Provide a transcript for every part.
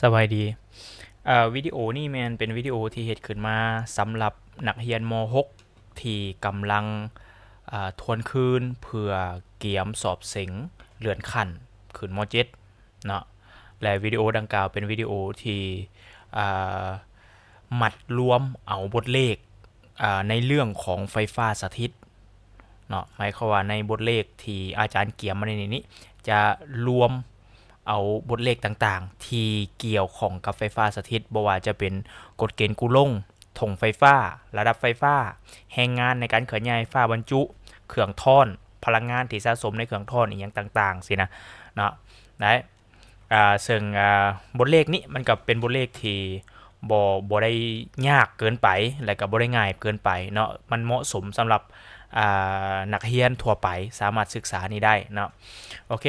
ສະບາຍດີ. ເອີ ວິດີໂອນີ້ແມ່ນເປັນວິດີໂອທີ່ເຮັດຂຶ້ນມາສຳລັບນັກຮຽນ ມໍຫົກ ທີ່ກຳລັງ ເອີ ທວນຄືນເພື່ອກຽມສອບເສັງເລື່ອນຂັ້ນຂຶ້ນ ມໍເຈັດ ເນາະ ແລະ ວິດີໂອດັ່ງກ່າວເປັນວິດີໂອທີ່ ເອີ ມັດລວມເອົາບົດເລກ ເອີ ໃນເລື່ອງຂອງໄຟຟ້າສະຖິດເນາະ, ໝາຍຄວາມວ່າໃນບົດເລກທີ່ອາຈານກຽມມາໃນນີ້ ຈະລວມເອົາບົດເລກຕ່າງໆທີ່ກ່ຽວຂ້ອງກັບໄຟຟ້າສະຖິດ, ບໍ່ວ່າຈະເປັນກົດເກນກູລົງ, ຖົງໄຟຟ້າ, ລະດັບໄຟຟ້າ, ແຮງງານໃນການເຄື່ອນຍ້າຍໄຟຟ້າບັນຈຸ, ເຄື່ອງທ້ອນ, ພະລັງງານທີ່ສະສົມໃນເຄື່ອງທ້ອນ ອີ່ຫຍັງຕ່າງໆ ຊີ້ນະເນາະ ໄດ້. ອ່າ ເຊິ່ງ ອ່າ ບົດເລກນີ້ມັນກໍເປັນບົດເລກທີ່ບໍ່ ບໍ່ໄດ້ຍາກເກີນໄປ ແລະກໍບໍ່ໄດ້ງ່າຍເກີນໄປເນາະ, ມັນເໝາະສົມສຳລັບ ອ່າ ນັກຮຽນທົ່ວໄປສາມາດສຶກສານີ້ໄດ້ເນາະ. ໂອເຄ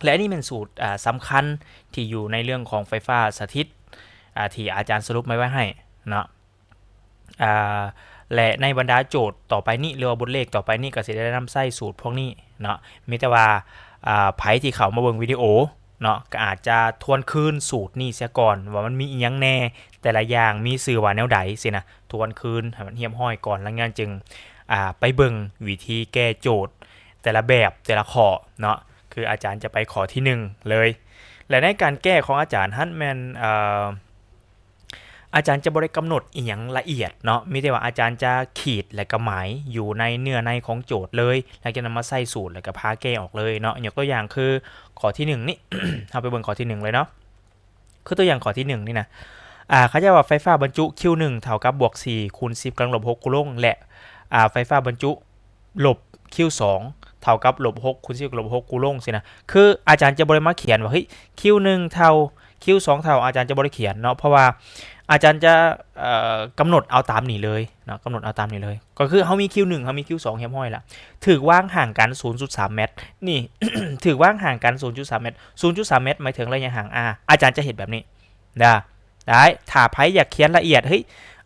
ແລະອັນນີ້ແມ່ນສູດ ອ່າ ສຳຄັນທີ່ຢູ່ໃນເລື່ອງຂອງໄຟຟ້າສະຖິດ ອ່າ ທີ່ອາຈານສະຫຼຸບມາໄວ້ໃຫ້ເນາະ. ອ່າ ແລະໃນບັນດາໂຈດຕໍ່ໄປນີ້ ຫຼືວ່າບົດເລກຕໍ່ໄປນີ້ ກໍຊິໄດ້ນຳໃຊ້ສູດພວກນີ້ເນາະ. ມີແຕ່ວ່າ ອ່າ ໃຜທີ່ເຂົ້າມາເບິ່ງວິດີໂອເນາະ ກໍອາດຈະທວນຄືນສູດນີ້ເສຍກ່ອນ ວ່າມັນມີອີ່ຫຍັງແດ່ ແຕ່ລະຢ່າງມີຊື່ວ່າແນວໃດຊີ້ນະ, ທວນຄືນໃຫ້ມັນຮຽບຮ້ອຍກ່ອນ ຫຼັງຈາກນັ້ນຈຶ່ງ ອ່າ ໄປເບິ່ງວິທີແກ້ໂຈດແຕ່ລະແບບ ແຕ່ລະຂໍ້ເນາະ. ຄືອາຈານຈະໄປຂໍ້ທີໜຶ່ງເລີຍ ແລະໃນການແກ້ຂອງອາຈານຫັ້ນແມ່ນ ເອີ ອາຈານຈະບໍ່ໄດ້ກຳນົດອີ່ຫຍັງລະອຽດເນາະ, ມີແຕ່ວ່າອາຈານຈະຂີດ ແລະກໍໝາຍຢູ່ໃນເນື້ອໃນຂອງໂຈດເລີຍ, ຫຼັງຈາກນັ້ນມາໃສ່ສູດ ແລ້ວກໍພາແກ້ອອກເລີຍເນາະ. ຍົກຕົວຢ່າງຄືຂໍ້ທີໜຶ່ງນີ້ ເຮົາໄປເບິ່ງຂໍ້ທີໜຶ່ງເລີຍເນາະ. ຄືຕົວຢ່າງຂໍ້ທີໜຶ່ງນີ້ນະ ອ່າ ເຂົາເຈົ້າວ່າໄຟຟ້າບັນຈຸ ຄິວໜຶ່ງ ເທົ່າກັບບວກສີ່ຄູນສິບກຳລັງລົບຫົກກູລົງ ແລະ ອ່າ ໄຟຟ້າບັນຈຸ ລົບ ຄິວສອງ ເທົ່າກັບລົບຫົກຄູນສິບກັບລົບຫົກກູລົງຊີ້ນະ. ຄືອາຈານຈະບໍ່ໄດ້ມາຂຽນວ່າ ເຮີ້ຍ ຄິວໜຶ່ງ ເທົ່າ ຄິວສອງ ເທົ່າ ອາຈານຈະບໍ່ໄດ້ຂຽນເນາະ, ເພາະວ່າອາຈານຈະ ເອີ ກຳນົດເອົາຕາມນີ້ເລີຍເນາະ, ກຳນົດເອົາຕາມນີ້ເລີຍ. ກໍຄືເຮົາມີ ຄິວໜຶ່ງ ເຮົາມີ ຄິວສອງ ຮຽບຮ້ອຍລະ ຖືກວາງຫ່າງກັນສູນຈຸດສາມແມັດ ນີ້ ຖືກວາງຫ່າງກັນສູນຈຸດສາມແມັດ, ສູນຈຸດສາມແມັດໝາຍເຖິງໄລຍະຫ່າງ R. ອາຈານຈະເຮັດແບບນີ້ເດີ. ໄດ້ ຖ້າໃຜຢາກຂຽນລະອຽດ ເຮີ້ຍ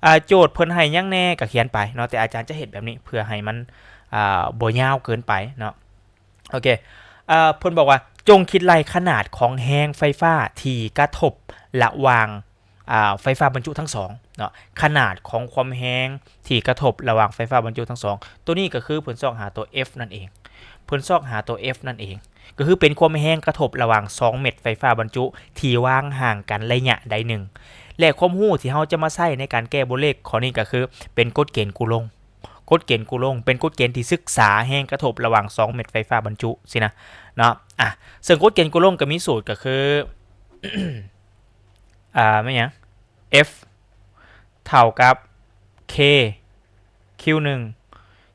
ອ່າ ໂຈດເພິ່ນໃຫ້ຫຍັງແດ່ກໍຂຽນໄປເນາະ, ແຕ່ອາຈານຈະເຮັດແບບນີ້ເພື່ອໃຫ້ມັນ ອ່າ ບໍ່ຍາວເກີນໄປເນາະ. ໂອເຄ ເພິ່ນບອກວ່າ ຈົ່ງຄິດໄລ່ຂະໜາດຂອງແຮງໄຟຟ້າທີ່ກະທົບລະຫວ່າງ ອ່າ ໄຟຟ້າບັນຈຸທັງສອງເນາະ, ຂະໜາດຂອງຄວາມແຮງທີ່ກະທົບລະຫວ່າງໄຟຟ້າບັນຈຸທັງສອງ. ໂຕນີ້ກໍຄືເພິ່ນຊອກຫາໂຕ F ນັ້ນເອງ, ເພິ່ນຊອກຫາໂຕ F ນັ້ນເອງ. ກໍຄືເປັນຄວາມແຮງກະທົບລະຫວ່າງສອງເມັດໄຟຟ້າບັນຈຸທີ່ວາງຫ່າງກັນໄລຍະໃດໜຶ່ງ ແລະ ຄວາມຮູ້ທີ່ເຮົາຈະມາໃຊ້ໃນການແກ້ບົດເລກຂໍ້ນີ້ກໍຄືເປັນກົດເກນກູລົງ. ກົດເກນກູລົງເປັນກົດເກນທີ່ສຶກສາແຮງກະທົບລະຫວ່າງສອງເມັດໄຟຟ້າບັນຈຸຊີ້ນະເນາະ. ອ່າ ເຊິ່ງກົດເກນກູລົງກໍມີສູດກໍຄື ອ່າ ແມ່ນຫຍັງ F ເທົ່າກັບ K ຄິວໜຶ່ງ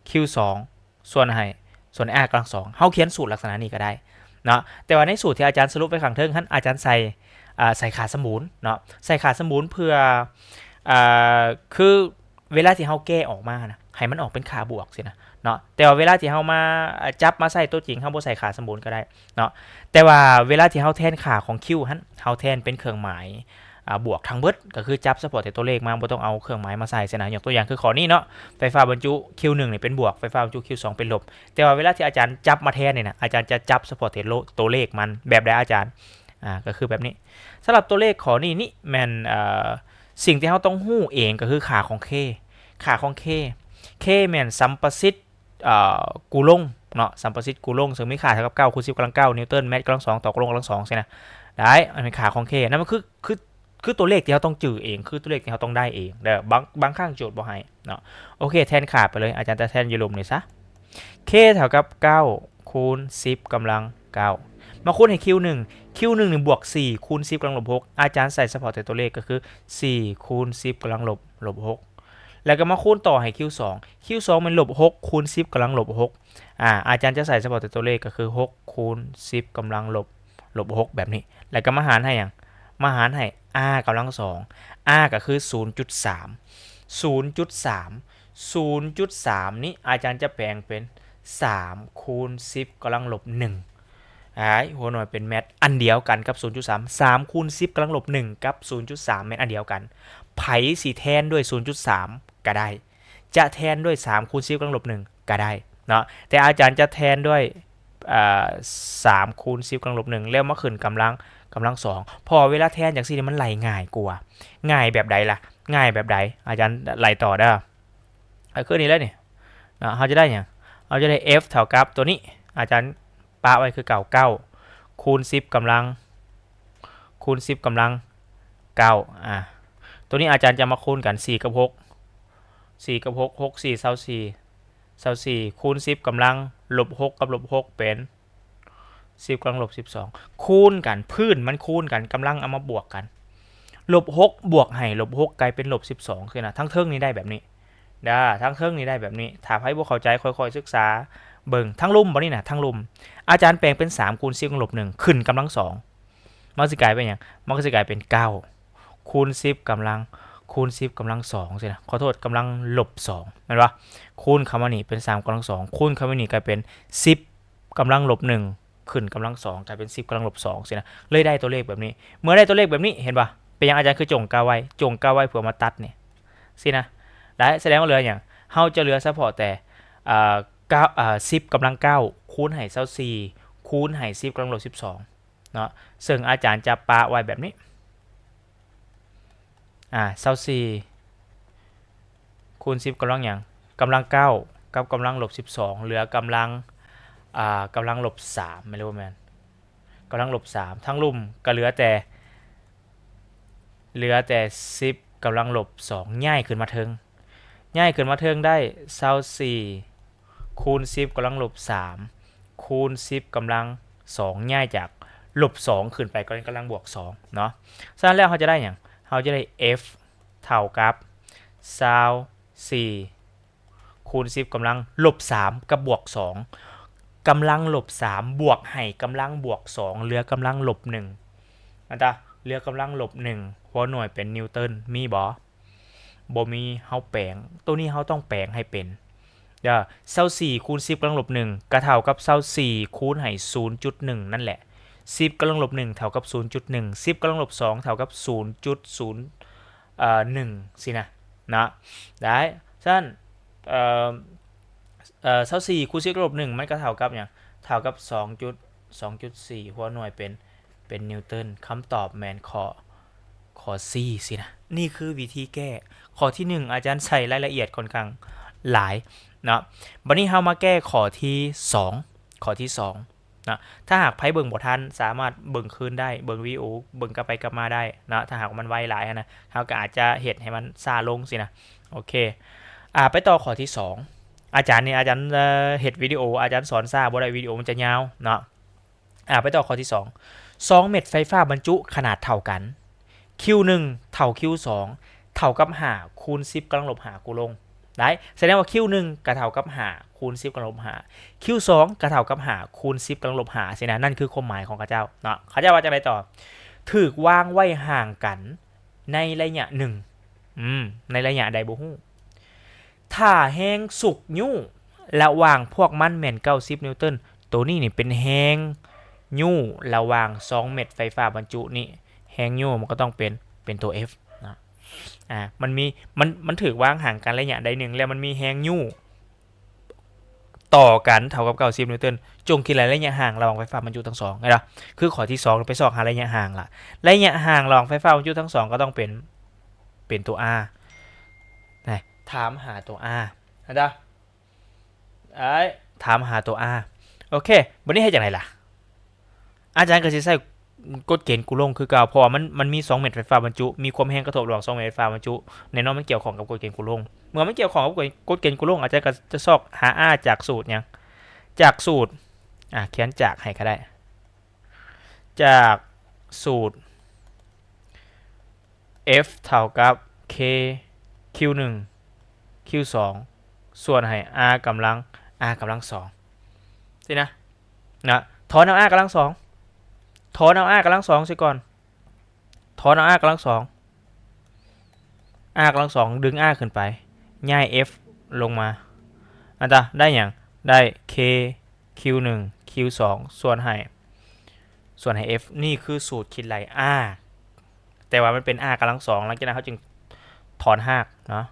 ຄິວສອງ ສ່ວນໃຫ້ ສ່ວນໃຫ້ R ກຳລັງສອງ. ເຮົາຂຽນສູດລັກສະນະນີ້ກໍໄດ້ເນາະ, ແຕ່ວ່າໃນສູດທີ່ອາຈານສະຫຼຸບໄວ້ຂ້າງເທິງຫັ້ນ ອາຈານໃສ່ ອ່າ ໃສ່ຄ່າສົມບູນເນາະ, ໃສ່ຄ່າສົມບູນເພື່ອ ອ່າ ຄືເວລາທີ່ເຮົາແກ້ອອກມານະ ໃຫ້ມັນອອກເປັນຄ່າບວກຊີ້ນະເນາະ. ແຕ່ວ່າເວລາທີ່ເຮົາມາ ອ່າ ຈັບມາໃສ່ຕົວຈິງ ເຮົາບໍ່ໃສ່ຄ່າສົມບູນກໍໄດ້ເນາະ, ແຕ່ວ່າເວລາທີ່ເຮົາແທນຄ່າຂອງ Q ຫັ້ນ ເຮົາແທນເປັນເຄື່ອງໝາຍ ອ່າ ບວກທັງເບິດ ກໍຄືຈັບສະເພາະແຕ່ຕົວເລກມາ ບໍ່ຕ້ອງເອົາເຄື່ອງໝາຍມາໃສ່ຊີ້ນະ. ຍົກຕົວຢ່າງຄືຂໍ້ນີ້ເນາະ, ໄຟຟ້າບັນຈຸ Q ໜຶ່ງນີ້ເປັນບວກ, ໄຟຟ້າບັນຈຸ Q ສອງເປັນລົບ. ແຕ່ວ່າເວລາທີ່ອາຈານຈັບມາແທນນີ້ນະ ອາຈານຈະຈັບສະເພາະແຕ່ໂລ ຕົວເລກມັນ. ແບບໃດອາຈານ? ອ່າ ກໍຄືແບບນີ້. ສຳລັບຕົວເລກຂໍ້ນີ້ນີ້ແມ່ນ ເອີ ສິ່ງທີ່ເຮົາຕ້ອງຮູ້ເອງກໍຄືຄ່າຂອງ K. ຄ່າຂອງ K, K ແມ່ນສຳປະສິດ ອ່າ ກູລົງເນາະ, ສຳປະສິດກູລົງ ເຊິ່ງມີຄ່າເທົ່າກັບເກົ້າຄູນສິບກຳລັງເກົ້ານິວຕັນແມັດກຳລັງສອງຕໍ່ກູລົງກຳລັງສອງຊີ້ນະ. ໄດ້ ອັນນີ້ຄ່າຂອງ K ນັ້ນມັນຄື ຄື ຄືຕົວເລກທີ່ເຮົາຕ້ອງຈື່ເອງ, ຄືຕົວເລກທີ່ເຮົາຕ້ອງໄດ້ເອງເດີ. ບາງ ບາງຄັ້ງໂຈດບໍ່ໃຫ້ເນາະ. ໂອເຄ ແທນຄ່າໄປເລີຍ, ອາຈານຈະແທນຢູ່ລຸ່ມນີ້ຊະ. K ເທົ່າກັບເກົ້າຄູນສິບກຳລັງເກົ້າ ມາຄູນໃຫ້ Q ໜຶ່ງ, Q ໜຶ່ງນີ້ບວກສີ່ຄູນສິບກຳລັງລົບຫົກ, ອາຈານໃສ່ສະເພາະແຕ່ຕົວເລກກໍຄືສີ່ຄູນສິບກຳລັງລົບ ລົບຫົກ ແລ້ວກໍມາຄູນຕໍ່ໃຫ້ Q ສອງ, Q ສອງແມ່ນລົບຫົກຄູນສິບກຳລັງລົບຫົກ. ອາ ອາຈານຈະໃສ່ສະເພາະແຕ່ຕົວເລກກໍຄືຫົກຄູນສິບກຳລັງລົບ ລົບຫົກແບບນີ້ ແລ້ວກໍມາຫານໃຫ້ຫຍັງ? ມາຫານໃຫ້ R ກຳລັງສອງ, R ກໍຄືສູນຈຸດສາມ, ສູນຈຸດສາມ, ສູນຈຸດສາມນີ້ອາຈານຈະແປງເປັນສາມຄູນສິບກຳລັງລົບໜຶ່ງ. ອ້າຍ ຫົວໜ່ວຍເປັນແມັດ ອັນດຽວກັນກັບສູນຈຸດສາມ, ສາມຄູນສິບກຳລັງລົບໜຶ່ງກັບສູນຈຸດສາມແມ່ນອັນດຽວກັນ. ໃຜຊິແທນດ້ວຍສູນຈຸດສາມກໍໄດ້, ຈະແທນດ້ວຍສາມຄູນສິບກຳລັງລົບໜຶ່ງກໍໄດ້ເນາະ, ແຕ່ອາຈານຈະແທນດ້ວຍ ອ່າ ສາມຄູນສິບກຳລັງລົບໜຶ່ງ ແລ້ວມາຂຶ້ນກຳລັງ ກຳລັງສອງ ເພາະວ່າເວລາແທນຈັ່ງຊີ້ນີ້ມັນໄລ່ງ່າຍກວ່າ. ງ່າຍແບບໃດລະ? ງ່າຍແບບໃດ? ອາຈານໄລ່ຕໍ່ເດີ. ກໍຄືນີ້ເລີຍນີ້ເນາະ ເຮົາຈະໄດ້ຫຍັງ? ເຮົາຈະໄດ້ f ເທົ່າກັບຕົວນີ້ ອາຈານປະໄວ້ຄືເກົ່າ ເກົ້າຄູນສິບກຳລັງ ຄູນສິບກຳລັງເກົ້າ ອ່າ ຕົວນີ້ອາຈານຈະມາຄູນກັນ ສີ່ກັບຫົກ ສີ່ກັບຫົກ ຫົກສີ່ ຊາວສີ່ ຊາວສີ່ ຄູນສິບກຳລັງລົບຫົກກັບລົບຫົກເປັນ ສິບກຳລັງລົບສິບສອງ ຄູນກັນ ພື້ນມັນຄູນກັນ ກຳລັງເອົາມາບວກກັນ ລົບຫົກບວກໃຫ້ລົບຫົກກາຍເປັນລົບສິບສອງ ຊີ້ນະ. ທັງເທິງນີ້ໄດ້ແບບນີ້ເດີ ທັງເທິງນີ້ໄດ້ແບບນີ້. ຖ້າໃຜບໍ່ເຂົ້າໃຈ ຄ່ອຍໆສຶກສາເບິ່ງ. ທັງລຸ່ມ ບັດນີ້ນະ ທັງລຸ່ມ ອາຈານແປງເປັນ ສາມຄູນສິບກຳລັງລົບໜຶ່ງ ຂຶ້ນກຳລັງສອງ ມັນຊິກາຍເປັນຫຍັງ? ມັນກໍຊິກາຍເປັນ ເກົ້າຄູນສິບກຳລັງ ຄູນສິບກຳລັງສອງ ຊີ້ນະ ຂໍໂທດ ກຳລັງລົບສອງ ແມ່ນບໍ່? ຄູນເຂົ້າມານີ້ເປັນ ສາມກຳລັງສອງ ຄູນເຂົ້າມານີ້ກາຍເປັນ ສິບກຳລັງລົບໜຶ່ງ ຂຶ້ນກຳລັງສອງ ກາຍເປັນ ສິບກຳລັງລົບສອງ ຊີ້ນະ. ເລີຍໄດ້ຕົວເລກແບບນີ້. ເມື່ອໄດ້ຕົວເລກແບບນີ້ ເຫັນບໍ່? ເປັນຫຍັງອາຈານຄືຈົ່ງເກົ້າໄວ້? ຈົ່ງເກົ້າໄວ້ເພື່ອມາຕັດນີ້ ຊີ້ນະ ໄດ້ ສະແດງວ່າເຫຼືອຫຍັງ? ເຮົາຈະເຫຼືອສະເພາະແຕ່ ເອີ ເກົ້າ ເອີ ສິບກຳລັງເກົ້າ ຄູນໃຫ້ຊາວສີ່ ຄູນໃຫ້ ສິບກຳລັງລົບສິບສອງ ເນາະ ເຊິ່ງອາຈານຈະປະໄວ້ແບບນີ້ ອ່າ ຊາວສີ່ ຄູນສິບກຳລັງຫຍັງ? ກຳລັງເກົ້າ ກັບກຳລັງລົບສິບສອງ ເຫຼືອກຳລັງ ອ່າ ກຳລັງລົບສາມ ແມ່ນຫຼືບໍ່ແມ່ນ? ກຳລັງລົບສາມ ທັງລຸ່ມກໍເຫຼືອແຕ່ ເຫຼືອແຕ່ ສິບກຳລັງລົບສອງ ຍ້າຍຂຶ້ນມາເທິງ ຍ້າຍຂຶ້ນມາເທິງໄດ້ ຊາວສີ່ ຄູນສິບກຳລັງລົບສາມ ຄູນສິບກຳລັງສອງ ຍ້າຍຈາກລົບສອງຂຶ້ນໄປກຳລັງບວກສອງເນາະ. ສະນັ້ນແລ້ວເຮົາຈະໄດ້ຫຍັງ? ເຮົາຈະໄດ້ f ເທົ່າກັບ ຊາວສີ່ ຄູນສິບກຳລັງລົບສາມກັບບວກສອງ ກຳລັງລົບສາມບວກໃຫ້ກຳລັງບວກສອງ ເຫຼືອກຳລັງລົບໜຶ່ງ ອັນຕາ ເຫຼືອກຳລັງລົບໜຶ່ງ ຫົວໜ່ວຍເປັນນິວເຕີນ ມີບໍ່? ບໍ່ມີ ເຮົາແປງ ໂຕນີ້ເຮົາຕ້ອງແປງໃຫ້ເປັນ ເດີ ຊາວສີ່ຄູນສິບກຳລັງລົບໜຶ່ງ ກໍເທົ່າກັບຊາວສີ່ຄູນໃຫ້ສູນຈຸດໜຶ່ງນັ້ນແຫຼະ ສິບກຳລັງລົບໜຶ່ງເທົ່າກັບສູນຈຸດໜຶ່ງ ສິບກຳລັງລົບສອງເທົ່າກັບສູນຈຸດສູນ ເອີ ໜຶ່ງ ຊີ້ນະ ເນາະ ໄດ້. ສະນັ້ນ ເອີ ເອີ ຊາວສີ່ຄູນສິບກຳລັງລົບໜຶ່ງ ມັນກໍເທົ່າກັບຫຍັງ? ເທົ່າກັບສອງຈຸດ ສອງຈຸດສີ່ ຫົວໜ່ວຍເປັນ ເປັນນິວເຕີນ. ຄຳຕອບແມ່ນຂໍ້ ຂໍ້ C ຊີ້ນະ. ນີ້ຄືວິທີແກ້. ຂໍ້ທີໜຶ່ງ ອາຈານໃສ່ລາຍລະອຽດຂ້ອນຂ້າງຫຼາຍເນາະ. ບັດນີ້ເຮົາມາແກ້ຂໍ້ທີສອງ ຂໍ້ທີສອງເນາະ. ຖ້າຫາກໃຜເບິ່ງບໍ່ທັນ ສາມາດເບິ່ງຄືນໄດ້ ເບິ່ງວິດີໂອ ເບິ່ງກັບໄປກັບມາໄດ້ເນາະ. ຖ້າຫາກມັນໄວຫຼາຍຫັ້ນນະ ເຮົາກໍອາດຈະເຮັດໃຫ້ມັນຊ້າລົງຊີ້ນະ. ໂອເຄ ອ່າ ໄປຕໍ່ຂໍ້ທີສອງ. ອາຈານນີ້ ອາຈານ ເອີ ເຮັດວິດີໂອ ອາຈານສອນຊ້າບໍ່ໄດ້ ວິດີໂອມັນຈະຍາວເນາະ. ອ່າ ໄປຕໍ່ຂໍ້ທີສອງ ສອງເມັດໄຟຟ້າບັນຈຸຂະໜາດເທົ່າກັນ Q ໜຶ່ງເທົ່າ Q ສອງເທົ່າກັບຫ້າຄູນສິບກຳລັງລົບຫ້າກູໂລງ ໄດ້. ສະແດງວ່າ Q ໜຶ່ງກໍເທົ່າກັບຫ້າຄູນສິບກຳລັງລົບຫ້າ Q ສອງກໍເທົ່າກັບຫ້າຄູນສິບກຳລັງລົບຫ້າຊີ້ນະ. ນັ້ນຄືຄວາມໝາຍຂອງເຂົາເຈົ້າເນາະ. ເຂົາເຈົ້າວ່າຈັ່ງໃດຕໍ່? ຖືກວາງໄວ້ຫ່າງກັນໃນໄລຍະໜຶ່ງ ອືມ ໃນໄລຍະໃດບໍ່ຮູ້. ຖ້າແຮງຊຸກຍູ້ລະຫວ່າງພວກມັນແມ່ນເກົ້າສິບນິວເຕີນ ໂຕນີ້ນີ້ເປັນແຮງຍູ້ລະຫວ່າງສອງເມັດໄຟຟ້າບັນຈຸນີ້ ແຮງຍູ້ມັນກໍຕ້ອງເປັນ ເປັນຕົວ F ນະ. ອ່າ ມັນມີ ມັນ ມັນຖືກວາງຫ່າງກັນໄລຍະໃດໜຶ່ງ ແລ້ວມັນມີແຮງຍູ້ຕໍ່ກັນເທົ່າກັບເກົ້າສິບນິວເຕີນ ຈົ່ງຄິດໄລ່ໄລຍະຫ່າງລະຫວ່າງໄຟຟ້າບັນຈຸທັງສອງ. ເຫັນບໍ່? ຄືຂໍ້ທີສອງ ໄປຊອກຫາໄລຍະຫ່າງລະ ໄລຍະຫ່າງລະຫວ່າງໄຟຟ້າບັນຈຸທັງສອງກໍຕ້ອງເປັນ ເປັນຕົວ R ນະ. ຖາມຫາຕົວ R ເຫັນບໍ່? ອ້າຍ ຖາມຫາຕົວ R. ໂອເຄ ບັດນີ້ເຮັດຈັ່ງໃດລະ? ອາຈານກໍຊິໃຊ້ກົດເກນກູໂລງຄືເກົ່າ ເພາະວ່າມັນ ມັນມີສອງເມັດໄຟຟ້າບັນຈຸ ມີຄວາມແຮງກະທົບລະຫວ່າງສອງເມັດໄຟຟ້າບັນຈຸ ແນ່ນອນມັນກ່ຽວຂ້ອງກັບກົດເກນກູໂລງ. ເມື່ອມັນກ່ຽວຂ້ອງກັບກົດເກນ ກົດເກນກູໂລງ ອາຈານກໍຈະຊອກຫາ R ຈາກສູດຫຍັງ? ຈາກສູດ ອ່າ ຂຽນຈາກໃຫ້ກໍໄດ້ ຈາກສູດ F ເທົ່າກັບ K Q ໜຶ່ງ Q ສອງ ສ່ວນໃຫ້ R ກຳລັງ R ກຳລັງສອງ ຊີ້ນະ ນະ. ຖອນເອົາ R ກຳລັງສອງ ຖອນເອົາ R ກຳລັງສອງເສຍກ່ອນ ຖອນເອົາ R ກຳລັງສອງ R ກຳລັງສອງ ດຶງ R ຂຶ້ນໄປ ຍ້າຍ F ລົງມາ ອັນຕາ ໄດ້ຫຍັງ? ໄດ້ K Q ໜຶ່ງ Q ສອງ ສ່ວນໃຫ້ ສ່ວນໃຫ້ F. ນີ້ຄືສູດຄິດໄລ່ R ແຕ່ວ່າມັນເປັນ R ກຳລັງສອງ ຫຼັງຈາກນັ້ນເຮົາຈຶ່ງຖອນຮາກເນາະ.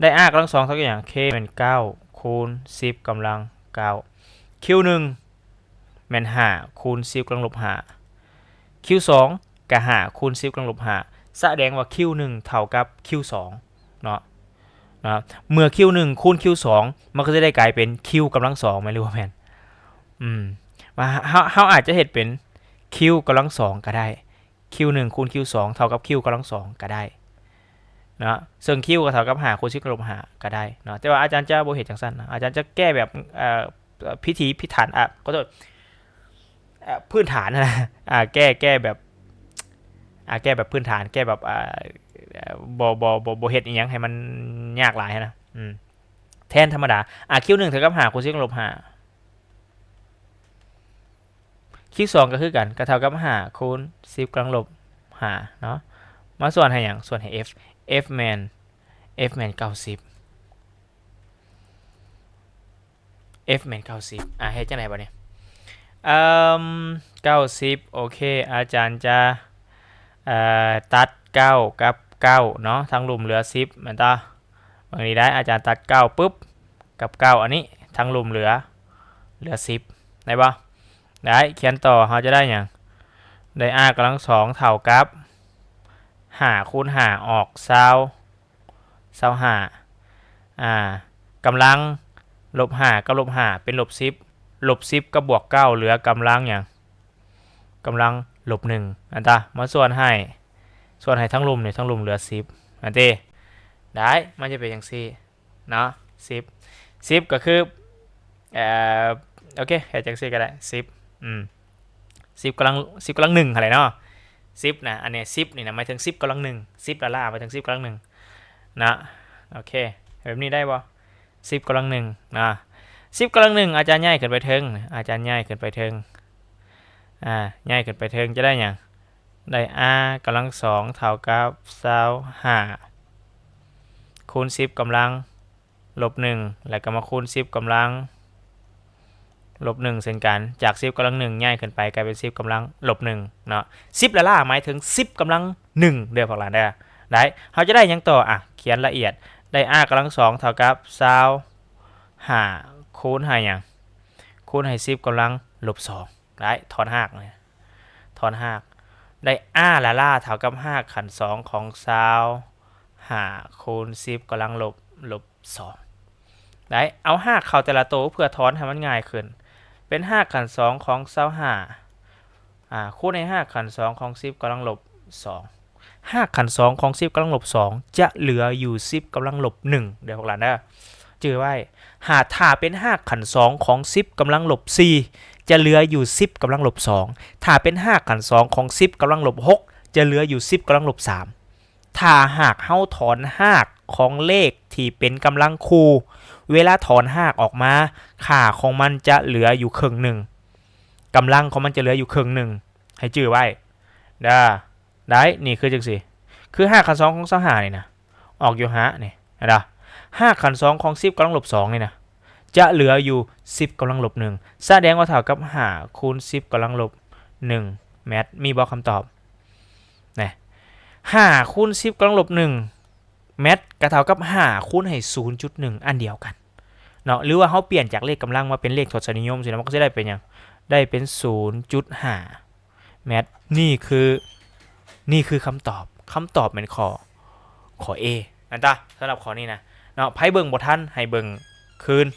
ໄດ້ R ກຳລັງສອງເທົ່າກັບຫຍັງ? K ແມ່ນເກົ້າຄູນສິບກຳລັງເກົ້າ Q ໜຶ່ງ ແມ່ນຫ້າຄູນສິບກຳລັງລົບຫ້າ ຄິວສອງກະຫ້າຄູນສິບກຳລັງລົບຫ້າ ສະແດງວ່າຄິວໜຶ່ງເທົ່າກັບຄິວສອງເນາະ ເນາະ ເມື່ອຄິວໜຶ່ງຄູນຄິວສອງ ມັນກໍຈະໄດ້ກາຍເປັນຄິວກຳລັງສອງ ແມ່ນຫຼືບໍ່ແມ່ນ? ອືມ ວ່າເຮົາ ເຮົາອາດຈະເຮັດເປັນຄິວກຳລັງສອງກໍໄດ້ ຄິວໜຶ່ງຄູນຄິວສອງເທົ່າກັບຄິວກຳລັງສອງກໍໄດ້ເນາະ ເຊິ່ງຄິວກໍເທົ່າກັບຫ້າຄູນສິບກຳລັງລົບຫ້າກໍໄດ້ເນາະ ແຕ່ວ່າອາຈານຈະບໍ່ເຮັດຈັ່ງຊັ້ນນະ ອາຈານຈະແກ້ແບບ ເອີ ພິຖີພິຖັນ ອາ ຂໍໂທດ ເອີ ພື້ນຖານນະ ອາ ແກ້ ແກ້ແບບ ອາ ແກ້ແບບພື້ນຖານ ແກ້ແບບ ອາ ບໍ່ ບໍ່ ບໍ່ ບໍ່ເຮັດອີ່ຫຍັງໃຫ້ມັນຍາກຫຼາຍນະ ອືມ ແທນທຳມະດາ ອາ ຄິວໜຶ່ງເທົ່າກັບຫ້າຄູນສິບກຳລັງລົບຫ້າ ຄິວສອງກໍຄືກັນ ກໍເທົ່າກັບຫ້າຄູນສິບກຳລັງລົບຫ້າເນາະ ມາສ່ວນໃຫ້ຫຍັງ? ສ່ວນໃຫ້ F F ແມ່ນ F ແມ່ນເກົ້າສິບ F ແມ່ນເກົ້າສິບ ອາ ເຮັດຈັ່ງໃດບາດນີ້? ເອີ່ມ ເກົ້າສິບ ໂອເຄ ອາຈານຈະ ເອີ ຕັດເກົ້າກັບເກົ້າເນາະ ທັງລຸ່ມເຫຼືອສິບ ແມ່ນຕາ ເບິ່ງນີ້ໄດ້ ອາຈານຕັດເກົ້າປຶບ ກັບເກົ້າ ອັນນີ້ທັງລຸ່ມເຫຼືອ ເຫຼືອສິບ ໄດ້ບໍ່? ໄດ້ ຂຽນຕໍ່ ເຮົາຈະໄດ້ຫຍັງ? ໄດ້ r ກຳລັງສອງເທົ່າກັບຫ້າຄູນຫ້າອອກຊາວ ຊາວຫ້າ ອາ ກຳລັງລົບຫ້າກັບລົບຫ້າເປັນລົບສິບ ລົບສິບກັບບວກເກົ້າເຫຼືອກຳລັງຫຍັງ? ກຳລັງລົບໜຶ່ງ ອັນຕາ ມາສ່ວນໃຫ້ ສ່ວນໃຫ້ທັງລຸ່ມນີ້ ທັງລຸ່ມເຫຼືອສິບ ອັນຕິ ໄດ້ ມັນຈະເປັນຈັ່ງຊີ້ເນາະ ສິບ ສິບກໍຄື ເອີ ໂອເຄ ເຮັດຈັ່ງຊີ້ກໍໄດ້ ສິບ ອືມ ສິບກຳລັງ ສິບກຳລັງໜຶ່ງຫັ້ນແຫຼະເນາະ ສິບນະ ອັນນີ້ສິບນີ້ນະ ໝາຍເຖິງສິບກຳລັງໜຶ່ງ ສິບລ້າໆ ໝາຍເຖິງສິບກຳລັງໜຶ່ງນະ ໂອເຄ ແບບນີ້ໄດ້ບໍ່? ສິບກຳລັງໜຶ່ງນະ ສິບກຳລັງໜຶ່ງ ອາຈານຍ້າຍຂຶ້ນໄປເທິງ ອາຈານຍ້າຍຂຶ້ນໄປເທິງ ອາ ຍ້າຍຂຶ້ນໄປເທິງ ຈະໄດ້ຫຍັງ? ໄດ້ r ກຳລັງສອງເທົ່າກັບຊາວຫ້າ ຄູນສິບກຳລັງລົບໜຶ່ງ ແລ້ວກໍມາຄູນສິບກຳລັງລົບໜຶ່ງເຊັ່ນກັນ ຈາກສິບກຳລັງໜຶ່ງຍ້າຍຂຶ້ນໄປກາຍເປັນສິບກຳລັງລົບໜຶ່ງເນາະ ສິບລ້າໆ ໝາຍເຖິງສິບກຳລັງໜຶ່ງເດີພວກຫຼານເດີ ໄດ້ ເຮົາຈະໄດ້ຫຍັງຕໍ່? ອະ ຂຽນລະອຽດ ໄດ້ r ກຳລັງສອງເທົ່າກັບຊາວຫ້າ ຄູນໃຫ້ຫຍັງ? ຄູນໃຫ້ສິບກຳລັງລົບສອງ ໄດ້ ຖອນຮາກ ຖອນຮາກ ໄດ້ r ລ້າໆ ເທົ່າກັບຮາກຂັ້ນສອງຂອງຊາວຫ້າຄູນສິບກຳລັງລົບ ລົບສອງ ໄດ້ ເອົາຮາກເຂົ້າແຕ່ລະໂຕເພື່ອຖອນໃຫ້ມັນງ່າຍຂຶ້ນ ເປັນຮາກຂັ້ນສອງຂອງຊາວຫ້າ ອາ ຄູນໃຫ້ຮາກຂັ້ນສອງຂອງສິບກຳລັງລົບສອງ ຮາກຂັ້ນສອງຂອງສິບກຳລັງລົບສອງຈະເຫຼືອຢູ່ສິບກຳລັງລົບໜຶ່ງເດີພວກຫຼານເດີ ຈື່ໄວ້ ຫາກຖ້າເປັນຮາກຂັ້ນສອງຂອງສິບກຳລັງລົບສີ່ ຈະເຫຼືອຢູ່ສິບກຳລັງລົບສອງ ຖ້າເປັນຮາກຂັ້ນສອງຂອງສິບກຳລັງລົບຫົກ ຈະເຫຼືອຢູ່ສິບກຳລັງລົບສາມ ຖ້າຫາກເຮົາຖອນຮາກຂອງເລກທີ່ເປັນກຳລັງຄູ່ ເວລາຖອນຮາກອອກມາ ຄ່າຂອງມັນຈະເຫຼືອຢູ່ເຄິ່ງໜຶ່ງ ກຳລັງຂອງມັນຈະເຫຼືອຢູ່ເຄິ່ງໜຶ່ງ ໃຫ້ຈື່ໄວ້ເດີ ໄດ້ ນີ້ຄືຈັ່ງຊີ້ ຄືຮາກຂັ້ນສອງຂອງຊາວຫ້ານີ້ນະ ອອກຢູ່ຫ້ານີ້ ເຫັນບໍ່? ຮາກຂັ້ນສອງຂອງສິບກຳລັງລົບສອງນີ້ນະ ຈະເຫຼືອຢູ່ສິບກຳລັງລົບໜຶ່ງ ສະແດງວ່າເທົ່າກັບຫ້າຄູນສິບກຳລັງລົບໜຶ່ງແມັດ ມີບໍ່ຄຳຕອບ? ນະ ຫ້າຄູນສິບກຳລັງລົບໜຶ່ງແມັດ ກໍເທົ່າກັບຫ້າຄູນໃຫ້ສູນຈຸດໜຶ່ງ ອັນດຽວກັນເນາະ ຫຼືວ່າເຮົາປ່ຽນຈາກເລກກຳລັງມາເປັນເລກທົດສະນິຍົມຊີ້ນະ ມັນກໍຊິໄດ້ເປັນຫຍັງ? ໄດ້ເປັນສູນຈຸດຫ້າ ແມັດ ນີ້ຄື ນີ້ຄືຄຳຕອບ ຄຳຕອບແມ່ນຂໍ້ ຂໍ້ A ແມ່ນຕາ ສຳລັບຂໍ້ນີ້ນະເນາະ ໃຜເບິ່ງບໍ່ທັນໃຫ້ເບິ່ງຄືນ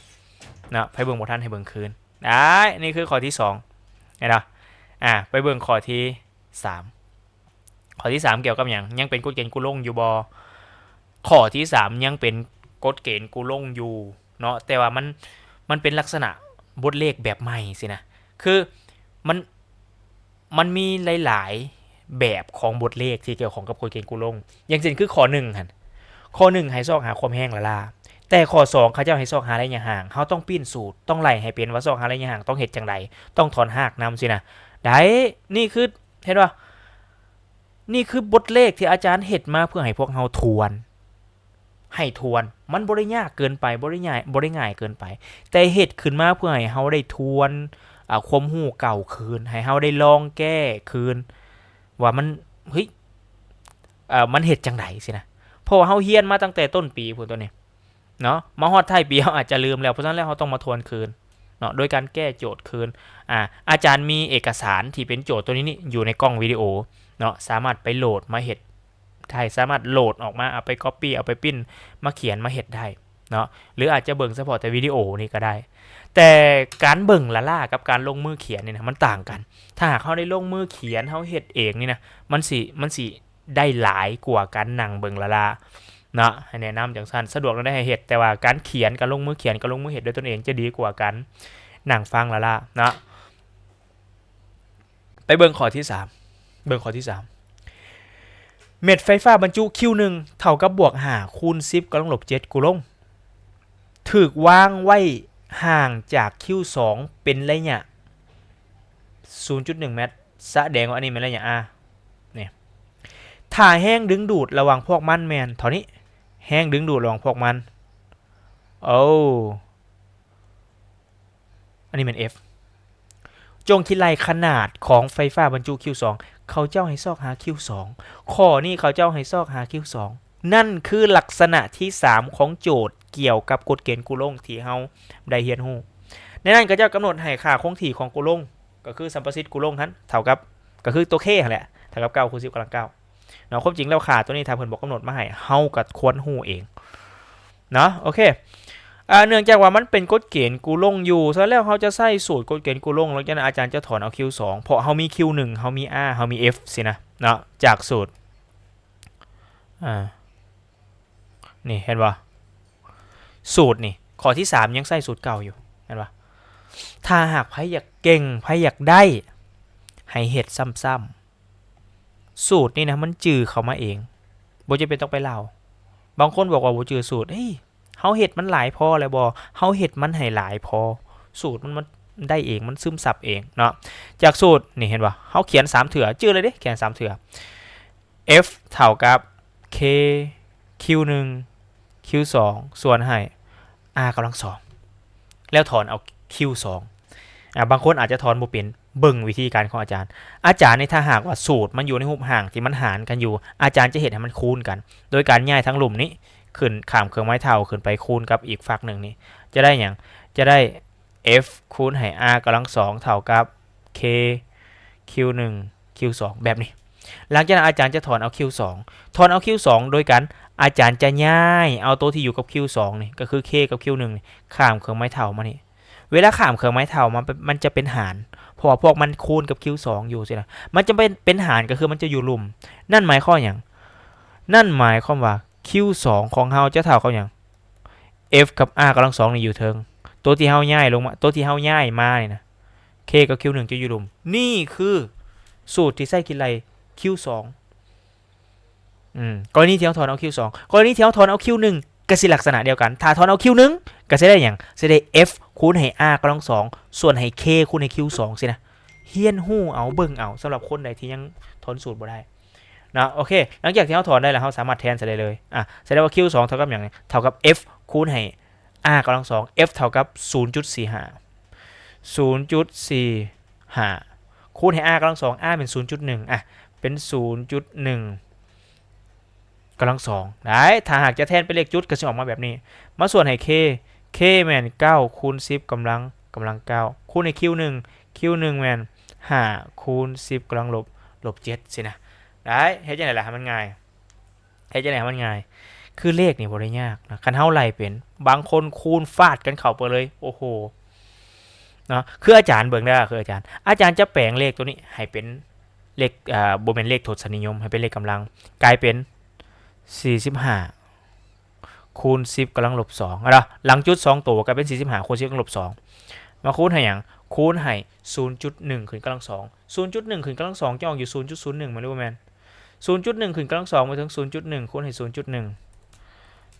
ເນາະ ໃຜເບິ່ງບໍ່ທັນໃຫ້ເບິ່ງຄືນ ໄດ້ ນີ້ຄືຂໍ້ທີສອງ ເຫັນບໍ່? ອາ ໄປເບິ່ງຂໍ້ທີສາມ ຂໍ້ທີສາມກ່ຽວກັບຫຍັງ? ຍັງເປັນກົດເກນກູ້ລົງຢູ່ບໍ່? ຂໍ້ທີສາມຍັງເປັນກົດເກນກູ້ລົງຢູ່ເນາະ ແຕ່ວ່າມັນ ມັນເປັນລັກສະນະບົດເລກແບບໃໝ່ຊີ້ນະ ຄືມັນ ມັນມີຫຼາຍໆແບບຂອງບົດເລກທີ່ກ່ຽວຂ້ອງກັບກົດເກນກູ້ລົງ ຢ່າງເຊັ່ນຄືຂໍ້ໜຶ່ງຫັ້ນ ຂໍ້ໜຶ່ງໃຫ້ຊອກຫາຄວາມແຮງລ້າໆ ແຕ່ຂໍ້ສອງເຂົາເຈົ້າໃຫ້ຊອກຫາໄລຍະຫ່າງ ເຮົາຕ້ອງປີ້ນສູດ ຕ້ອງໄລ່ໃຫ້ເປັນວ່າຊອກຫາໄລຍະຫ່າງຕ້ອງເຮັດຈັ່ງໃດ ຕ້ອງຖອນຮາກນຳຊີ້ນະ ໄດ້ ນີ້ຄື ເຫັນບໍ່? ນີ້ຄືບົດເລກທີ່ອາຈານເຮັດມາເພື່ອໃຫ້ພວກເຮົາທວນ ໃຫ້ທວນ ມັນບໍ່ໄດ້ຍາກເກີນໄປ ບໍ່ໄດ້ງ່າຍ ບໍ່ໄດ້ງ່າຍເກີນໄປ ແຕ່ເຮັດຂຶ້ນມາເພື່ອໃຫ້ເຮົາໄດ້ທວນ ອາ ຄວາມຮູ້ເກົ່າຄືນ ໃຫ້ເຮົາໄດ້ລອງແກ້ຄືນ ວ່າມັນ ເຮີ້ຍ ເອີ ມັນເຮັດຈັ່ງໃດຊີ້ນະ ເພາະວ່າເຮົາຮຽນມາຕັ້ງແຕ່ຕົ້ນປີພຸ້ນ ໂຕນີ້ເນາະ ມາຮອດທ້າຍປີເຮົາອາດຈະລືມແລ້ວ ເພາະສະນັ້ນແລ້ວເຮົາຕ້ອງມາທວນຄືນ ເນາະ ໂດຍການແກ້ໂຈດຄືນ. ອາ ອາຈານມີເອກະສານທີ່ເປັນໂຈດຕົວນີ້ນີ້ຢູ່ໃນກ້ອງວິດີໂອເນາະ ສາມາດໄປໂຫຼດມາເຮັດໄດ້ ສາມາດໂຫຼດອອກມາ ເອົາໄປກັອບປີ້ ເອົາໄປປຣິ້ນ ມາຂຽນ ມາເຮັດໄດ້ເນາະ ຫຼືອາດຈະເບິ່ງສະເພາະແຕ່ວິດີໂອນີ້ກໍໄດ້. ແຕ່ການເບິ່ງລ້າໆກັບການລົງມືຂຽນນີ້ນະ ມັນຕ່າງກັນ. ຖ້າຫາກເຮົາໄດ້ລົງມືຂຽນ ເຮົາເຮັດເອງນີ້ນະ ມັນຊິ ມັນຊິ ໄດ້ຫຼາຍກວ່າການນັ່ງເບິ່ງລ້າໆເນາະ. ໃຫ້ແນະນຳຈັ່ງຊັ້ນ ສະດວກແນວໃດໃຫ້ເຮັດ ແຕ່ວ່າການຂຽນ ການລົງມືຂຽນ ການລົງມືເຮັດດ້ວຍຕົນເອງຈະດີກວ່າການນັ່ງຟັງລ້າໆເນາະ. ໄປເບິ່ງຂໍ້ທີສາມ ເບິ່ງຂໍ້ທີສາມ ເມັດໄຟຟ້າບັນຈຸຄິວໜຶ່ງເທົ່າກັບບວກຫ້າຄູນສິບກຳລັງລົບເຈັດກູລົງ ຖືກວາງໄວ້ຫ່າງຈາກຄິວສອງເປັນໄລຍະສູນຈຸດໜຶ່ງແມັດ ສະແດງວ່າອັນນີ້ແມ່ນໄລຍະ R ນີ້. ຖ້າແຮງດຶງດູດລະຫວ່າງພວກມັນແມ່ນເທົ່ານີ້ ແຮງດຶງດູດລະຫວ່າງພວກມັນ ໂອ້ ອັນນີ້ແມ່ນ F ຈົ່ງຄິດໄລ່ຂະໜາດຂອງໄຟຟ້າບັນຈຸຄິວສອງ ເຂົາເຈົ້າໃຫ້ຊອກຫາຄິວສອງ ຂໍ້ນີ້ເຂົາເຈົ້າໃຫ້ຊອກຫາຄິວສອງ ນັ້ນຄືລັກສະນະທີສາມຂອງໂຈດກ່ຽວກັບກົດເກນກູລົງທີ່ເຮົາໄດ້ຮຽນຮູ້. ໃນນັ້ນເຂົາເຈົ້າກຳນົດໃຫ້ຄ່າຄົງທີ່ຂອງກູລົງ ກໍຄືສຳປະສິດກູລົງຫັ້ນເທົ່າກັບ ກໍຄືຕົວ K ຫັ້ນແຫຼະ ເທົ່າກັບເກົ້າຄູນສິບກຳລັງເກົ້າເນາະ. ຄວາມຈິງແລ້ວຄ່າຕົວນີ້ຖ້າເພິ່ນບໍ່ກຳນົດມາໃຫ້ ເຮົາກໍຄວນຮູ້ເອງເນາະ. ໂອເຄ ອາ ເນື່ອງຈາກວ່າມັນເປັນກົດເກນກູລົງຢູ່ ສະນັ້ນແລ້ວເຮົາຈະໃຊ້ສູດກົດເກນກູລົງ ຫຼັງຈາກນັ້ນອາຈານຈະຖອນເອົາຄິວສອງ ເພາະເຮົາມີຄິວໜຶ່ງ ເຮົາມີ R ເຮົາມີ F ຊີ້ນະເນາະ ຈາກສູດ ອາ ນີ້ເຫັນບໍ່? ສູດນີ້ ຂໍ້ທີສາມຍັງໃຊ້ສູດເກົ່າຢູ່ ເຫັນບໍ່? ຖ້າຫາກໃຜຢາກເກັ່ງ ໃຜຢາກໄດ້ ໃຫ້ເຮັດຊ້ຳໆ ສູດນີ້ນະ ມັນຈື່ເຂົ້າມາເອງ ບໍ່ຈຳເປັນຕ້ອງໄປເລົ່າ. ບາງຄົນບອກວ່າບໍ່ຈື່ສູດ ເອີຍ ເຮົາເຮັດມັນຫຼາຍພໍແລ້ວບໍ່? ເຮົາເຮັດມັນໃຫ້ຫຼາຍພໍ ສູດມັນ ມັນໄດ້ເອງ ມັນຊຶມຊັບເອງເນາະ. ຈາກສູດນີ້ ເຫັນບໍ່? ເຮົາຂຽນສາມເທື່ອ ຈື່ເລີຍເດ້ ຂຽນສາມເທື່ອ F ເທົ່າກັບ K ຄິວໜຶ່ງ ຄິວສອງ ສ່ວນໃຫ້ R ກຳລັງສອງ ແລ້ວຖອນເອົາຄິວສອງ. ອາ ບາງຄົນອາດຈະຖອນບໍ່ເປັນ ເບິ່ງວິທີການຂອງອາຈານ. ອາຈານນີ້ ຖ້າຫາກວ່າສູດມັນຢູ່ໃນຮູບຮ່າງທີ່ມັນຫານກັນຢູ່ ອາຈານຈະເຮັດໃຫ້ມັນຄູນກັນ ໂດຍການຍ້າຍທັງລຸ່ມນີ້ຂຶ້ນ ຂ້າມເຄື່ອງໝາຍເທົ່າຂຶ້ນໄປຄູນກັບອີກຝັກໜຶ່ງນີ້ ຈະໄດ້ຫຍັງ? ຈະໄດ້ F ຄູນໃຫ້ R ກຳລັງສອງ ເທົ່າກັບ K ຄິວໜຶ່ງ ຄິວສອງ ແບບນີ້. ຫຼັງຈາກນັ້ນອາຈານຈະຖອນເອົາຄິວສອງ ຖອນເອົາຄິວສອງໂດຍການ ອາຈານຈະຍ້າຍເອົາໂຕທີ່ຢູ່ກັບຄິວສອງນີ້ ກໍຄື K ກັບ Q ໜຶ່ງນີ້ ຂ້າມເຄື່ອງໝາຍເທົ່າມານີ້. ເວລາຂ້າມເຄື່ອງໝາຍເທົ່າມາ ມັນຈະເປັນຫານ ເພາະວ່າພວກມັນຄູນກັບ Q ສອງຢູ່ຊີ້ນະ ມັນຈະເປັນ ເປັນຫານ ກໍຄືມັນຈະຢູ່ລຸ່ມ. ນັ້ນໝາຍຄວາມຫຍັງ? ນັ້ນໝາຍຄວາມວ່າ Q ສອງຂອງເຮົາຈະເທົ່າກັບຫຍັງ? F ກັບ R ກຳລັງສອງນີ້ຢູ່ເທິງ ໂຕທີ່ເຮົາຍ້າຍລົງມາ ໂຕທີ່ເຮົາຍ້າຍມານີ້ນະ K ກັບ Q ໜຶ່ງຈະຢູ່ລຸ່ມ. ນີ້ຄືສູດທີ່ໃຊ້ຄິດໄລ່ Q ສອງ ອືມ ກໍລະນີທີ່ເຮົາຖອນເອົາ Q ສອງ ກໍລະນີທີ່ເຮົາຖອນເອົາ Q ໜຶ່ງ ກໍຊິລັກສະນະດຽວກັນ. ຖ້າຖອນເອົາ Q ໜຶ່ງ ກໍຊິໄດ້ຫຍັງ? ຊິໄດ້ F ຄູນໃຫ້ R ກຳລັງສອງ ສ່ວນໃຫ້ K ຄູນໃຫ້ Q ສອງ ຊີ້ນະ. ຮຽນຮູ້ເອົາ ເບິ່ງເອົາ ສຳລັບຄົນໃດທີ່ຍັງຖອນສູດບໍ່ໄດ້ເນາະ. ໂອເຄ ຫຼັງຈາກທີ່ເຮົາຖອນໄດ້ແລ້ວ ເຮົາສາມາດແທນໃສ່ໄດ້ເລີຍ. ອາ ສະແດງວ່າ Q ສອງເທົ່າກັບຫຍັງ? ເທົ່າກັບ F ຄູນໃຫ້ R ກຳລັງສອງ F ເທົ່າກັບສູນຈຸດສີ່ຫ້າ ສູນຈຸດສີ່ຫ້າ ຄູນໃຫ້ R ກຳລັງສອງ R ແມ່ນສູນຈຸດໜຶ່ງ ອະ ເປັນສູນຈຸດໜຶ່ງກຳລັງສອງ ໄດ້. ຖ້າຫາກຈະແທນເປັນເລກຈຸດ ກໍຊິອອກມາແບບນີ້ ມາສ່ວນໃຫ້ K K ແມ່ນເກົ້າຄູນສິບກຳລັງ ກຳລັງເກົ້າ ຄູນໃຫ້ Q ໜຶ່ງ Q ໜຶ່ງແມ່ນຫ້າຄູນສິບກຳລັງລົບ ລົບເຈັດ ຊີ້ນະ. ໄດ້ ເຮັດຈັ່ງໃດລະໃຫ້ມັນງ່າຍ? ເຮັດຈັ່ງໃດໃຫ້ມັນງ່າຍ? ຄືເລກນີ້ບໍ່ໄດ້ຍາກນະ ຄັນເຮົາໄລ່ເປັນ. ບາງຄົນຄູນຟາດກັນເຂົ້າໄປເລີຍ ໂອ້ໂຫ ເນາະ. ຄືອາຈານເບິ່ງເດີ ຄືອາຈານ ອາຈານຈະແປງເລກຕົວນີ້ໃຫ້ເປັນເລກ ເອີ ບໍ່ແມ່ນເລກທົດສະນິຍົມ ໃຫ້ເປັນເລກກຳລັງ ກາຍເປັນສີ່ສິບຫ້າຄູນສິບກຳລັງລົບສອງ ເອົາລະ ຫຼັງຈຸດສອງໂຕ ກາຍເປັນສີ່ສິບຫ້າຄູນສິບກຳລັງລົບສອງ ມາຄູນໃຫ້ຫຍັງ? ຄູນໃຫ້ສູນຈຸດໜຶ່ງຂຶ້ນກຳລັງສອງ ສູນຈຸດໜຶ່ງຂຶ້ນກຳລັງສອງ ຈະອອກຢູ່ສູນຈຸດສູນໜຶ່ງ ແມ່ນຫຼືບໍ່ແມ່ນ? ສູນຈຸດໜຶ່ງຂຶ້ນກຳລັງສອງ ມາເຖິງສູນຈຸດໜຶ່ງຄູນໃຫ້ສູນຈຸດໜຶ່ງ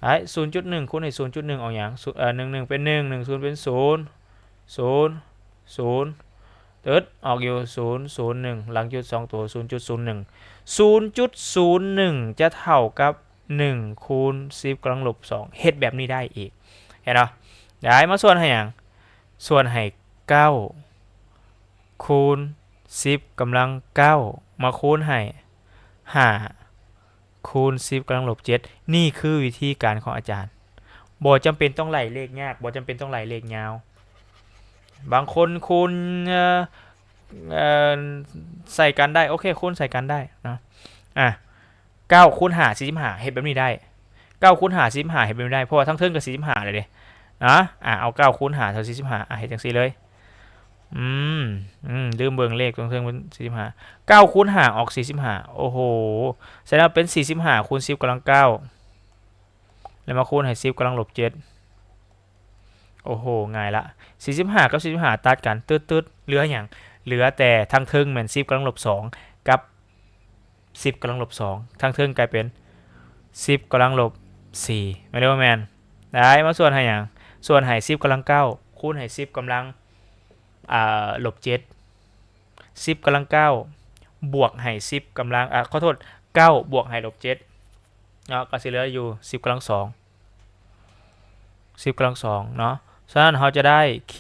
ໄດ້ ສູນຈຸດໜຶ່ງຄູນໃຫ້ສູນຈຸດໜຶ່ງ ອອກຫຍັງ? ສູນ ເອີ ໜຶ່ງ ໜຶ່ງ ເປັນໜຶ່ງ ໜຶ່ງ ສູນ ເປັນສູນ ສູນ ສູນ ຕຶດ ອອກຢູ່ສູນ ສູນ ໜຶ່ງ ຫຼັງຈຸດສອງໂຕ ສູນຈຸດສູນໜຶ່ງ ສູນຈຸດສູນໜຶ່ງຈະເທົ່າກັບໜຶ່ງຄູນສິບກຳລັງລົບສອງ ເຮັດແບບນີ້ໄດ້ອີກ ເຫັນບໍ່? ໄດ້ ມາສ່ວນໃຫ້ຫຍັງ? ສ່ວນໃຫ້ເກົ້າຄູນສິບກຳລັງເກົ້າ ມາຄູນໃຫ້ຫ້າຄູນສິບກຳລັງລົບເຈັດ ນີ້ຄືວິທີການຂອງອາຈານ. ບໍ່ຈຳເປັນຕ້ອງໄລ່ເລກຍາກ ບໍ່ຈຳເປັນຕ້ອງໄລ່ເລກຍາວ ບາງຄົນຄູນ ເອີ ເອີ ໃສ່ກັນໄດ້ ໂອເຄ ຄູນໃສ່ກັນໄດ້ເນາະ ອ່າ ເກົ້າຄູນຫ້າ ສີ່ສິບຫ້າ ເຮັດແບບນີ້ໄດ້ ເກົ້າຄູນຫ້າ ສີ່ສິບຫ້າ ເຮັດແບບນີ້ໄດ້ ເພາະວ່າທາງເທິງກໍສີ່ສິບຫ້າແລ້ວເດ້ເນາະ ອ່າ ເອົາເກົ້າຄູນຫ້າເທົ່າສີ່ສິບຫ້າ ອ່າ ເຮັດຈັ່ງຊີ້ເລີຍ ອືມ ອືມ ລືມເບິ່ງເລກ ເທິງເທິງມັນສີ່ສິບຫ້າ ເກົ້າຄູນຫ້າອອກສີ່ສິບຫ້າ ໂອ້ໂຫ ສະນັ້ນເປັນສີ່ສິບຫ້າຄູນສິບກຳລັງເກົ້າ ແລ້ວມາຄູນໃຫ້ສິບກຳລັງລົບເຈັດ ໂອ້ໂຫ ງ່າຍລະ ສີ່ສິບຫ້າກັບສີ່ສິບຫ້າຕັດກັນ ຕຶດໆ ເຫຼືອຫຍັງ? ເຫຼືອແຕ່ທາງເທິງແມ່ນສິບກຳລັງລົບສອງ ກັບສິບກຳລັງລົບສອງ ທາງເທິງກາຍເປັນສິບກຳລັງລົບສີ່ ແມ່ນຫຼືບໍ່ແມ່ນ? ໄດ້ ມາສ່ວນໃຫ້ຫຍັງ? ສ່ວນໃຫ້ສິບກຳລັງເກົ້າ ຄູນໃຫ້ສິບກຳລັງ ອ່າ ລົບເຈັດ ສິບກຳລັງເກົ້າ ບວກໃຫ້ສິບກຳລັງ ອ່າ ຂໍໂທດ ເກົ້າບວກໃຫ້ລົບເຈັດເນາະ ກໍຊິເຫຼືອຢູ່ສິບກຳລັງສອງ ສິບກຳລັງສອງເນາະ ສະນັ້ນເຮົາຈະໄດ້ Q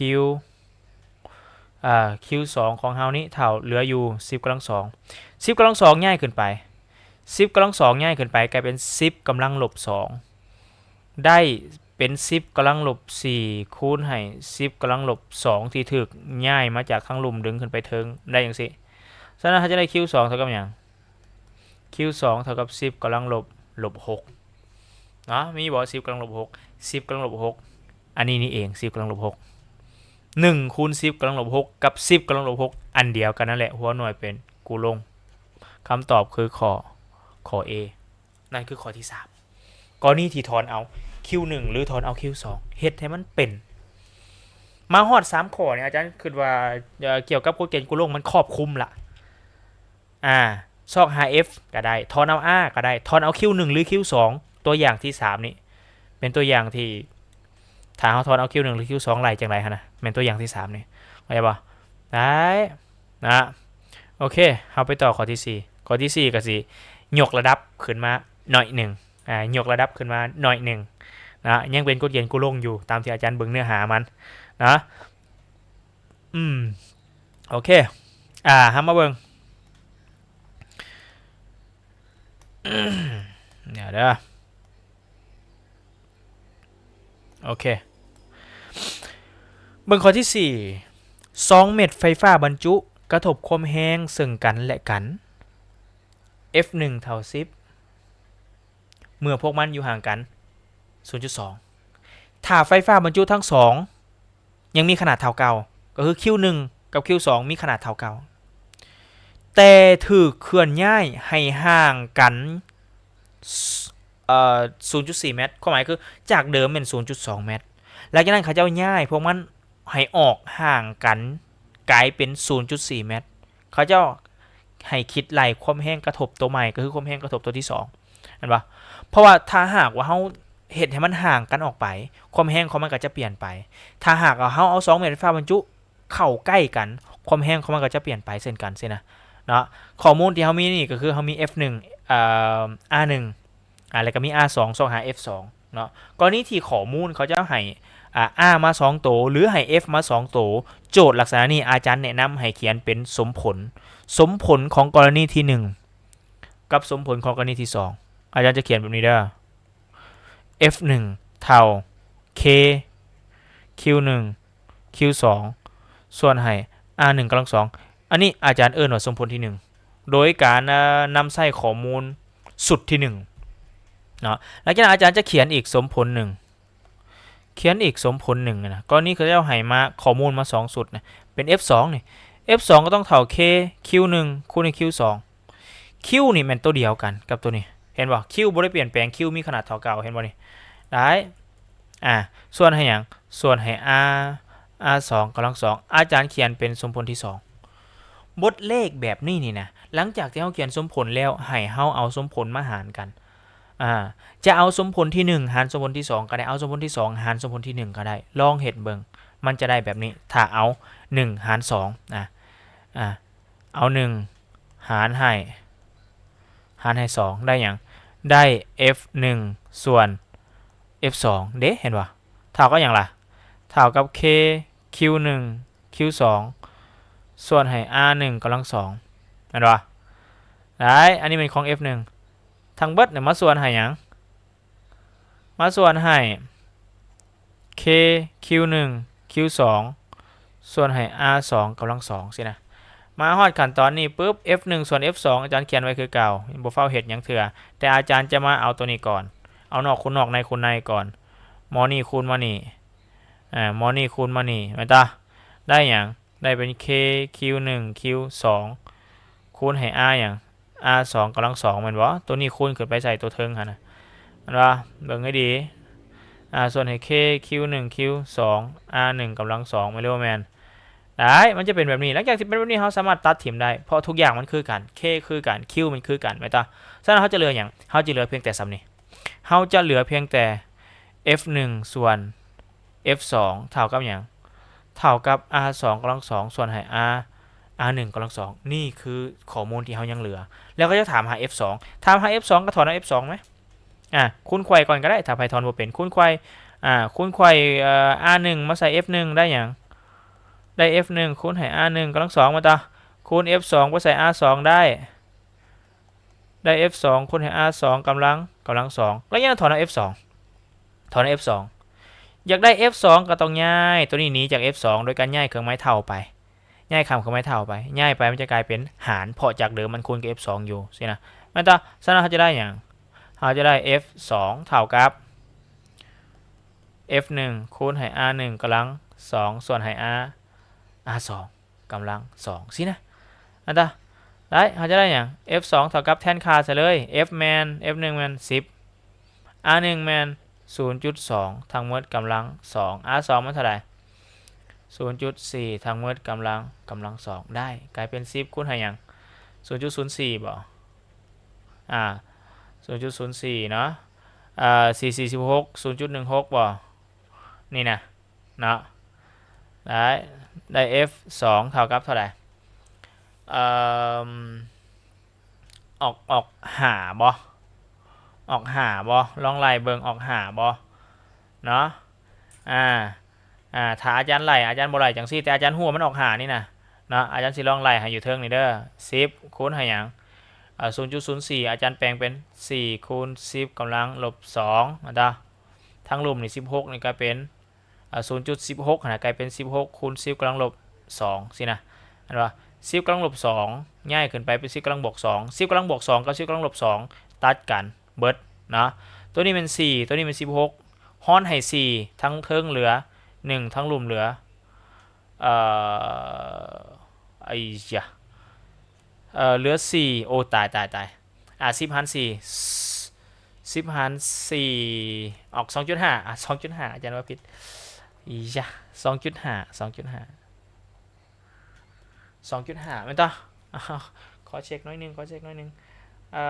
ອ່າ Q ສອງຂອງເຮົານີ້ເທົ່າເຫຼືອຢູ່ສິບກຳລັງສອງ ສິບກຳລັງສອງຍ້າຍຂຶ້ນໄປ ສິບກຳລັງສອງຍ້າຍຂຶ້ນໄປກາຍເປັນສິບກຳລັງລົບສອງ ໄດ້ເປັນສິບກຳລັງລົບສີ່ ຄູນໃຫ້ສິບກຳລັງລົບສອງ ທີ່ຖືກຍ້າຍມາຈາກທາງລຸ່ມດຶງຂຶ້ນໄປເທິງ ໄດ້ຈັ່ງຊີ້ ສະນັ້ນເຮົາຈະໄດ້ Q ສອງເທົ່າກັບຫຍັງ? Q ສອງເທົ່າກັບສິບກຳລັງລົບ ລົບຫົກເນາະ ມີບໍ່? ສິບກຳລັງລົບຫົກ ສິບກຳລັງລົບຫົກ ອັນນີ້ນີ້ເອງ ສິບກຳລັງລົບຫົກ ໜຶ່ງຄູນສິບກຳລັງລົບຫົກ ກັບສິບກຳລັງລົບຫົກ ອັນດຽວກັນນັ້ນແຫຼະ ຫົວໜ່ວຍເປັນກູລົງ ຄຳຕອບຄືຂໍ້ ຂໍ້ A ນັ້ນຄືຂໍ້ທີສາມ ກໍລະນີທີ່ຖອນເອົາ Q ໜຶ່ງ ຫຼື ຖອນເອົາ Q ສອງ ເຮັດໃຫ້ມັນເປັນ ມາຮອດສາມຂໍ້ນີ້ ອາຈານຄິດວ່າ ເອີ ກ່ຽວກັບກົດເກນກູລົງມັນຄອບຄຸມລະ ອ່າ ຊອກຫາ F ກໍໄດ້ ຖອນເອົາ R ກໍໄດ້ ຖອນເອົາ Q ໜຶ່ງ ຫຼື Q ສອງ ຕົວຢ່າງທີສາມນີ້ ເປັນຕົວຢ່າງທີ່ ຖ້າເຮົາຖອນເອົາ Q ໜຶ່ງ ຫຼື Q ສອງ ໄລ່ຈັ່ງໃດຫັ້ນນະ ແມ່ນຕົວຢ່າງທີສາມນີ້ ເຂົ້າໃຈບໍ່? ໄດ້ນະ ໂອເຄ ເຮົາໄປຕໍ່ຂໍ້ທີສີ່ ຂໍ້ທີສີ່ກໍຊິຍົກລະດັບຂຶ້ນມາໜ້ອຍໜຶ່ງ ອ່າ ຍົກລະດັບຂຶ້ນມາໜ້ອຍໜຶ່ງນະ ຍັງເປັນກົດເກນກູລົງຢູ່ ຕາມທີ່ອາຈານເບິ່ງເນື້ອຫາມັນນະ ອືມ ໂອເຄ ອ່າ ເຮົາມາເບິ່ງ ດຽວເດີ ໂອເຄ ເບິ່ງຂໍ້ທີສີ່ ສອງເມັດໄຟຟ້າບັນຈຸກະທົບຄວາມແຮງເຊິ່ງກັນ ແລະ ກັນ F ໜຶ່ງເທົ່າສິບ ເມື່ອພວກມັນຢູ່ຫ່າງກັນສູນຈຸດສອງ ຖ້າໄຟຟ້າບັນຈຸທັງສອງຍັງມີຂະໜາດເທົ່າເກົ່າ ກໍຄື Q ໜຶ່ງ ກັບ Q ສອງ ມີຂະໜາດເທົ່າເກົ່າ ແຕ່ຖືກເຄື່ອນຍ້າຍໃຫ້ຫ່າງກັນ ເອີ ສູນຈຸດສີ່ແມັດ ຄວາມໝາຍຄືຈາກເດີມແມ່ນສູນຈຸດສອງແມັດ ຫຼັງຈາກນັ້ນເຂົາເຈົ້າຍ້າຍພວກມັນໃຫ້ອອກຫ່າງກັນກາຍເປັນສູນຈຸດສີ່ແມັດ ເຂົາເຈົ້າໃຫ້ຄິດໄລ່ຄວາມແຮງກະທົບຕົວໃໝ່ ກໍຄືຄວາມແຮງກະທົບຕົວທີສອງ ແມ່ນບໍ່? ເພາະວ່າຖ້າຫາກວ່າເຮົາເຮັດໃຫ້ມັນຫ່າງກັນອອກໄປ ຄວາມແຮງຂອງມັນກໍຈະປ່ຽນໄປ ຖ້າຫາກວ່າເຮົາເອົາສອງເມັດໄຟຟ້າບັນຈຸ ເຂົ້າໃກ້ກັນ ຄວາມແຮງຂອງມັນກໍຈະປ່ຽນໄປເຊັ່ນກັນຊີ້ນະເນາະ ຂໍ້ມູນທີ່ເຮົາມີນີ້ກໍຄືເຮົາມີ F ໜຶ່ງ ເອີ R ໜຶ່ງ ອ່າ ແລ້ວກໍມີ R ສອງ ຊອກຫາ F ສອງເນາະ ກໍລະນີທີ່ຂໍ້ມູນເຂົາຈະໃຫ້ ອ່າ R ມາສອງໂຕ ຫຼື ໃຫ້ F ມາສອງໂຕ ໂຈດລັກສະນະນີ້ອາຈານແນະນຳໃຫ້ຂຽນເປັນສົມຜົນ ສົມຜົນຂອງກໍລະນີທີໜຶ່ງ ກັບສົມຜົນຂອງກໍລະນີທີສອງ ອາຈານຈະຂຽນແບບນີ້ເດີ F ໜຶ່ງ ເທົ່າ K Q ໜຶ່ງ Q ສອງ ສ່ວນໃຫ້ R ໜຶ່ງກຳລັງສອງ ອັນນີ້ອາຈານເອີ້ນວ່າສົມຜົນທີໜຶ່ງ ໂດຍການ ເອີ ນຳໃຊ້ຂໍ້ມູນຊຸດທີໜຶ່ງເນາະ ຫຼັງຈາກນັ້ນອາຈານຈະຂຽນອີກສົມຜົນໜຶ່ງ ຂຽນອີກສົມຜົນໜຶ່ງນະ ກໍລະນີເຂົາເຈົ້າໃຫ້ມາ ຂໍ້ມູນມາສອງຊຸດນະ ເປັນ F ສອງນີ້ F ສອງກໍຕ້ອງເທົ່າ K Q ໜຶ່ງ ຄູນໃຫ້ Q ສອງ Q ນີ້ແມ່ນຕົວດຽວກັນກັບຕົວນີ້ ເຫັນບໍ່? Q ບໍ່ໄດ້ປ່ຽນແປງ Q ມີຂະໜາດເທົ່າເກົ່າ ເຫັນບໍ່ນີ້? ໄດ້ ອ່າ ສ່ວນໃຫ້ຫຍັງ? ສ່ວນໃຫ້ R R ສອງກຳລັງສອງ ອາຈານຂຽນເປັນສົມຜົນທີສອງ ບົດເລກແບບນີ້ນີ້ນະ ຫຼັງຈາກທີ່ເຮົາຂຽນສົມຜົນແລ້ວ ໃຫ້ເຮົາເອົາສົມຜົນມາຫານກັນ ອ່າ ຈະເອົາສົມຜົນທີໜຶ່ງຫານສົມຜົນທີສອງກໍໄດ້ ເອົາສົມຜົນທີສອງຫານສົມຜົນທີໜຶ່ງກໍໄດ້ ລອງເຮັດເບິ່ງ ມັນຈະໄດ້ແບບນີ້ ຖ້າເອົາໜຶ່ງຫານສອງ ອ່າ ອ່າ ເອົາໜຶ່ງຫານໃຫ້ ຫານໃຫ້ສອງ ໄດ້ຫຍັງ? ໄດ້ F ໜຶ່ງ ສ່ວນ F ສອງ ເດ້ ເຫັນບໍ່? ເທົ່າກັບຫຍັງລະ? ເທົ່າກັບ K Q ໜຶ່ງ Q ສອງ ສ່ວນໃຫ້ R ໜຶ່ງກຳລັງສອງ ແມ່ນບໍ່? ໄດ້ ອັນນີ້ແມ່ນຂອງ F ໜຶ່ງ ທັງເບິດນີ້ມາສ່ວນໃຫ້ຫຍັງ? ມາສ່ວນໃຫ້ K Q ໜຶ່ງ Q ສອງ ສ່ວນໃຫ້ R ໜຶ່ງກຳລັງສອງ ແມ່ນບໍ່? ສ່ວນໃຫ້ R ສອງກຳລັງສອງຊີ້ນະ. ມາຮອດຂັ້ນຕອນນີ້ປຶບ F ໜຶ່ງ ສ່ວນ F ສອງ ອາຈານຂຽນໄວ້ຄືເກົ່າ, ບໍ່ຟ້າວເຮັດຫຍັງເທື່ອ, ແຕ່ອາຈານຈະມາເອົາໂຕນີ້ກ່ອນ, ເອົານອກຄູນນອກ ໃນຄູນໃນກ່ອນ, ໝໍນີ້ຄູນມານີ້, ອາ ໝໍນີ້ຄູນມານີ້ ແມ່ນຕາ? ໄດ້ຫຍັງ? ໄດ້ເປັນ K Q ໜຶ່ງ Q ສອງ ຄູນໃຫ້ R ຫຍັງ? R ສອງກຳລັງສອງແມ່ນບໍ່? ໂຕນີ້ຄູນຂຶ້ນໄປໃສ່ໂຕເທິງຫັ້ນນະ ແມ່ນບໍ່? ເບິ່ງໃຫ້ດີ R ສ່ວນໃຫ້ K Q ໜຶ່ງ Q ສອງ R ໜຶ່ງກຳລັງສອງ ແມ່ນຫຼືບໍ່ແມ່ນ? ໄດ້ ມັນຈະເປັນແບບນີ້. ຫຼັງຈາກທີ່ເປັນແບບນີ້ ເຮົາສາມາດຕັດຖິ້ມໄດ້ ເພາະທຸກຢ່າງມັນຄືກັນ, K ຄືກັນ, Q ມັນຄືກັນ ແມ່ນຕາ? ສະນັ້ນເຮົາຈະເຫຼືອຫຍັງ? ເຮົາຈະເຫຼືອພຽງແຕ່ສ່ຳນີ້. ເຮົາຈະເຫຼືອພຽງແຕ່ F ໜຶ່ງ ສ່ວນ F ສອງ ເທົ່າກັບຫຍັງ? ເທົ່າກັບ R ສອງກຳລັງສອງ ສ່ວນໃຫ້ R R ໜຶ່ງກຳລັງສອງ. ນີ້ຄືຂໍ້ມູນທີ່ເຮົາຍັງເຫຼືອ. ແລ້ວເຂົາຈະຖາມຫາ F ສອງ ຖາມຫາ F ສອງ ກໍຖອນເອົາ F ສອງແມ? ອາ ຄູນໄຂວ້ກ່ອນກໍໄດ້ ຖ້າໃຜຖອນບໍ່ເປັນ. ຄູນໄຂວ້ ອາ ຄູນໄຂວ້ ເອີ R ໜຶ່ງມາໃສ່ F ໜຶ່ງໄດ້ຫຍັງ? ໄດ້ F ໜຶ່ງ ຄູນໃຫ້ R ໜຶ່ງກຳລັງສອງ ແມ່ນຕາ? ຄູນ F ສອງໄປໃສ່ R ສອງໄດ້ ໄດ້ F ສອງ ຄູນໃຫ້ R ສອງກຳລັງ ກຳລັງສອງ ແລ້ວຍັງຖອນເອົາ F ສອງ ຖອນເອົາ F ສອງ. ຢາກໄດ້ F ສອງ ກໍຕ້ອງຍ້າຍໂຕນີ້ໜີຈາກ F ສອງ ໂດຍການຍ້າຍເຄື່ອງໝາຍເທົ່າໄປ, ຍ້າຍຂ້າມເຄື່ອງໝາຍເທົ່າໄປ, ຍ້າຍໄປມັນຈະກາຍເປັນຫານ ເພາະຈາກເດີມມັນຄູນກັບ F ສອງ ຢູ່ຊີ້ນະ ແມ່ນຕາ? ສະນັ້ນເຮົາຈະໄດ້ຫຍັງ? ເຮົາຈະໄດ້ F ສອງ ເທົ່າກັບ F ໜຶ່ງ ຄູນໃຫ້ R ໜຶ່ງກຳລັງສອງ ສ່ວນໃຫ້ R R ສອງ ກຳລັງສອງຊີ້ນະ ອັນຕາ ໄດ້ ເຮົາຈະໄດ້ຫຍັງ? F ສອງ ເທົ່າກັບ ແທນຄ່າໃສ່ເລີຍ F ແມ່ນ F ໜຶ່ງແມ່ນສິບ R ໜຶ່ງແມ່ນສູນຈຸດສອງທັງໝົດກຳລັງສອງ R ສອງແມ່ນເທົ່າໃດ? ສູນຈຸດສີ່ທັງໝົດກຳລັງ ກຳລັງສອງ ໄດ້ ກາຍເປັນສິບຄູນໃຫ້ຫຍັງ? ສູນຈຸດສູນສີ່ບໍ່? ອ່າ ສູນຈຸດສູນສີ່ເນາະ ເອີ ສີ່ສີ່ສິບຫົກ ສູນຈຸດໜຶ່ງຫົກບໍ່? ນີ້ນະ ເນາະ ໄດ້ ໄດ້ F ສອງ ເທົ່າກັບເທົ່າໃດ? ເອີ ອອກ ອອກຫ້າບໍ່? ອອກຫ້າບໍ່? ລອງໄລ່ເບິ່ງ ອອກຫ້າບໍ່? ເນາະ ອາ ອາ ຖ້າອາຈານໄລ່ ອາຈານບໍ່ໄລ່ຈັ່ງຊີ້ ແຕ່ອາຈານຮູ້ວ່າມັນອອກຫ້ານີ້ນະ ເນາະ ອາຈານຊິລອງໄລ່ໃຫ້ຢູ່ເທິງນີ້ເດີ ສິບຄູນໃຫ້ຫຍັງ? ເອີ ສູນຈຸດສູນສີ່ ອາຈານແປງເປັນສີ່ຄູນສິບກຳລັງລົບສອງ ແມ່ນຕາ? ທັງລຸ່ມນີ້ ສິບຫົກນີ້ກາຍເປັນ ເອີ ສູນຈຸດສິບຫົກຫັ້ນນະ ກາຍເປັນສິບຫົກຄູນສິບກຳລັງລົບສອງຊີ້ນະ ເຫັນບໍ່? ສິບກຳລັງລົບສອງຍ້າຍຂຶ້ນໄປເປັນສິບກຳລັງບວກສອງ ສິບກຳລັງບວກສອງກັບສິບກຳລັງລົບສອງຕັດກັນເບິດເນາະ ໂຕນີ້ແມ່ນສີ່ ໂຕນີ້ແມ່ນສິບຫົກ ຮ້ອນໃຫ້ສີ່ ທັງເທິງເຫຼືອໜຶ່ງ ທັງລຸ່ມເຫຼືອ ເອີ ໄອ້ຢາ ເອີ ເຫຼືອສີ່ ໂອ້ ຕາຍ ຕາຍ ຕາຍ ອ່າ ສິບຫານສີ່ ສິບຫານສີ່ ອອກສອງຈຸດຫ້າ ອ່າ ສອງຈຸດຫ້າ ອາຈານວ່າຜິດ ອີຢາ ສອງຈຸດຫ້າ ສອງຈຸດຫ້າ ສອງຈຸດຫ້າ ແມ່ນຕາ? ຂໍເຊັກໜ້ອຍໜຶ່ງ ຂໍເຊັກໜ້ອຍໜຶ່ງ ເອີ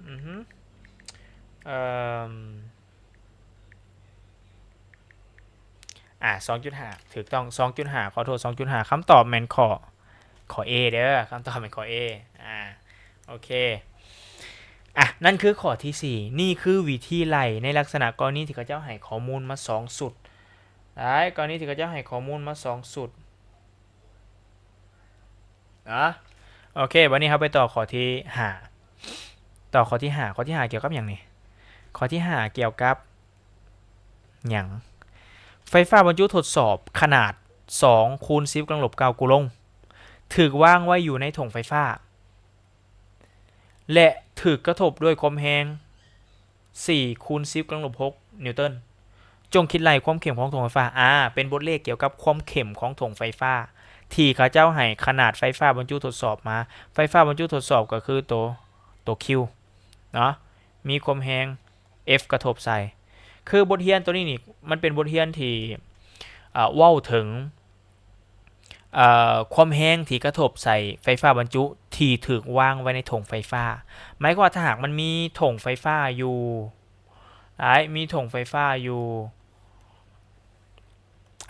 ອື ເອີ ອ່າ ສອງຈຸດຫ້າ ຖືກຕ້ອງ ສອງຈຸດຫ້າ ຂໍໂທດ ສອງຈຸດຫ້າ ຄຳຕອບແມ່ນຂໍ້ ຂໍ້ A ເດີ ຄຳຕອບແມ່ນຂໍ້ A ອ່າ ໂອເຄ ອ່ະ ນັ້ນຄືຂໍ້ທີສີ່ ນີ້ຄືວິທີໄລ່ໃນລັກສະນະກໍລະນີທີ່ເຂົາເຈົ້າໃຫ້ຂໍ້ມູນມາສອງຊຸດ ໄດ້ ກໍລະນີທີ່ເຂົາເຈົ້າໃຫ້ຂໍ້ມູນມາສອງຊຸດ ເນາະ ໂອເຄ ບັດນີ້ເຮົາໄປຕໍ່ຂໍ້ທີຫ້າ ຕໍ່ຂໍ້ທີຫ້າ ຂໍ້ທີຫ້າກ່ຽວກັບຫຍັງນີ້? ຂໍ້ທີຫ້າກ່ຽວກັບຫຍັງ? ໄຟຟ້າບັນຈຸທົດສອບຂະໜາດສອງຄູນສິບກຳລັງລົບເກົ້າກູລົງ ຖືກວາງໄວ້ຢູ່ໃນຖົງໄຟຟ້າ ແລະ ຖືກກະທົບດ້ວຍຄວາມແຮງສີ່ຄູນສິບກຳລັງລົບຫົກນິວຕັນ. ຈົ່ງຄິດໄລ່ຄວາມເຂັ້ມຂອງຖົງໄຟຟ້າ. ອາ ເປັນບົດເລກກ່ຽວກັບຄວາມເຂັ້ມຂອງຖົງໄຟຟ້າ ທີ່ເຂົາເຈົ້າໃຫ້ຂະໜາດໄຟຟ້າບັນຈຸທົດສອບມາ. ໄຟຟ້າບັນຈຸທົດສອບກໍຄືໂຕ ໂຕ Q ເນາະ ມີຄວາມແຮງ F ກະທົບໃສ່. ຄືບົດຮຽນໂຕນີ້ນີ້ ມັນເປັນບົດຮຽນທີ່ ເອີ ເວົ້າເຖິງ ເອີ ຄວາມແຮງທີ່ກະທົບໃສ່ໄຟຟ້າບັນຈຸທີ່ຖືກວາງໄວ້ໃນຖົງໄຟຟ້າ. ໝາຍຄວາມວ່າຖ້າຫາກມັນມີຖົງໄຟຟ້າຢູ່ ໄດ້ ມີຖົງໄຟຟ້າຢູ່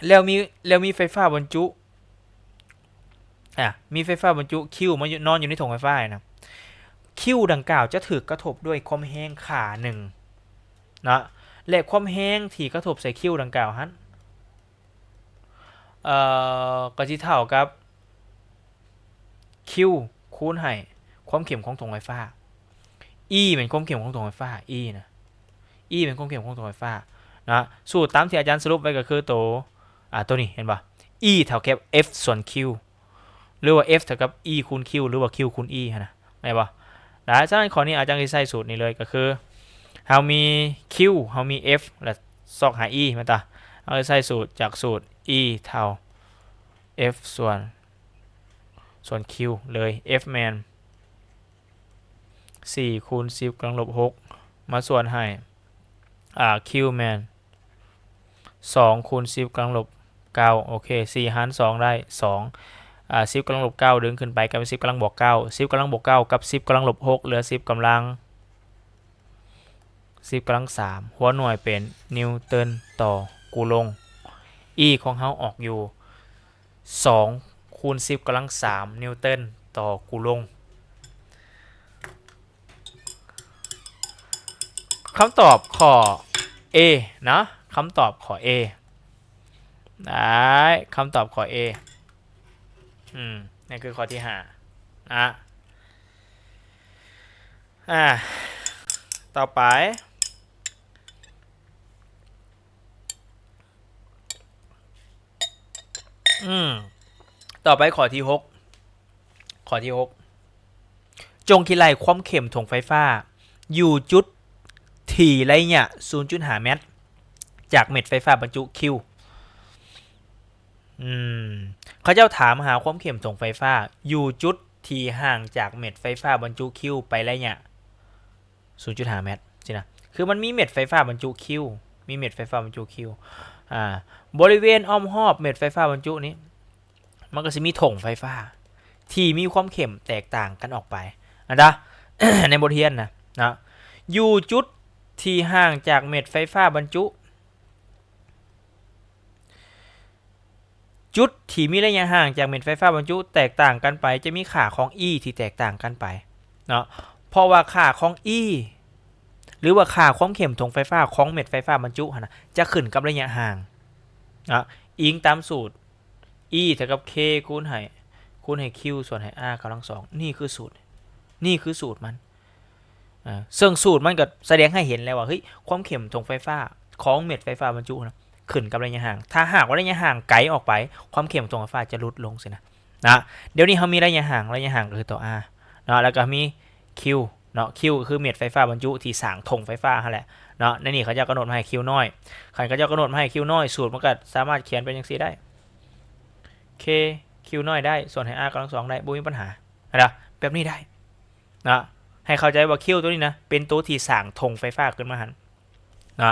ແລ້ວມີ ແລ້ວມີໄຟຟ້າບັນຈຸ ອາ ມີໄຟຟ້າບັນຈຸ Q ມາຢູ່ ນອນຢູ່ໃນຖົງໄຟຟ້ານະ Q ດັ່ງກ່າວຈະຖືກກະທົບດ້ວຍຄວາມແຮງຄ່າໜຶ່ງເນາະ ແລະ ຄວາມແຮງທີ່ກະທົບໃສ່ Q ດັ່ງກ່າວຫັ້ນ ເອີ ກໍຊິເທົ່າກັບ Q ຄູນໃຫ້ຄວາມເຂັ້ມຂອງຖົງໄຟຟ້າ. E ແມ່ນຄວາມເຂັ້ມຂອງຖົງໄຟຟ້າ E ນະ E ແມ່ນຄວາມເຂັ້ມຂອງຖົງໄຟຟ້ານະ. ສູດຕາມທີ່ອາຈານສະຫຼຸບໄວ້ກໍຄືໂຕ ອາ ໂຕນີ້ ເຫັນບໍ່? E ເທົ່າກັບ F ສ່ວນ Q ຫຼືວ່າ F ເທົ່າກັບ E ຄູນ Q ຫຼືວ່າ Q ຄູນ E ຫັ້ນນະ ແມ່ນບໍ່? ໄດ້ ສະນັ້ນຂໍ້ນີ້ອາຈານຊິໃຊ້ສູດນີ້ເລີຍ ກໍຄືເຮົາມີ Q ເຮົາມີ F ແລະ ຊອກຫາ E ແມ່ນຕາ ເຮົາຊິໃຊ້ສູດຈາກສູດ E ເທົ່າ F ສ່ວນ ສ່ວນ Q ເລີຍ F ແມ່ນ ສີ່ຄູນສິບກຳລັງລົບຫົກ ມາສ່ວນໃຫ້ ອ່າ Q ແມ່ນ ສອງຄູນສິບກຳລັງລົບເກົ້າ ໂອເຄ ສີ່ຫານສອງໄດ້ສອງ ອ່າ ສິບກຳລັງລົບເກົ້າດຶງຂຶ້ນໄປກາຍເປັນສິບກຳລັງບວກເກົ້າ ສິບກຳລັງບວກເກົ້າກັບສິບກຳລັງລົບຫົກເຫຼືອສິບກຳລັງ ສິບກຳລັງສາມ ຫົວໜ່ວຍເປັນນິວເຕີນຕໍ່ກູລົງ E ຂອງເຮົາອອກຢູ່ ສອງຄູນສິບກຳລັງສາມນິວເຕີນຕໍ່ກູລົງ. ຄຳຕອບຂໍ້ A ເນາະ ຄຳຕອບຂໍ້ A ໄດ້ ຄຳຕອບຂໍ້ A ອືມ ນັ້ນຄືຂໍ້ທີຫ້ານະ ອ່າ ຕໍ່ໄປ ອືມ ຕໍ່ໄປຂໍ້ທີຫົກ ຂໍ້ທີຫົກ ຈົ່ງຄິດໄລ່ຄວາມເຂັ້ມຖົງໄຟຟ້າຢູ່ຈຸດທີ່ໄລຍະສູນຈຸດຫ້າແມັດ ຈາກເມັດໄຟຟ້າບັນຈຸ Q ອືມ ເຂົາເຈົ້າຖາມຫາຄວາມເຂັ້ມຖົງໄຟຟ້າຢູ່ຈຸດທີ່ຫ່າງຈາກເມັດໄຟຟ້າບັນຈຸ Q ໄປໄລຍະ ສູນຈຸດຫ້າແມັດຊີ້ນະ ຄືມັນມີເມັດໄຟຟ້າບັນຈຸ Q ມີເມັດໄຟຟ້າບັນຈຸ Q ອ່າ ບໍລິເວນອ້ອມຮອບເມັດໄຟຟ້າບັນຈຸນີ້ ມັນກໍຊິມີຖົງໄຟຟ້າທີ່ມີຄວາມເຂັ້ມແຕກຕ່າງກັນອອກໄປ ອັນດາ ໃນບົດຮຽນນະ ເນາະ ຢູ່ຈຸດທີ່ຫ່າງຈາກເມັດໄຟຟ້າບັນຈຸ ຈຸດທີ່ມີໄລຍະຫ່າງຈາກເມັດໄຟຟ້າບັນຈຸແຕກຕ່າງກັນໄປ ຈະມີຄ່າຂອງ E ທີ່ແຕກຕ່າງກັນໄປເນາະ ເພາະວ່າຄ່າຂອງ E ຫຼືວ່າຄ່າຄວາມເຂັ້ມຖົງໄຟຟ້າຂອງເມັດໄຟຟ້າບັນຈຸຫັ້ນນະ ຈະຂຶ້ນກັບໄລຍະຫ່າງເນາະ ອີງຕາມສູດ E ເທົ່າກັບ K ຄູນໃຫ້ ຄູນໃຫ້ Q ສ່ວນໃຫ້ R ກຳລັງສອງ ນີ້ຄືສູດ ນີ້ຄືສູດມັນ ເຊິ່ງສູດມັນກໍສະແດງໃຫ້ເຫັນແລ້ວວ່າ ເຮີ້ຍ ຄວາມເຂັ້ມຖົງໄຟຟ້າຂອງເມັດໄຟຟ້າບັນຈຸນະ ຂຶ້ນກັບໄລຍະຫ່າງ ຖ້າຫາກວ່າໄລຍະຫ່າງໄກອອກໄປ ຄວາມເຂັ້ມຖົງໄຟຟ້າຈະຫຼຸດລົງຊີ້ນະ ນະ ດຽວນີ້ເຮົາມີໄລຍະຫ່າງ ໄລຍະຫ່າງກໍຄືຕົວ R ເນາະ ແລ້ວກໍມີ Q ເນາະ Q ກໍຄືເມັດໄຟຟ້າບັນຈຸທີ່ສ້າງຖົງໄຟຟ້າຫັ້ນແຫຼະເນາະ ໃນນີ້ເຂົາເຈົ້າກຳນົດມາໃຫ້ Q ນ້ອຍ ຄັນເຂົາເຈົ້າກຳນົດມາໃຫ້ Q ນ້ອຍ ສູດມັນກໍສາມາດຂຽນເປັນຈັ່ງຊີ້ໄດ້ K Q ນ້ອຍໄດ້ ສ່ວນໃຫ້ R ກຳລັງສອງໄດ້ ບໍ່ມີບັນຫາ ເຫັນບໍ່? ແບບນີ້ໄດ້ ນະ ໃຫ້ເຂົ້າໃຈວ່າ Q ຕົວນີ້ນະ ເປັນຕົວທີ່ສ້າງຖົງໄຟຟ້າຂຶ້ນມາຫັ້ນ ນະ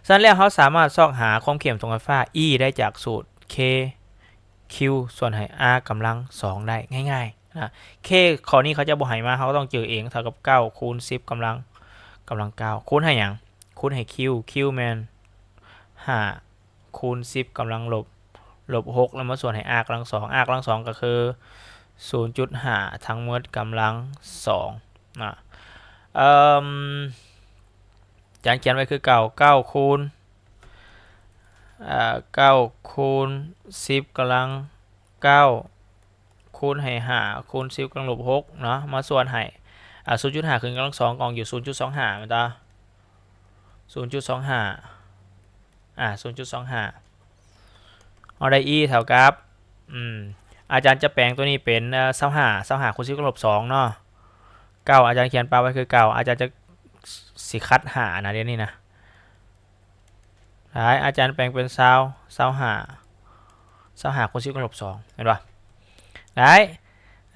ສະນັ້ນແລ້ວ ເຮົາສາມາດຊອກຫາຄວາມເຂັ້ມຖົງໄຟຟ້າ E ໄດ້ຈາກສູດ K Q ສ່ວນໃຫ້ R ກຳລັງສອງໄດ້ງ່າຍໆ ນະ K ຂໍ້ນີ້ເຂົາຈະບໍ່ໃຫ້ມາ ເຮົາຕ້ອງຈື່ເອງ ເທົ່າກັບເກົ້າຄູນສິບກຳລັງ ກຳລັງເກົ້າ ຄູນໃຫ້ຫຍັງ? ຄູນໃຫ້ Q Q ແມ່ນຫ້າ ຄູນສິບກຳລັງລົບ ລົບຫົກ ແລ້ວມາສ່ວນໃຫ້ R ກຳລັງສອງ R ກຳລັງສອງກໍຄື ສູນຈຸດຫ້າ ທັງໝົດກຳລັງສອງນະ ເອີ່ມ ອາຈານຂຽນໄວ້ຄືເກົ່າ ເກົ້າຄູນ ເອີ່ ເກົ້າຄູນສິບກຳລັງເກົ້າ ຄູນໃຫ້ຫ້າຄູນສິບກຳລັງລົບຫົກເນາະ ມາສ່ວນໃຫ້ ອ່າ ສູນຈຸດຫ້າຂຶ້ນກຳລັງສອງ ກໍອອກຢູ່ ສູນຈຸດສອງຫ້າ ແມ່ນຕາ ສູນຈຸດສອງຫ້າ ອ່າ ສູນຈຸດສອງຫ້າ ເຮົາໄດ້ E ເທົ່າກັບ ອືມ ອາຈານຈະແປງຕົວນີ້ເປັນ ເອີ່ ຊາວຫ້າ ຊາວຫ້າຄູນສິບກຳລັງລົບສອງເນາະ ເກົ້າ ອາຈານຂຽນປະໄວ້ຄືເກົ່າ ອາຈານຈະ ຊິຄັດຫ້ານະ ດຽວນີ້ນະ ໄດ້ ອາຈານແປງເປັນຊາວ ຊາວຫ້າ ຊາວຫ້າຄູນສິບກຳລັງລົບສອງ ເຫັນບໍ່? ໄດ້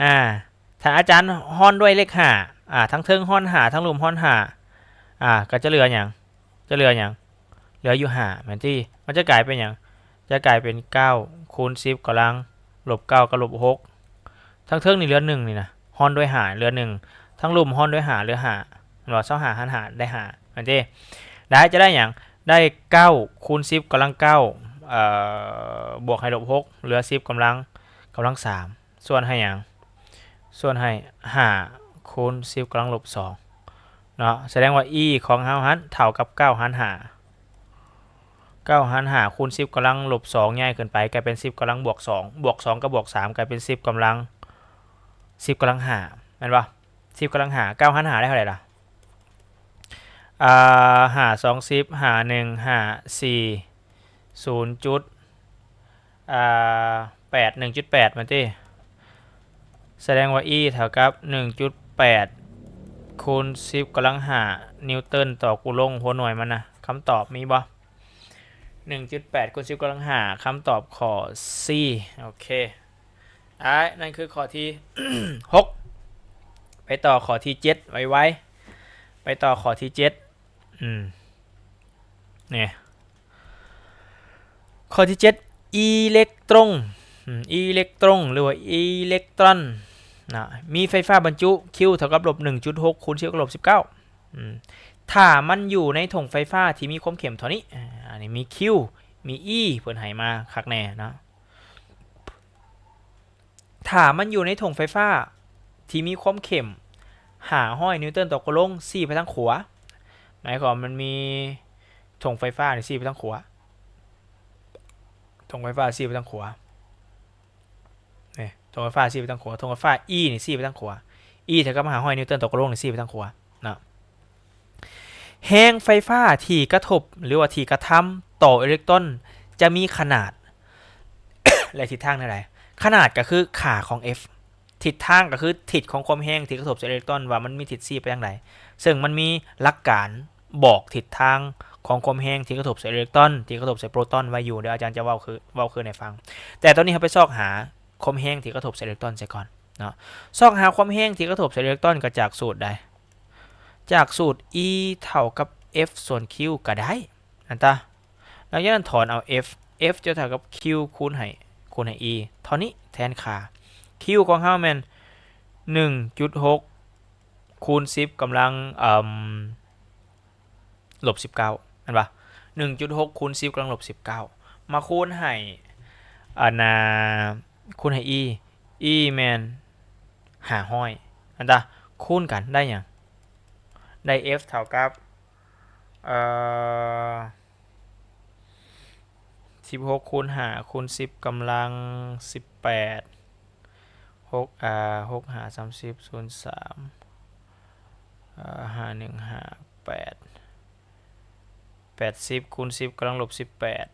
ອ່າ ຖ້າອາຈານຮ່ອນດ້ວຍເລກຫ້າ ອ່າ ທັງເທິງຮ່ອນຫ້າ ທັງລຸ່ມຮ່ອນຫ້າ ອ່າ ກໍຈະເຫຼືອຫຍັງ? ຈະເຫຼືອຫຍັງ? ເຫຼືອຢູ່ຫ້າ ແມ່ນຕິ? ມັນຈະກາຍເປັນຫຍັງ? ຈະກາຍເປັນເກົ້າຄູນສິບກຳລັງລົບເກົ້າກັບລົບຫົກ ທັງເທິງນີ້ເຫຼືອໜຶ່ງນີ້ນະ ຮ່ອນດ້ວຍຫ້າເຫຼືອໜຶ່ງ ທັງລຸ່ມຮ່ອນດ້ວຍຫ້າເຫຼືອຫ້າ ແມ່ນບໍ່? ຊາວຫ້າຫານຫ້າໄດ້ຫ້າ ແມ່ນຕິ? ໄດ້ ຈະໄດ້ຫຍັງ? ໄດ້ເກົ້າຄູນສິບກຳລັງເກົ້າ ເອີ່ ບວກໃຫ້ລົບຫົກ ເຫຼືອສິບກຳລັງ ກຳລັງສາມ ສ່ວນໃຫ້ຫຍັງ? ສ່ວນໃຫ້ຫ້າຄູນສິບກຳລັງລົບສອງເນາະ ສະແດງວ່າ E ຂອງເຮົາຫັ້ນເທົ່າກັບເກົ້າຫານຫ້າ ເກົ້າຫານຫ້າຄູນສິບກຳລັງລົບສອງ ຍ້າຍຂຶ້ນໄປກາຍເປັນສິບກຳລັງບວກສອງ ບວກສອງກັບບວກສາມກາຍເປັນສິບກຳລັງ ສິບກຳລັງຫ້າ ແມ່ນບໍ່? ສິບກຳລັງຫ້າ ເກົ້າຫານຫ້າໄດ້ເທົ່າໃດລະ? ອ່າ ຫ້າສອງສິບ ຫ້າໜຶ່ງຫ້າສີ່ ສູນຈຸດ ອ່າ ແປດ ໜຶ່ງຈຸດແປດ ແມ່ນຕິ? ສະແດງວ່າ E ເທົ່າກັບ ໜຶ່ງຈຸດແປດ ຄູນ ສິບກຳລັງ ຫ້າ ນິວຕັນຕໍ່ກູໂລງ ຫົວໜ່ວຍມັນນະ. ຄຳຕອບມີບໍ່? ໜຶ່ງຈຸດແປດ ຄູນ ສິບກຳລັງ ຫ້າ. ຄຳຕອບຂໍ້ C. ໂອເຄ. ອາ ນັ້ນຄືຂໍ້ທີ ຫົກ. ໄປຕໍ່ຂໍ້ທີ ເຈັດ ໄວໆ. ໄປຕໍ່ຂໍ້ທີ ເຈັດ. ອືມ ນີ້ ຂໍ້ທີ ເຈັດ ອີເລັກຕຣອນ ອືມ ອີເລັກຕຣອນ ຫຼືວ່າອີເລັກຕຣອນນະ ມີໄຟຟ້າບັນຈຸ Q ເທົ່າກັບ ລົບໜຶ່ງຈຸດຫົກ ຄູນ ສິບ ກັບ ລົບສິບເກົ້າ. ອືມ ຖ້າມັນຢູ່ໃນຖົງໄຟຟ້າທີ່ມີຄວາມເຂັ້ມເທົ່ານີ້ ອາ ອັນນີ້ມີ Q ມີ E ເພິ່ນໃຫ້ມາຄັກແນ່ເນາະ. ຖ້າມັນຢູ່ໃນຖົງໄຟຟ້າທີ່ມີຄວາມເຂັ້ມ ຫ້າຮ້ອຍ ນິວຕັນຕໍ່ກູໂລງ ຊີ້ໄປທາງຂວາ. ໝາຍຄວາມມັນມີຖົງໄຟຟ້ານີ້ຊີ້ໄປທາງຂວາ. ຖົງໄຟຟ້າຊີ້ໄປທາງຂວາ. ນີ້ ຖົງໄຟຟ້າຊີ້ໄປທາງຂວາ. ຖົງໄຟຟ້າ E ນີ້ຊີ້ໄປທາງຂວາ. E ເທົ່າກັບ ຫ້າຮ້ອຍ ນິວຕັນຕໍ່ກູໂລງ ນີ້ຊີ້ໄປທາງຂວາເນາະ. ແຮງໄຟຟ້າທີ່ກະທົບ ຫຼືວ່າທີ່ກະທຳຕໍ່ເອເລັກຕຣອນ ຈະມີຂະໜາດ ແລະ ທິດທາງແນວໃດ? ຂະໜາດກໍຄືຄ່າຂອງ F, ທິດທາງກໍຄືທິດຂອງຄວາມແຮງທີ່ກະທົບໃສ່ເອເລັກຕຣອນ ວ່າມັນມີທິດຊີ້ໄປທາງໃດ. ເຊິ່ງມັນມີຫຼັກການບອກທິດທາງຂອງຄວາມແຮງທີ່ກະທົບໃສ່ເອເລັກຕຣອນ ທີ່ກະທົບໃສ່ໂປຣຕອນໄວ້ຢູ່. ດຽວອາຈານຈະເວົ້າຄື ເວົ້າຄືນໃຫ້ຟັງ. ແຕ່ຕອນນີ້ເຮົາໄປຊອກຫາຄວາມແຮງທີ່ກະທົບໃສ່ເອເລັກຕຣອນໃສ່ກ່ອນເນາະ. ຊອກຫາຄວາມແຮງທີ່ກະທົບໃສ່ເອເລັກຕຣອນກໍຈາກສູດໃດ? ຈາກສູດ E ເທົ່າກັບ F ສ່ວນ Q ກໍໄດ້ ອັນຕາ. ຫຼັງຈາກນັ້ນຖອນເອົາ F, F ຈະເທົ່າກັບ Q ຄູນໃຫ້ ຄູນໃຫ້ E ເທົ່ານີ້ແທນຄ່າ. Q ຂອງເຮົາແມ່ນ ໜຶ່ງຈຸດຫົກ ຄູນ ສິບກຳລັງ ເອີ່ມ ລົບສິບເກົ້າ ແມ່ນບໍ່? ໜຶ່ງຈຸດຫົກ ຄູນ ສິບກຳລັງ ລົບສິບເກົ້າ ມາຄູນໃຫ້ ອັນນ່າ ຄູນໃຫ້ E, E ແມ່ນ ຫ້າຮ້ອຍ ອັນຕາ. ຄູນກັນໄດ້ຫຍັງ? ໄດ້ F ເທົ່າກັບ ເອີ່ ສິບຫົກ ຄູນ ຫ້າ ຄູນ ສິບກຳລັງ ສິບແປດ ຫົກ ອາ ຫົກຫ້າ ສາມສິບ ສູນສາມ ເອີ່ ຫ້າໜຶ່ງຫ້າແປດ ແປດສິບ ຄູນ ສິບກຳລັງ ລົບສິບແປດ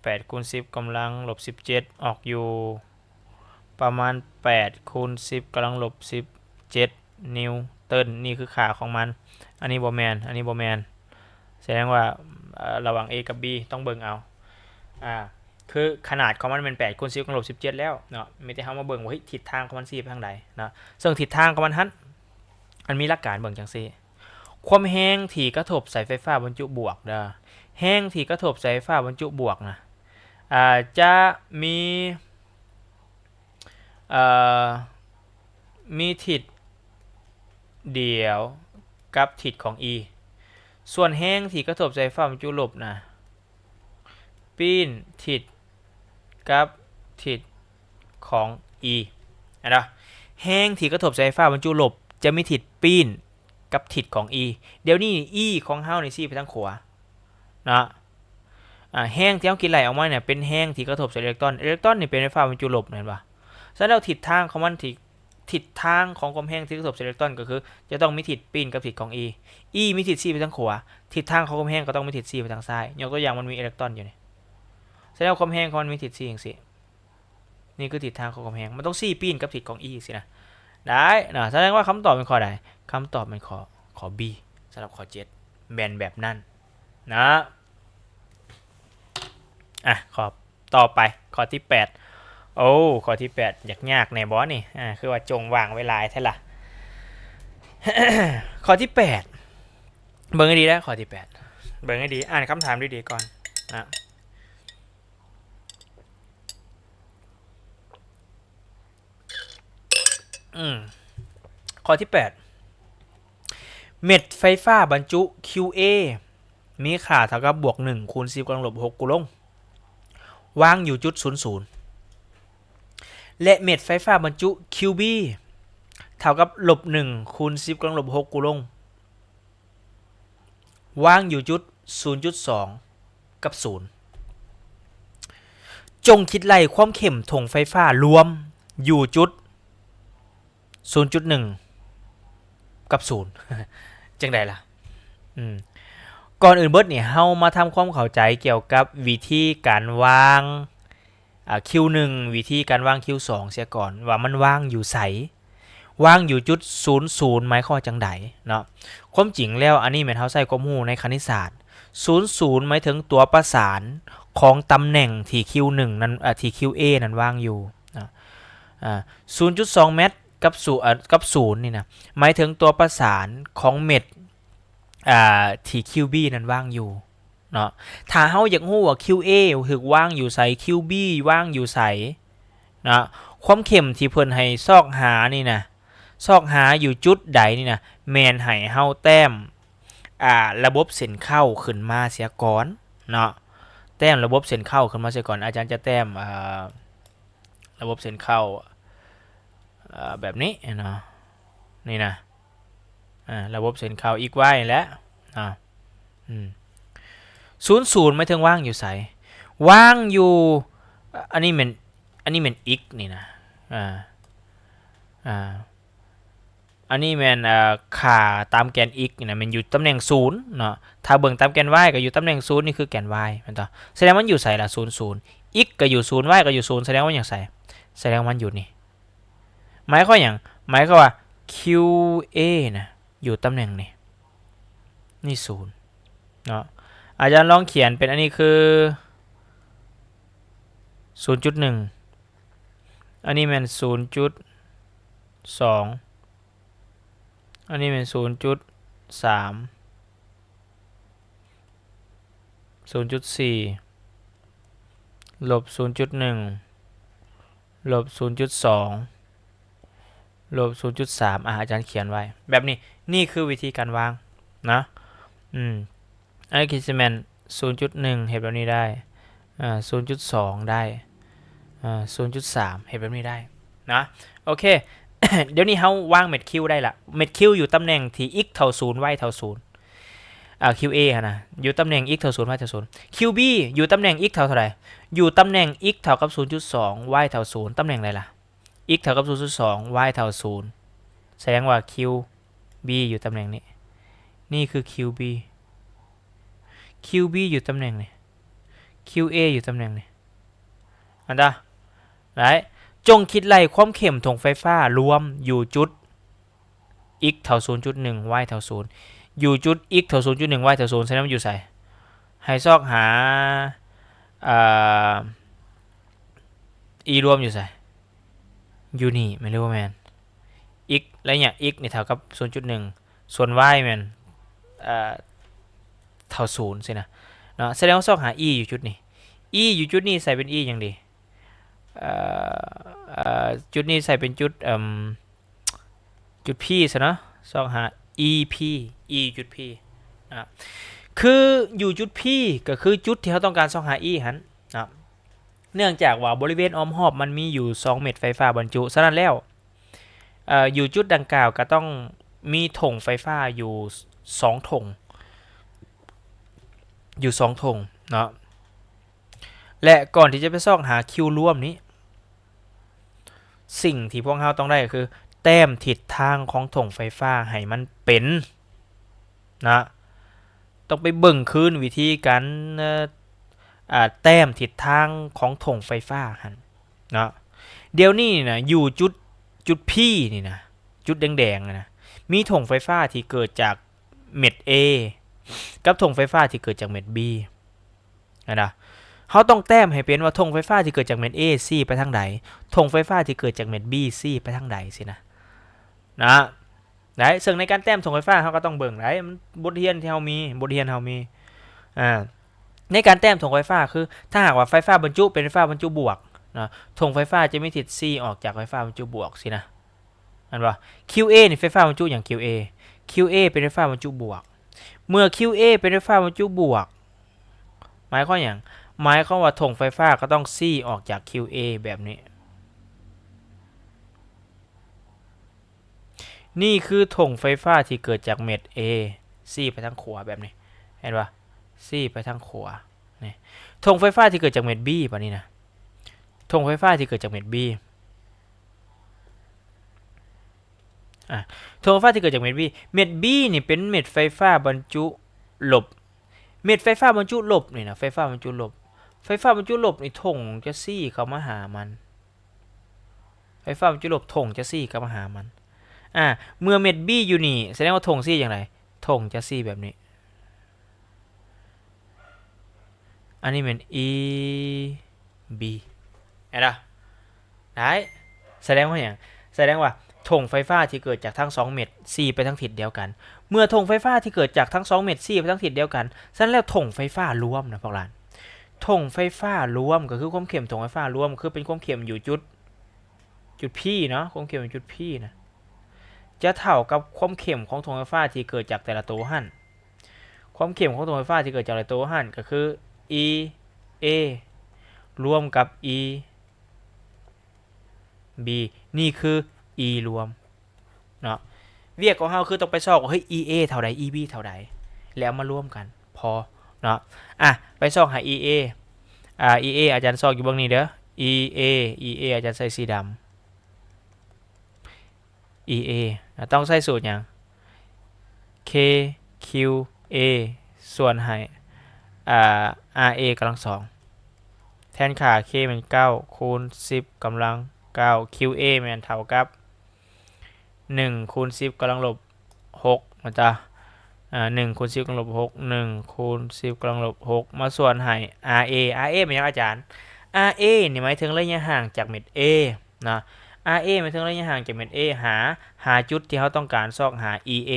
ແປດຄູນ ສິບກຳລັງ ລົບສິບເຈັດ ອອກຢູ່ ປະມານ ແປດຄູນ ສິບກຳລັງ ລົບສິບເຈັດ ນິວຕັນ. ນີ້ຄືຄ່າຂອງມັນ. ອັນນີ້ບໍ່ແມ່ນ ອັນນີ້ບໍ່ແມ່ນ. ສະແດງວ່າ ເອີ່ ລະຫວ່າງ A ກັບ B ຕ້ອງເບິ່ງເອົາ. ອາ ຄືຂະໜາດຂອງມັນແມ່ນ ແປດຄູນ ສິບກຳລັງ ລົບສິບເຈັດ ແລ້ວເນາະ. ມີແຕ່ເຮົາມາເບິ່ງວ່າ ເຮີ້ຍ ທິດທາງຂອງມັນຊີ້ໄປທາງໃດເນາະ. ເຊິ່ງທິດທາງຂອງມັນຫັ້ນ ມັນມີຫຼັກການເບິ່ງຈັ່ງຊີ້. ຄວາມແຮງທີ່ກະທົບໃສ່ໄຟຟ້າບັນຈຸບວກເດີ. ແຮງທີ່ກະທົບໃສ່ໄຟຟ້າບັນຈຸບວກນະ ອາ ຈະມີ ເອີ່ ມີທິດດຽວກັບທິດຂອງ E. ສ່ວນແຮງທີ່ກະທົບໃສ່ໄຟຟ້າບັນຈຸລົບນະ ປີ້ນທິດກັບທິດຂອງ E ເຫັນບໍ່? ແຮງທີ່ກະທົບໃສ່ໄຟຟ້າບັນຈຸລົບ ຈະມີທິດປີ້ນກັບທິດຂອງ E. ດຽວນີ້ E ຂອງເຮົານີ້ຊີ້ໄປທາງຂວາເນາະ. ອາ ແຮງທີ່ເຮົາຄິດໄລ່ອອກມານີ້ເປັນແຮງທີ່ກະທົບໃສ່ເອເລັກຕຣອນ. ເອເລັກຕຣອນນີ້ເປັນໄຟຟ້າບັນຈຸລົບ ເຫັນບໍ່? ສະນັ້ນແລ້ວ ທິດທາງຂອງມັນທີ່ ທິດທາງຂອງຄວາມແຮງທີ່ກະທົບໃສ່ເອເລັກຕຣອນກໍຄື ຈະຕ້ອງມີທິດປີ້ນກັບທິດຂອງ E. E ມີທິດຊີ້ໄປທາງຂວາ. ທິດທາງຂອງຄວາມແຮງກໍຕ້ອງມີທິດຊີ້ໄປທາງຊ້າຍ. ຍົກຕົວຢ່າງ ມັນມີເອເລັກຕຣອນຢູ່ນີ້. ສະນັ້ນແລ້ວ ຄວາມແຮງຂອງມັນມີທິດຊີ້ຈັ່ງຊີ້. ນີ້ຄືທິດທາງຂອງຄວາມແຮງ. ມັນຕ້ອງຊີ້ປີ້ນກັບທິດຂອງ E ຊີ້ນະ. ໄດ້ເນາະ. ສະແດງວ່າຄຳຕອບແມ່ນຂໍ້ໃດ? ຄຳຕອບແມ່ນຂໍ້ ຂໍ້ B ສຳລັບຂໍ້ ເຈັດ ແມ່ນແບບນັ້ນນະ. ອ່ະ ຂໍ້ຕໍ່ໄປ ຂໍ້ທີ ແປດ. ໂອ້ ຂໍ້ທີ ແປດ ຢາກຍາກແດ່ບໍ່ນີ້? ອ່າ ຄືວ່າຈົ່ງວາງໄວ້ຫຼາຍແທ້ລະ. ຂໍ້ທີ ແປດ ເບິ່ງໃຫ້ດີເດີ ຂໍ້ທີ ແປດ ເບິ່ງໃຫ້ດີ ອ່ານຄຳຖາມດີໆກ່ອນນະ. ອືມ ຂໍ້ທີ ແປດ ເມັດໄຟຟ້າບັນຈຸ Q A ມີຄ່າເທົ່າກັບບວກໜຶ່ງຄູນສິບກຳລັງລົບຫົກກູໂລງ ວາງຢູ່ຈຸດສູນສູນ ແລະ ເມັດໄຟຟ້າບັນຈຸ Q B ເທົ່າກັບລົບໜຶ່ງຄູນສິບກຳລັງລົບຫົກກູໂລງ ວາງຢູ່ຈຸດສູນຈຸດສອງກັບສູນ. ຈົ່ງຄິດໄລ່ຄວາມເຂັ້ມຖົງໄຟຟ້າລວມຢູ່ຈຸດສູນຈຸດໜຶ່ງກັບສູນ. ຈັ່ງໃດລະ? ອືມ ກ່ອນອື່ນເບິດນີ້ ເຮົາມາທຳຄວາມເຂົ້າໃຈກ່ຽວກັບວິທີການວາງ ອາ ຄິວໜຶ່ງ ວິທີການວາງຄິວສອງເສຍກ່ອນ ວ່າມັນວາງຢູ່ໃສ ວາງຢູ່ຈຸດສູນສູນ ໝາຍຄວາມວ່າຈັ່ງໃດເນາະ. ຄວາມຈິງແລ້ວ ອັນນີ້ແມ່ນເຮົາໃຊ້ຄວາມຮູ້ໃນຄະນິດສາດ. ສູນສູນ ໝາຍເຖິງຕົວປະສານຂອງຕຳແໜ່ງທີ່ຄິວໜຶ່ງນັ້ນ ອາ ທີ່ຄິວເອນັ້ນວາງຢູ່ເນາະ. ອາ ສູນຈຸດສອງແມັດ ກັບສູນ ອາ ກັບສູນນີ້ນະ ໝາຍເຖິງຕົວປະສານຂອງເມັດ ອາ ທີ່ຄິວບີນັ້ນວາງຢູ່ເນາະ. ຖ້າເຮົາຢາກຮູ້ວ່າຄິວເອຖືກວາງຢູ່ໃສ ຄິວບີວາງຢູ່ໃສເນາະ, ຄວາມເຂັ້ມທີ່ເພິ່ນໃຫ້ຊອກຫານີ້ນະ ຊອກຫາຢູ່ຈຸດໃດນີ້ນະ ແມ່ນໃຫ້ເຮົາແຕ້ມ ອາ ລະບົບເສັ້ນເຄົ້າຂຶ້ນມາເສຍກ່ອນເນາະ. ແຕ້ມລະບົບເສັ້ນເຄົ້າຂຶ້ນມາເສຍກ່ອນ. ອາຈານຈະແຕ້ມ ອາ ລະບົບເສັ້ນເຄົ້າ ເອີ ແບບນີ້ເນາະ ນີ້ນະ ອາ ລະບົບເສັ້ນເຄົ້າ x y ແຫຼະ ອາ ອືມ ສູນສູນ ໝາຍເຖິງວາງຢູ່ໃສ? ວາງຢູ່ ອັນນີ້ແມ່ນ ອັນນີ້ແມ່ນ x ນີ້ນະ ອາ ອາ ອັນນີ້ແມ່ນ ເອີ ຄ່າຕາມແກນ x ນີ້ນະ ແມ່ນຢູ່ຕຳແໜ່ງສູນເນາະ. ຖ້າເບິ່ງຕາມແກນ y ກໍຢູ່ຕຳແໜ່ງສູນ ນີ້ຄືແກນ y ແມ່ນບໍ່? ສະແດງວ່າມັນຢູ່ໃສລະ ສູນສູນ? x ກໍຢູ່ສູນ y ກໍຢູ່ສູນ ສະແດງວ່າມັນຢູ່ໃສ? ສະແດງວ່າມັນຢູ່ນີ້. ໝາຍຄວາມຫຍັງ? ໝາຍຄວາມວ່າ QA ນະ ຢູ່ຕຳແໜ່ງນີ້ ນີ້ສູນເນາະ. ອາຈານລອງຂຽນເປັນອັນນີ້ຄື ສູນຈຸດໜຶ່ງ ອັນນີ້ແມ່ນສູນຈຸດສອງ ອັນນີ້ແມ່ນສູນຈຸດສາມ ສູນຈຸດສີ່ ລົບສູນຈຸດໜຶ່ງ ລົບສູນຈຸດສອງ ລົບສູນຈຸດສາມ ອາ ອາຈານຂຽນໄວ້ແບບນີ້. ນີ້ຄືວິທີການວາງນະ ອືມ ອັນນີ້ຄືຊິແມ່ນສູນຈຸດໜຶ່ງ ເຮັດແບບນີ້ໄດ້ ອາ ສູນຈຸດສອງໄດ້ ອາ ສູນຈຸດສາມ ເຮັດແບບນີ້ໄດ້ນະ. ໂອເຄ ດຽວນີ້ເຮົາວາງເມັດ Q ໄດ້ລະ. ເມັດ Q ຢູ່ຕຳແໜ່ງທີ່ x ເທົ່າສູນ y ເທົ່າສູນ ອາ QA ຫັ້ນນະ ຢູ່ຕຳແໜ່ງ x ເທົ່າສູນ y ເທົ່າສູນ. QB ຢູ່ຕຳແໜ່ງ x ເທົ່າເທົ່າໃດ? ຢູ່ຕຳແໜ່ງ x ເທົ່າກັບສູນຈຸດສອງ y ເທົ່າສູນ. ຕຳແໜ່ງໃດລະ? x ເທົ່າກັບສູນຈຸດສອງ y ເທົ່າສູນ ສະແດງວ່າ QB ຢູ່ຕຳແໜ່ງນີ້. ນີ້ຄື QB. QB ຢູ່ຕຳແໜ່ງນີ້ QA ຢູ່ຕຳແໜ່ງນີ້ ອັນດາ ໄດ້. ຈົ່ງຄິດໄລ່ຄວາມເຂັ້ມຖົງໄຟຟ້າລວມຢູ່ຈຸດ x ເທົ່າສູນຈຸດໜຶ່ງ y ເທົ່າສູນ ຢູ່ຈຸດ x ເທົ່າສູນຈຸດໜຶ່ງ y ເທົ່າສູນ. ສະນັ້ນມັນຢູ່ໃສ? ໃຫ້ຊອກຫາ ເອີ E ລວມຢູ່ໃສ? ຢູ່ນີ້ແມ່ນຫຼືບໍ່ແມ່ນ? x ໄລຍະ x ນີ້ເທົ່າກັບສູນຈຸດໜຶ່ງ ສ່ວນ y ແມ່ນ ເອີ ເທົ່າສູນຊີ້ນະເນາະ. ສະແດງວ່າຊອກຫາ E ຢູ່ຈຸດນີ້. E ຢູ່ຈຸດນີ້ໃສ່ເປັນ E ຫຍັງດີ? ເອີ ເອີ ຈຸດນີ້ໃສ່ເປັນຈຸດ ເອີ ຈຸດ P ຊະເນາະ. ຊອກຫາ EP E ຈຸດ P ນະ. ຄືຢູ່ຈຸດ P ກໍຄືຈຸດທີ່ເຮົາຕ້ອງການຊອກຫາ E ຫັ້ນນະ. ເນື່ອງຈາກວ່າບໍລິເວນອ້ອມຮອບມັນມີຢູ່ສອງເມັດໄຟຟ້າບັນຈຸ, ສະນັ້ນແລ້ວ ເອີ ຢູ່ຈຸດດັ່ງກ່າວກໍຕ້ອງມີຖົງໄຟຟ້າຢູ່ສອງຖົງ ຢູ່ສອງຖົງເນາະ. ແລະ ກ່ອນທີ່ຈະໄປຊອກຫາ Q ລວມນີ້ ສິ່ງທີ່ພວກເຮົາຕ້ອງໄດ້ກໍຄື ແຕ້ມທິດທາງຂອງຖົງໄຟຟ້າໃຫ້ມັນເປັນນະ. ຕ້ອງໄປເບິ່ງຄືນວິທີການ ເອີ ອາ ແຕ້ມທິດທາງຂອງຖົງໄຟຟ້າຫັ້ນເນາະ. ດຽວນີ້ນະ ຢູ່ຈຸດ ຈຸດ P ນີ້ນະ ຈຸດແດງໆນະ ມີຖົງໄຟຟ້າທີ່ເກີດຈາກເມັດ A ກັບຖົງໄຟຟ້າທີ່ເກີດຈາກເມັດ B ຫັ້ນນະ. ເຮົາຕ້ອງແຕ້ມໃຫ້ເປັນວ່າຖົງໄຟຟ້າທີ່ເກີດຈາກເມັດ A ຊີ້ໄປທາງໃດ, ຖົງໄຟຟ້າທີ່ເກີດຈາກເມັດ B ຊີ້ໄປທາງໃດຊີ້ນະ ນະ. ໄດ້ ເຊິ່ງໃນການແຕ້ມຖົງໄຟຟ້າເຮົາກໍຕ້ອງເບິ່ງໄດ້ ມັນ ບົດຮຽນທີ່ເຮົາມີ ບົດຮຽນເຮົາມີ ອາ ໃນການແຕ້ມຖົງໄຟຟ້າ ຄື ຖ້າຫາກວ່າໄຟຟ້າບັນຈຸເປັນໄຟຟ້າບັນຈຸບວກເນາະ, ຖົງໄຟຟ້າຈະມີທິດຊີ້ອອກຈາກໄຟຟ້າບັນຈຸບວກຊີ້ນະ ແມ່ນບໍ່? QA ນີ້ໄຟຟ້າບັນຈຸຫຍັງ? QA QA ເປັນໄຟຟ້າບັນຈຸບວກ. ເມື່ອ QA ເປັນໄຟຟ້າບັນຈຸບວກ ໝາຍຄວາມຫຍັງ? ໝາຍຄວາມວ່າຖົງໄຟຟ້າກໍຕ້ອງຊີ້ອອກຈາກ QA ແບບນີ້. ນີ້ຄືຖົງໄຟຟ້າທີ່ເກີດຈາກເມັດ A ຊີ້ໄປທາງຂວາແບບນີ້ ເຫັນບໍ່? ຊີ້ໄປທາງຂວາ ນີ້ ຖົງໄຟຟ້າທີ່ເກີດຈາກເມັດ B ບາດນີ້ນະ ຖົງໄຟຟ້າທີ່ເກີດຈາກເມັດ B ອາ ຖົງໄຟຟ້າທີ່ເກີດຈາກເມັດ B ເມັດ B ນີ້ເປັນເມັດໄຟຟ້າບັນຈຸລົບ. ເມັດໄຟຟ້າບັນຈຸລົບນີ້ນະ ໄຟຟ້າບັນຈຸລົບ ໄຟຟ້າບັນຈຸລົບນີ້ຖົງຈະຊີ້ເຂົ້າມາຫາມັນ ໄຟຟ້າບັນຈຸລົບຖົງຈະຊີ້ເຂົ້າມາຫາມັນ. ອາ ເມື່ອເມັດ B ຢູ່ນີ້ ສະແດງວ່າຖົງຊີ້ຈັ່ງໃດ? ຖົງຈະຊີ້ແບບນີ້. ອັນນີ້ແມ່ນ E B ເຫັນບໍ່? ໄດ້ ສະແດງວ່າຫຍັງ? ສະແດງວ່າຖົງໄຟຟ້າທີ່ເກີດຈາກທັງສອງເມັດຊີ້ໄປທາງທິດດຽວກັນ. ເມື່ອຖົງໄຟຟ້າທີ່ເກີດຈາກທັງສອງເມັດຊີ້ໄປທາງທິດດຽວກັນ, ສະນັ້ນແລ້ວຖົງໄຟຟ້າລວມນະພວກຫຼານ, ຖົງໄຟຟ້າລວມກໍຄືຄວາມເຂັ້ມຖົງໄຟຟ້າລວມ ຄືເປັນຄວາມເຂັ້ມຢູ່ຈຸດ ຈຸດ P ເນາະ, ຄວາມເຂັ້ມຢູ່ຈຸດ P ນະ ຈະເທົ່າກັບຄວາມເຂັ້ມຂອງຖົງໄຟຟ້າທີ່ເກີດຈາກແຕ່ລະໂຕຫັ້ນ. ຄວາມເຂັ້ມຂອງຖົງໄຟຟ້າທີ່ເກີດຈາກແຕ່ລະໂຕຫັ້ນກໍຄື E A ລວມກັບ E B ນີ້ຄື E ລວມເນາະ. ວຽກຂອງເຮົາຄືຕ້ອງໄປຊອກວ່າ ເຮີ້ຍ E A ເທົ່າໃດ E B ເທົ່າໃດ ແລ້ວເອົາມາລວມກັນ ພໍເນາະ. ອະ ໄປຊອກຫາ E A ອາ E A ອາຈານຊອກຢູ່ເບື້ອງນີ້ເດີ E A E A ອາຈານໃສ່ສີດຳ E A ອາ ຕ້ອງໃຊ້ສູດຫຍັງ? K Q A ສ່ວນໃຫ້ ອາ R A ກຳລັງສອງ ແທນຄ່າ K ແມ່ນເກົ້າຄູນສິບກຳລັງເກົ້າ Q A ແມ່ນເທົ່າກັບໜຶ່ງຄູນສິບກຳລັງລົບຫົກ ແມ່ນຕາ ອາ ໜຶ່ງຄູນສິບກຳລັງລົບຫົກ ໜຶ່ງຄູນສິບກຳລັງລົບຫົກ ມາສ່ວນໃຫ້ R A R A ແມ່ນຫຍັງອາຈານ? R A ນີ້ໝາຍເຖິງໄລຍະຫ່າງຈາກເມັດ A ນະ R A ໝາຍເຖິງໄລຍະຫ່າງຈາກເມັດ A ຫາ ຫາຈຸດທີ່ເຮົາຕ້ອງການຊອກຫາ E A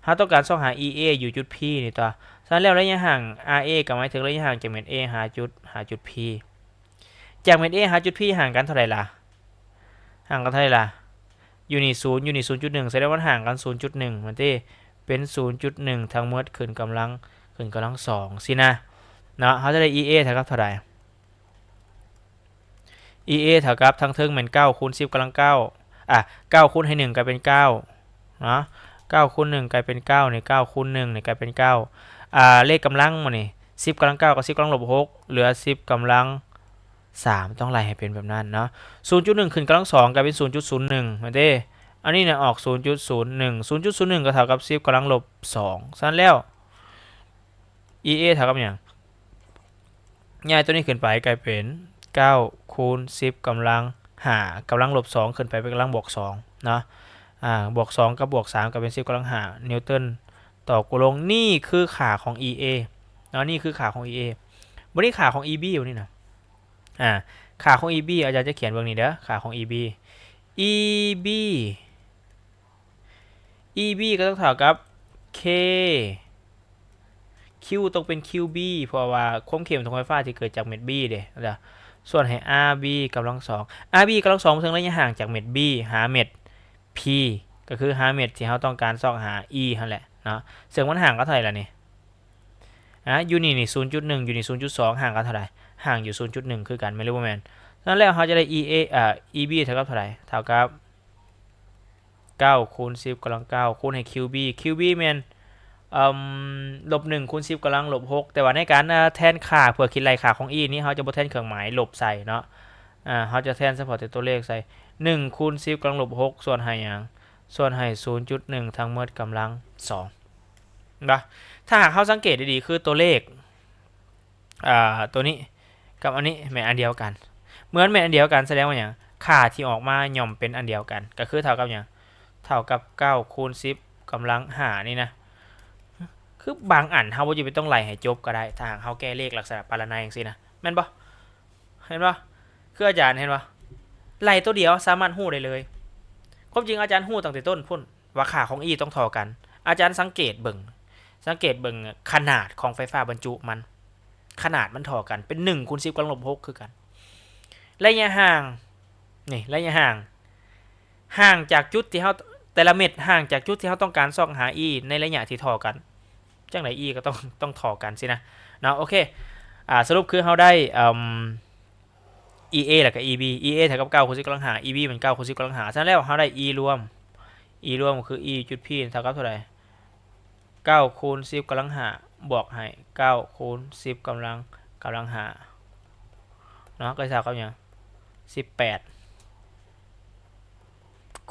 ເຮົາຕ້ອງການຊອກຫາ E A ຢູ່ຈຸດ P ນີ້ຕົວະ. ສະນັ້ນແລ້ວໄລຍະຫ່າງ R A ກໍໝາຍເຖິງໄລຍະຫ່າງຈາກເມັດ A ຫາຈຸດ ຫາຈຸດ P. ຈາກເມັດ A ຫາຈຸດ P ຫ່າງກັນເທົ່າໃດລະ? ຫ່າງກັນເທົ່າໃດລະ? ຢູ່ນີ້ສູນ ຢູ່ນີ້ສູນຈຸດໜຶ່ງ ສະແດງວ່າມັນຫ່າງກັນສູນຈຸດໜຶ່ງ ແມ່ນຕິ? ເປັນສູນຈຸດໜຶ່ງທັງໝົດຂຶ້ນກຳລັງ ຂຶ້ນກຳລັງສອງຊີ້ນະ ເນາະ. ເຮົາຈະໄດ້ E A ເທົ່າກັບເທົ່າໃດ? E A ເທົ່າກັບທາງເທິງແມ່ນເກົ້າຄູນສິບກຳລັງເກົ້າ ອາ ເກົ້າຄູນໃຫ້ໜຶ່ງກາຍເປັນເກົ້າເນາະ ເກົ້າຄູນໜຶ່ງກາຍເປັນເກົ້າ ນີ້ ເກົ້າຄູນໜຶ່ງນີ້ກາຍເປັນເກົ້າ ອາ ເລກກຳລັງໝົດນີ້ ສິບກຳລັງເກົ້າກັບສິບກຳລັງລົບຫົກ ເຫຼືອສິບກຳລັງສາມ ຕ້ອງໄລ່ໃຫ້ເປັນແບບນັ້ນເນາະ. ສູນຈຸດໜຶ່ງຂຶ້ນກຳລັງສອງກາຍເປັນສູນຈຸດສູນໜຶ່ງ ແມ່ນເດ້. ອັນນີ້ນະອອກສູນຈຸດສູນໜຶ່ງ ສູນຈຸດສູນໜຶ່ງກໍເທົ່າກັບສິບກຳລັງລົບສອງ ຊັ້ນແລ້ວ E A ເທົ່າກັບຫຍັງ? ຍ້າຍຕົວນີ້ຂຶ້ນໄປກາຍເປັນເກົ້າຄູນສິບກຳລັງຫ້າ ກຳລັງລົບສອງຂຶ້ນໄປເປັນກຳລັງບວກສອງເນາະ ອາ ບວກສອງກັບບວກສາມກໍເປັນສິບກຳລັງຫ້ານິວຕັນຕໍ່ກູໂລງ. ນີ້ຄືຄ່າຂອງ E A ເນາະ ນີ້ຄືຄ່າຂອງ E A. ບັດນີ້ຄ່າຂອງ E B ບັດນີ້ນະ ອາ ຄ່າຂອງ E B ອາຈານຈະຂຽນເບິ່ງນີ້ເດີ ຄ່າຂອງ E B E B E B ກໍຕ້ອງເທົ່າກັບ K Q ຕ້ອງເປັນ Q B ເພາະວ່າຄວາມເຂັ້ມຂອງໄຟຟ້າທີ່ເກີດຈາກເມັດ B ເດ້ ສ່ວນໃຫ້ R B ກຳລັງສອງ R B ກຳລັງສອງເຊິ່ງໄລຍະຫ່າງຈາກເມັດ B ຫາເມັດ P ກໍຄືຫາເມັດທີ່ເຮົາຕ້ອງການຊອກຫາ E ຫັ້ນແຫຼະເນາະ ເຊິ່ງມັນຫ່າງກັນເທົ່າໃດລະນີ້? ອາ ຢູ່ນີ້ນີ້ສູນຈຸດໜຶ່ງ ຢູ່ນີ້ສູນຈຸດສອງ ຫ່າງກັນເທົ່າໃດ? ຫ່າງຢູ່ສູນຈຸດໜຶ່ງຄືກັນ ແມ່ນຫຼືບໍ່ແມ່ນ? ນັ້ນແລ້ວເຮົາຈະໄດ້ E A ເອີ E B ເທົ່າກັບເທົ່າໃດ? ເທົ່າກັບ ເກົ້າຄູນສິບກຳລັງເກົ້າ ຄູນໃຫ້ Q B Q B ແມ່ນ ເອີ່ມ ລົບໜຶ່ງຄູນສິບກຳລັງລົບຫົກ ແຕ່ວ່າໃນການ ເອີ່ ແທນຄ່າເພື່ອຄິດໄລ່ຄ່າຂອງ E ນີ້ ເຮົາຈະບໍ່ແທນເຄື່ອງໝາຍລົບໃສ່ເນາະ ອາ ເຮົາຈະແທນສະເພາະແຕ່ຕົວເລກໃສ່ ໜຶ່ງຄູນສິບກຳລັງລົບຫົກ ສ່ວນໃຫ້ຫຍັງ? ສ່ວນໃຫ້ສູນຈຸດໜຶ່ງທັງໝົດກຳລັງສອງນະ. ຖ້າຫາກເຮົາສັງເກດດີໆ ຄືຕົວເລກ ອາ ຕົວນີ້ກັບອັນນີ້ແມ່ນອັນດຽວກັນ ເມື່ອມັນແມ່ນອັນດຽວກັນ ສະແດງວ່າຫຍັງ? ຄ່າທີ່ອອກມາຍ່ອມເປັນອັນດຽວກັນ ກໍຄືເທົ່າກັບຫຍັງ? ເທົ່າກັບເກົ້າຄູນສິບກຳລັງຫ້ານີ້ນະ ຄືບາງອັນເຮົາບໍ່ຈຳເປັນຕ້ອງໄລ່ໃຫ້ຈົບກໍໄດ້ ຖ້າຫາກເຮົາແກ້ເລກລັກສະນະປາລະໄນຈັ່ງຊີ້ນະ ແມ່ນບໍ່? ເຫັນບໍ່? ຄືອາຈານເຫັນບໍ່? ໄລ່ຕົວດຽວສາມາດຮູ້ໄດ້ເລີຍ ຄວາມຈິງອາຈານຮູ້ຕັ້ງແຕ່ຕົ້ນພຸ້ນ ວ່າຄ່າຂອງ E ຕ້ອງທໍ່ກັນ ອາຈານສັງເກດເບິ່ງ ສັງເກດເບິ່ງຂະໜາດຂອງໄຟຟ້າບັນຈຸມັນ ຂະໜາດມັນທໍ່ກັນ ເປັນໜຶ່ງຄູນສິບກຳລັງລົບຫົກຄືກັນ ໄລຍະຫ່າງ ນີ້ ໄລຍະຫ່າງ ຫ່າງຈາກຈຸດທີ່ເຮົາ ແຕ່ລະເມັດຫ່າງຈາກຈຸດທີ່ເຮົາຕ້ອງການຊອກຫາ E ໃນໄລຍະທີ່ທໍ່ກັນ ຈັ່ງໃດ E ກໍຕ້ອງ ຕ້ອງທໍ່ກັນຊີ້ນະເນາະ. ໂອເຄ ອາ ສະຫຼຸບຄືເຮົາໄດ້ ເອີ່ມ E A ແລ້ວກໍ E B E A ເທົ່າກັບເກົ້າຄູນສິບກຳລັງຫ້າ E B ແມ່ນເກົ້າຄູນສິບກຳລັງຫ້າ ສະນັ້ນແລ້ວເຮົາໄດ້ E ລວມ E ລວມກໍຄື E ຈຸດ P ເທົ່າກັບເທົ່າໃດ? ເກົ້າຄູນສິບກຳລັງຫ້າ ບວກໃຫ້ເກົ້າຄູນສິບກຳລັງ ກຳລັງຫ້າເນາະ ກໍເທົ່າກັບຫຍັງ? ສິບແປດ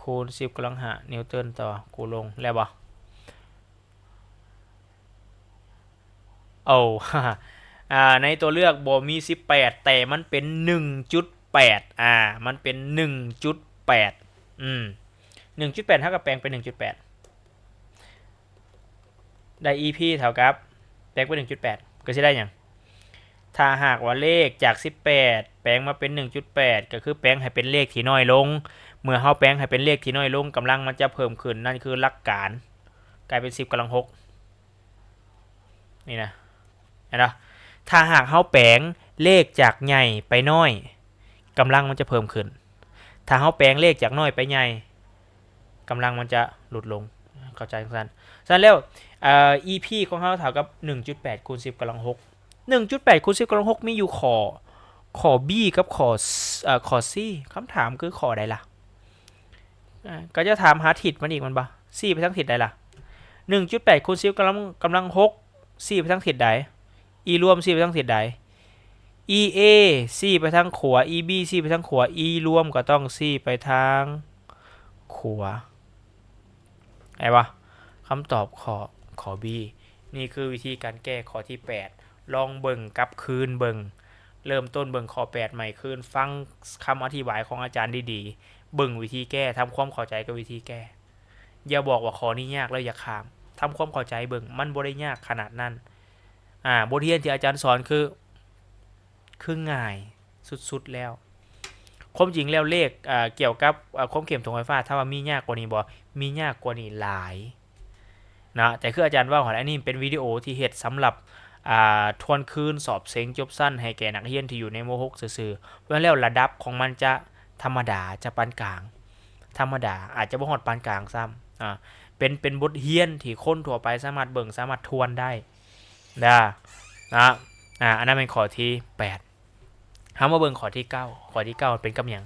ຄູນສິບກຳລັງຫ້ານິວຕັນຕໍ່ກູໂລງ ແລ້ວບໍ່? ໂອ້ ອ່າ ໃນຕົວເລືອກບໍ່ມີສິບແປດ ແຕ່ມັນເປັນໜຶ່ງຈຸດແປດ ອ່າ ມັນເປັນໜຶ່ງຈຸດແປດ ອືມ ໜຶ່ງຈຸດແປດ ເຮົາກໍແປງເປັນໜຶ່ງຈຸດແປດ ໄດ້ ອີ ພີ ເທົ່າກັບ ແປງເປັນໜຶ່ງຈຸດແປດ ກໍຊິໄດ້ຫຍັງ? ຖ້າຫາກວ່າເລກຈາກສິບແປດແປງມາເປັນໜຶ່ງຈຸດແປດ ກໍຄືແປງໃຫ້ເປັນເລກທີ່ນ້ອຍລົງ. ເມື່ອເຮົາແປງໃຫ້ເປັນເລກທີ່ນ້ອຍລົງ, ກຳລັງມັນຈະເພີ່ມຂຶ້ນ, ນັ້ນຄືຫຼັກການ, ກາຍເປັນສິບກຳລັງຫົກ. ນີ້ນະ ເຫັນບໍ່? ຖ້າຫາກເຮົາແປງເລກຈາກໃຫຍ່ໄປນ້ອຍ, ກຳລັງມັນຈະເພີ່ມຂຶ້ນ. ຖ້າເຮົາແປງເລກຈາກນ້ອຍໄປໃຫຍ່, ກຳລັງມັນຈະຫຼຸດລົງ. ເຂົ້າໃຈຈັ່ງຊັ້ນ? ສະນັ້ນແລ້ວ ເອີ ອີ ພີ ຂອງເຮົາເທົ່າກັບໜຶ່ງຈຸດແປດຄູນສິບກຳລັງຫົກ. ໜຶ່ງຈຸດແປດຄູນສິບກຳລັງຫົກ ມີຢູ່ຂໍ້ ຂໍ້ B ກັບຂໍ້ ເອີ ຂໍ້ C. ຄຳຖາມຄືຂໍ້ໃດລະ? ອ່າ ກໍຈະຖາມຫາທິດມັນອີກແມ່ນບໍ່? ຊີ້ໄປທາງທິດໃດລະ? ໜຶ່ງຈຸດແປດຄູນສິບກຳລັງ ກຳລັງຫົກ ຊີ້ໄປທາງທິດໃດ? E ລວມຊີ້ໄປທາງທິດໃດ? EA ຊີ້ໄປທາງຂວາ, EB ຊີ້ໄປທາງຂວາ, E ລວມກໍຕ້ອງຊີ້ໄປທາງຂວາ. ເຫັນບໍ່? ຄຳຕອບຂໍ້ ຂໍ້ B. ນີ້ຄືວິທີການແກ້ຂໍ້ທີແປດ. ລອງເບິ່ງກັບຄືນເບິ່ງ, ເລີ່ມຕົ້ນເບິ່ງຂໍ້ແປດໃໝ່ຄືນ, ຟັງຄຳອະທິບາຍຂອງອາຈານດີໆ, ເບິ່ງວິທີແກ້, ທຳຄວາມເຂົ້າໃຈກັບວິທີແກ້. ຢ່າບອກວ່າຂໍ້ນີ້ຍາກແລ້ວຢາກຂ້າມ. ທຳຄວາມເຂົ້າໃຈເບິ່ງ, ມັນບໍ່ໄດ້ຍາກຂະໜາດນັ້ນ. ອ່າ ບົດຮຽນທີ່ອາຈານສອນຄື ຄືງ່າຍສຸດໆແລ້ວ. ຄວາມຈິງແລ້ວເລກ ເອີ ກ່ຽວກັບ ເອີ ຄວາມເຂັ້ມຂອງໄຟຟ້າ ຖາມວ່າມີຍາກກວ່ານີ້ບໍ່? ມີຍາກກວ່ານີ້ຫຼາຍເນາະ. ແຕ່ຄືອາຈານເວົ້າຫັ້ນແຫຼະ, ອັນນີ້ເປັນວິດີໂອທີ່ເຮັດສຳລັບ ອ່າ ທວນຄືນສອບເສັງຈົບຊັ້ນໃຫ້ແກ່ນັກຮຽນທີ່ຢູ່ໃນ ມໍຫົກ ຊື່ໆ. ເພາະນັ້ນແລ້ວລະດັບຂອງມັນຈະທຳມະດາ, ຈະປານກາງ, ທຳມະດາ, ອາດຈະບໍ່ຮອດປານກາງຊ້ຳ. ອ່າ ເປັນ ເປັນບົດຮຽນທີ່ຄົນທົ່ວໄປສາມາດເບິ່ງ, ສາມາດທວນໄດ້. ເດີ ນະ ອ່າ ອັນນັ້ນແມ່ນຂໍ້ທີແປດ. ເຮົາມາເບິ່ງຂໍ້ທີເກົ້າ. ຂໍ້ທີເກົ້າເປັນກັບຫຍັງ?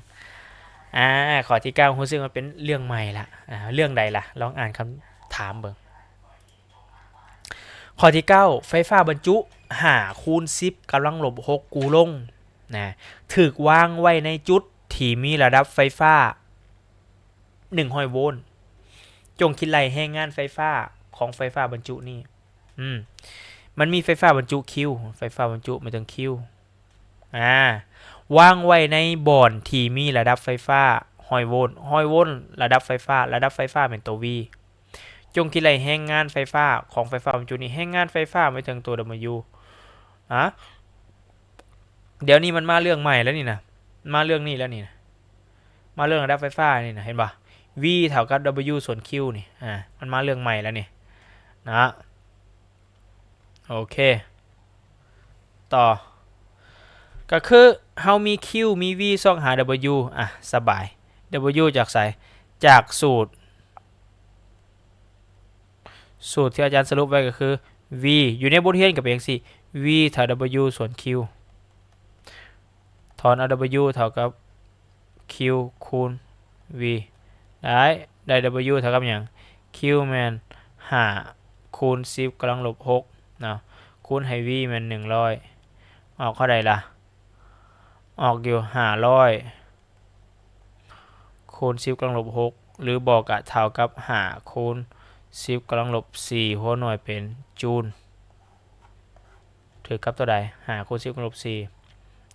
ອ່າ ຂໍ້ທີເກົ້າ ຮູ້ສຶກວ່າເປັນເລື່ອງໃໝ່ລະ. ອ່າ ເລື່ອງໃດລະ? ລອງອ່ານຄຳຖາມເບິ່ງ. ຂໍ້ທີເກົ້າ ໄຟຟ້າບັນຈຸຫ້າຄູນສິບກຳລັງລົບຫົກກູລົງນະ ຖືກວາງໄວ້ໃນຈຸດທີ່ມີລະດັບໄຟຟ້າໜຶ່ງຮ້ອຍໂວນ. ຈົ່ງຄິດໄລ່ແຮງງານໄຟຟ້າຂອງໄຟຟ້າບັນຈຸນີ້. ອືມ ມັນມີໄຟຟ້າບັນຈຸ Q ໄຟຟ້າບັນຈຸໝາຍເຖິງ Q ອ່າ ວາງໄວ້ໃນບ່ອນທີ່ມີລະດັບໄຟຟ້າຮ້ອຍໂວນ, ຮ້ອຍໂວນລະດັບໄຟຟ້າ, ລະດັບໄຟຟ້າແມ່ນໂຕ V. ຈົ່ງຄິດໄລ່ແຮງງານໄຟຟ້າຂອງໄຟຟ້າບັນຈຸນີ້, ແຮງງານໄຟຟ້າໝາຍເຖິງໂຕ W. ອາ ດຽວນີ້ມັນມາເລື່ອງໃໝ່ແລ້ວນີ້ນະ, ມາເລື່ອງນີ້ແລ້ວນີ້ນະ, ມາເລື່ອງລະດັບໄຟຟ້ານີ້ນະ, ເຫັນບໍ່? V ເທົ່າກັບ W ສ່ວນ Q ນີ້. ອາ ມັນມາເລື່ອງໃໝ່ແລ້ວນີ້ນະ. ໂອເຄ ຕໍ່ ກໍຄືເຮົາມີ Q ມີ V ຊອກຫາ W. ອ່ະ ສະບາຍ. W ຈາກໃສ? ຈາກສູດ. ສູດທີ່ອາຈານສະຫຼຸບໄວ້ກໍຄື V ຢູ່ໃນບົດຮຽນກໍເປັນຈັ່ງຊີ້ V ເທົ່າ W ສ່ວນ Q. ຖອນເອົາ W ເທົ່າກັບ Q ຄູນ V ໄດ້ ໄດ້ W ເທົ່າກັບຫຍັງ? Q ແມ່ນຫ້າຄູນສິບກຳລັງລົບຫົກເນາະ ຄູນໃຫ້ V ແມ່ນໜຶ່ງຮ້ອຍ ອອກເທົ່າໃດລະ? ອອກຢູ່ຫ້າຮ້ອຍ ຄູນສິບກຳລັງລົບຫົກ ຫຼືບໍ່ກະເທົ່າກັບຫ້າຄູນສິບກຳລັງລົບສີ່ ຫົວໜ່ວຍເປັນຈູນ ຖືກກັບຕົວໃດ? ຫ້າຄູນສິບກຳລັງລົບສີ່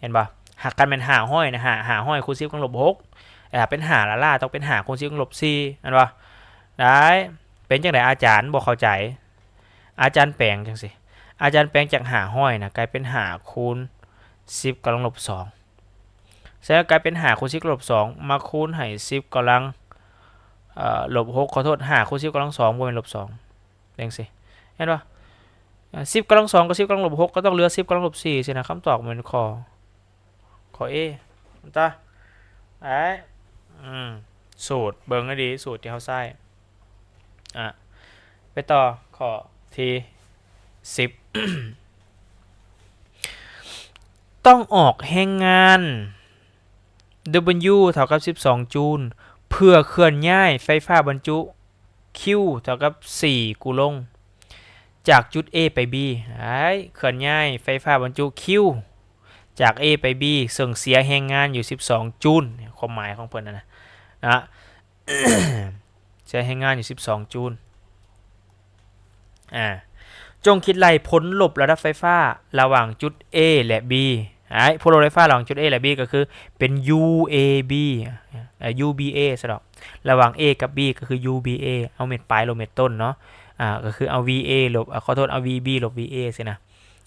ເຫັນບໍ່? ຫາກຄັນແມ່ນຫ້າຮ້ອຍນະ ຫ້າ ຫ້າຮ້ອຍຄູນສິບກຳລັງລົບຫົກ ແລະ ຖ້າເປັນຫ້າລ້າໆ ຕ້ອງເປັນຫ້າຄູນສິບກຳລັງລົບສີ່ ແມ່ນບໍ່? ໄດ້ ເປັນຈັ່ງໃດອາຈານບໍ່ເຂົ້າໃຈ? ອາຈານແປງຈັ່ງຊີ້ ອາຈານແປງຈາກຫ້າຮ້ອຍນະ ກາຍເປັນຫ້າຄູນສິບກຳລັງລົບສອງ ສະນັ້ນກາຍເປັນຫ້າຄູນສິບກຳລັງລົບສອງ ມາຄູນໃຫ້ສິບກຳລັງ ເອີ ລົບຫົກ ຂໍໂທດ ຫ້າຄູນສິບກຳລັງສອງ ບໍ່ແມ່ນລົບສອງ ຈັ່ງຊີ້ ເຫັນບໍ່? ສິບກຳລັງສອງກັບສິບກຳລັງລົບຫົກ ກໍຕ້ອງເຫຼືອສິບກຳລັງລົບສີ່ຊີ້ນະ. ຄຳຕອບແມ່ນຂໍ້ ຂໍ້ A ຕາ ໄອ້ ອືມ ສູດ ເບິ່ງໃຫ້ດີ ສູດທີ່ເຮົາໃຊ້. ອ່ະ ໄປຕໍ່ຂໍ້ທີສິບ ຕ້ອງອອກແຮງງານ W ເທົ່າກັບສິບສອງ ຈູນ ເພື່ອເຄື່ອນຍ້າຍໄຟຟ້າບັນຈຸ Q ເທົ່າກັບສີ່ ກູລົງ ຈາກຈຸດ A ໄປ B. ໄດ້ ເຄື່ອນຍ້າຍໄຟຟ້າບັນຈຸ Q ຈາກ A ໄປ B ເຊິ່ງເສຍແຮງງານຢູ່ສິບສອງ ຈູນ. ຄວາມໝາຍຂອງເພິ່ນນັ້ນນະ ນະ ເສຍແຮງງານຢູ່ສິບສອງ ຈູນ. ອ່າ ຈົ່ງຄິດໄລ່ຜົນລົບລະດັບໄຟຟ້າລະຫວ່າງຈຸດ A ແລະ B. ອ້າຍ ຜົນລົບໄຟຟ້າລະຫວ່າງຈຸດ A ແລະ B ກໍຄືເປັນ UAB ເອີ UBA ຊະດອກ. ລະຫວ່າງ A ກັບ B ກໍຄື UBA ເອົາເມັດປາຍລົບເມັດຕົ້ນເນາະ. ອາ ກໍຄືເອົາ VA ລົບ ອາ ຂໍໂທດ ເອົາ VB ລົບ VA ຊີ້ນະ.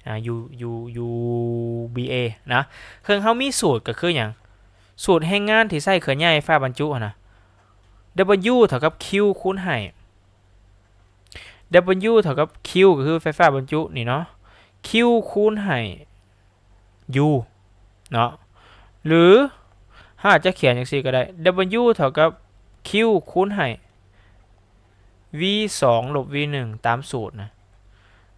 ອາ U U UBA ນະ. ເຄື່ອງເຮົາມີສູດກໍຄືຫຍັງ? ສູດແຮງງານທີ່ໃຊ້ເຄື່ອນຍ້າຍໄຟຟ້າບັນຈຸຫັ້ນນະ W ເທົ່າກັບ Q ຄູນໃຫ້ W ເທົ່າກັບ Q ກໍຄືໄຟຟ້າບັນຈຸນີ້ເນາະ Q ຄູນໃຫ້ U ເນາະ ຫຼືເຮົາອາດຈະຂຽນຈັ່ງຊີ້ກໍໄດ້ W ເທົ່າກັບ Q ຄູນໃຫ້ V ສອງ ລົບ V ໜຶ່ງ ຕາມສູດນະ.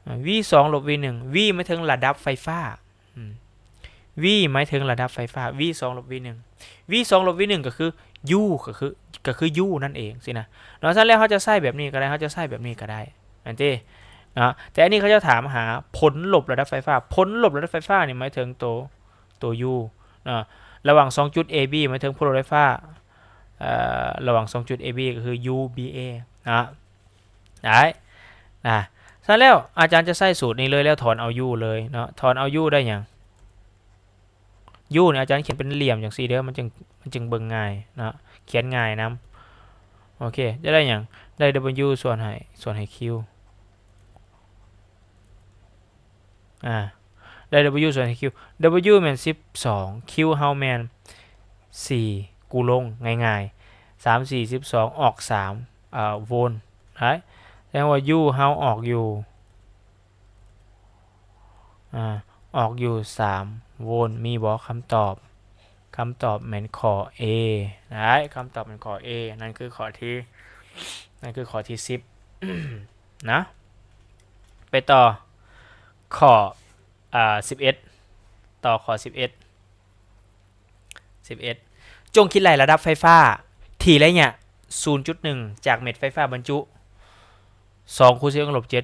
ອາ V ສອງ ລົບ V ໜຶ່ງ V ໝາຍເຖິງລະດັບໄຟຟ້າ. ອືມ V ໝາຍເຖິງລະດັບໄຟຟ້າ V ສອງ ລົບ V ໜຶ່ງ V ສອງ ລົບ V ໜຶ່ງ ກໍຄື U ກໍຄື ກໍຄື U ນັ້ນເອງຊີ້ນະເນາະ. ຊັ້ນແລ້ວເຮົາຈະໃຊ້ແບບນີ້ກໍໄດ້ ເຮົາຈະໃຊ້ແບບນີ້ກໍໄດ້ ແມ່ນຕິເນາະ. ແຕ່ອັນນີ້ເຂົາເຈົ້າຖາມຫາຜົນລົບລະດັບໄຟຟ້າ ຜົນລົບລະດັບໄຟຟ້ານີ້ໝາຍເຖິງໂຕ ໂຕ U ເນາະ ລະຫວ່າງສອງຈຸດ A B ໝາຍເຖິງຜົນລົບໄຟຟ້າ ເອີ ລະຫວ່າງສອງຈຸດ A B ກໍຄື UBA ເນາະ. ໄດ້ນະ. ຊັ້ນແລ້ວອາຈານຈະໃຊ້ສູດນີ້ເລີຍ ແລ້ວຖອນເອົາ U ເລີຍເນາະ. ຖອນເອົາ U ໄດ້ຫຍັງ? U ນີ້ອາຈານຂຽນເປັນຫຼ່ຽມຈັ່ງຊີ້ເດີ ມັນຈຶ່ງ ມັນຈຶ່ງເບິ່ງງ່າຍເນາະ ຂຽນງ່າຍນຳ. ໂອເຄ ຈະໄດ້ຫຍັງ? ໄດ້ W ສ່ວນໃຫ້ ສ່ວນໃຫ້ Q ອາ ໄດ້ W ສ່ວນໃຫ້ Q W ແມ່ນສິບສອງ Q ເຮົາແມ່ນສີ່ ກູລົງ ງ່າຍໆ ສາມສີ່ສິບສອງ ອອກສາມ ໂວນ ໄດ້. ແສດງວ່າ U ເຮົາອອກຢູ່ ອາ ອອກຢູ່ສາມໂວນ ມີບໍ່ຄຳຕອບ? ຄຳຕອບແມ່ນຂໍ້ A ໄດ້ ຄຳຕອບແມ່ນຂໍ້ A ນັ້ນຄືຂໍ້ທີ ນັ້ນຄືຂໍ້ທີສິບນະ. ໄປຕໍ່ຂໍ້ ອາ ສິບເອັດ ຕໍ່ຂໍ້ສິບເອັດ ສິບເອັດ ຈົ່ງຄິດໄລ່ລະດັບໄຟຟ້າທີ່ໄລຍະສູນຈຸດໜຶ່ງ ຈາກເມັດໄຟຟ້າບັນຈຸ ສອງຄູນສິບ ລົບເຈັດ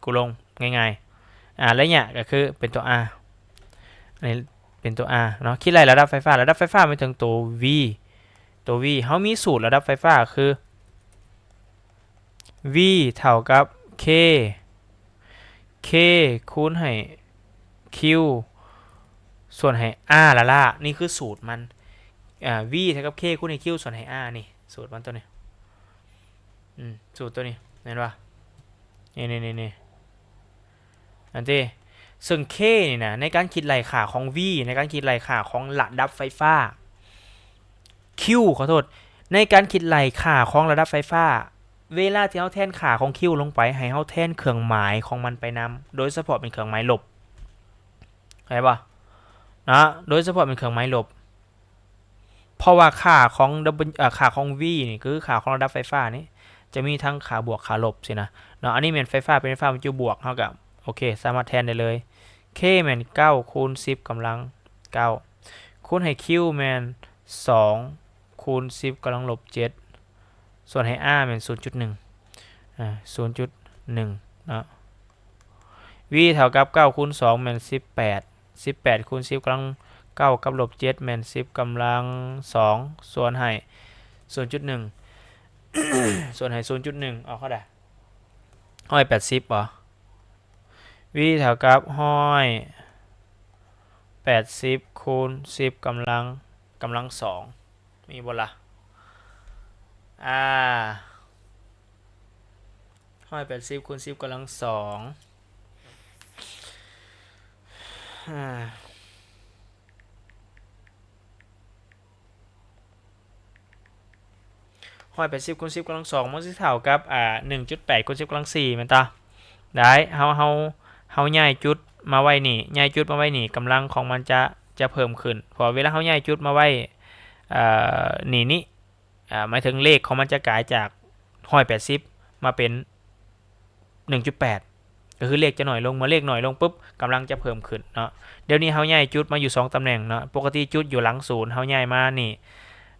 ກູລົງ ງ່າຍໆ. ອາ ໄລຍະກໍຄືເປັນຕົວ R ອັນນີ້ເປັນຕົວ R ເນາະ. ຄິດໄລ່ລະດັບໄຟຟ້າ ລະດັບໄຟຟ້າໝາຍເຖິງໂຕ V ໂຕ V ເຮົາມີສູດລະດັບໄຟຟ້າຄື V ເທົ່າກັບ K K ຄູນໃຫ້ Q ສ່ວນໃຫ້ R ລະລະ ນີ້ຄືສູດມັນ. ອາ V ເທົ່າກັບ K ຄູນໃຫ້ Q ສ່ວນໃຫ້ R ນີ້ ສູດມັນໂຕນີ້ ອືມ ສູດໂຕນີ້ ເຫັນບໍ່? ນີ້ໆໆ ອັນເດ ເຊິ່ງ K ນີ້ນະ ໃນການຄິດໄລ່ຄ່າຂອງ V ໃນການຄິດໄລ່ຄ່າຂອງລະດັບໄຟຟ້າ Q ຂໍໂທດ ໃນການຄິດໄລ່ຄ່າຂອງລະດັບໄຟຟ້າ ເວລາທີ່ເຮົາແທນຄ່າຂອງ Q ລົງໄປ ໃຫ້ເຮົາແທນເຄື່ອງໝາຍຂອງມັນໄປນຳ ໂດຍສະເພາະເປັນເຄື່ອງໝາຍລົບ ເຂົ້າໃຈບໍ່ເນາະ? ໂດຍສະເພາະເປັນເຄື່ອງໝາຍລົບ ເພາະວ່າຄ່າຂອງ W ເອີ ຄ່າຂອງ V ນີ້ຄືຄ່າຂອງລະດັບໄຟຟ້ານີ້ ຈະມີທັງຄ່າບວກຄ່າລົບຊີ້ນະເນາະ. ອັນນີ້ແມ່ນໄຟຟ້າ ເປັນໄຟຟ້າບັນຈຸບວກ ເຮົາກໍ ໂອເຄ ສາມາດແທນໄດ້ເລີຍ. K ແມ່ນເກົ້າຄູນສິບກຳລັງເກົ້າ ຄູນໃຫ້ Q ແມ່ນສອງຄູນສິບກຳລັງລົບເຈັດ ສ່ວນໃຫ້ R ແມ່ນສູນຈຸດໜຶ່ງ ອາ ສູນຈຸດໜຶ່ງເນາະ. V ເທົ່າກັບເກົ້າຄູນສອງແມ່ນສິບແປດ ສິບແປດຄູນສິບກຳລັງເກົ້າກັບລົບເຈັດແມ່ນສິບກຳລັງສອງ ສ່ວນໃຫ້ສູນຈຸດໜຶ່ງ ສ່ວນໃຫ້ສູນຈຸດໜຶ່ງ ອອກເທົ່າໃດ? ຮ້ອຍແປດສິບບໍ່? V ເທົ່າກັບຮ້ອຍແປດສິບຄູນສິບກຳລັງ ກຳລັງສອງ ມີບໍ່ລະ? ອາ ຮ້ອຍແປດສິບຄູນສິບກຳລັງສອງ ອາ ຮ້ອຍແປດສິບຄູນສິບກຳລັງສອງ ມັນຊິເທົ່າກັບ ອາ ໜຶ່ງຈຸດແປດຄູນສິບກຳລັງສີ່ ແມ່ນຕາ? ໄດ້ ເຮົາ ເຮົາ ເຮົາຍ້າຍຈຸດມາໄວ້ນີ້ ຍ້າຍຈຸດມາໄວ້ນີ້ ກຳລັງຂອງມັນຈະ ຈະເພີ່ມຂຶ້ນ ເພາະເວລາເຮົາຍ້າຍຈຸດມາໄວ້ ເອີ ນີ້ ນີ້ ອາ ໝາຍເຖິງເລກຂອງມັນຈະກາຍຈາກຮ້ອຍແປດສິບມາເປັນໜຶ່ງຈຸດແປດ ກໍຄືເລກຈະໜ້ອຍລົງ ເມື່ອເລກໜ້ອຍລົງປຶບ ກຳລັງຈະເພີ່ມຂຶ້ນເນາະ. ດຽວນີ້ເຮົາຍ້າຍຈຸດມາຢູ່ສອງຕຳແໜ່ງເນາະ ປົກກະຕິຈຸດຢູ່ຫຼັງສູນ ເຮົາຍ້າຍມານີ້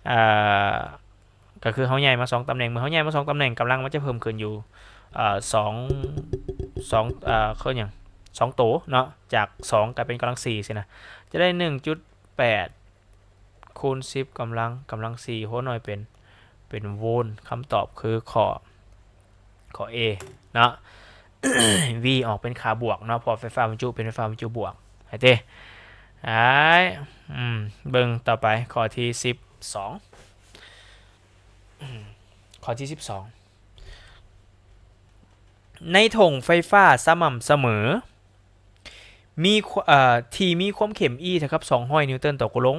ເອີ ກໍຄືເຮົາຍ້າຍມາສອງຕຳແໜ່ງ ເມື່ອເຮົາຍ້າຍມາສອງຕຳແໜ່ງ ກຳລັງມັນຈະເພີ່ມຂຶ້ນຢູ່ ເອີ ສອງ ສອງ ເອີ ເອີ້ນຫຍັງ ສອງໂຕເນາະ ຈາກສອງກາຍເປັນກຳລັງສີ່ຊີ້ນະ ຈະໄດ້ໜຶ່ງຈຸດແປດ ຄູນສິບກຳລັງ ກຳລັງສີ່ ຫົວໜ່ວຍເປັນ ເປັນໂວນ ຄຳຕອບຄືຂໍ້ ຂໍ້ A ເນາະ. V ອອກເປັນຄ່າບວກເນາະ ເພາະໄຟຟ້າບັນຈຸເປັນໄຟຟ້າບັນຈຸບວກ ໃຫ້ເຕະ ອ້າຍ ອືມ ເບິ່ງຕໍ່ໄປ ຂໍ້ທີສິບສອງ ຂໍ້ທີສິບສອງ ໃນຖົງໄຟຟ້າສະໝ່ຳສະເໝີ ມີຄວ- ເອີ ທີ່ມີຄວາມເຂັ້ມ E ເທົ່າກັບສອງຮ້ອຍນິວຕັນຕໍ່ກູລົງ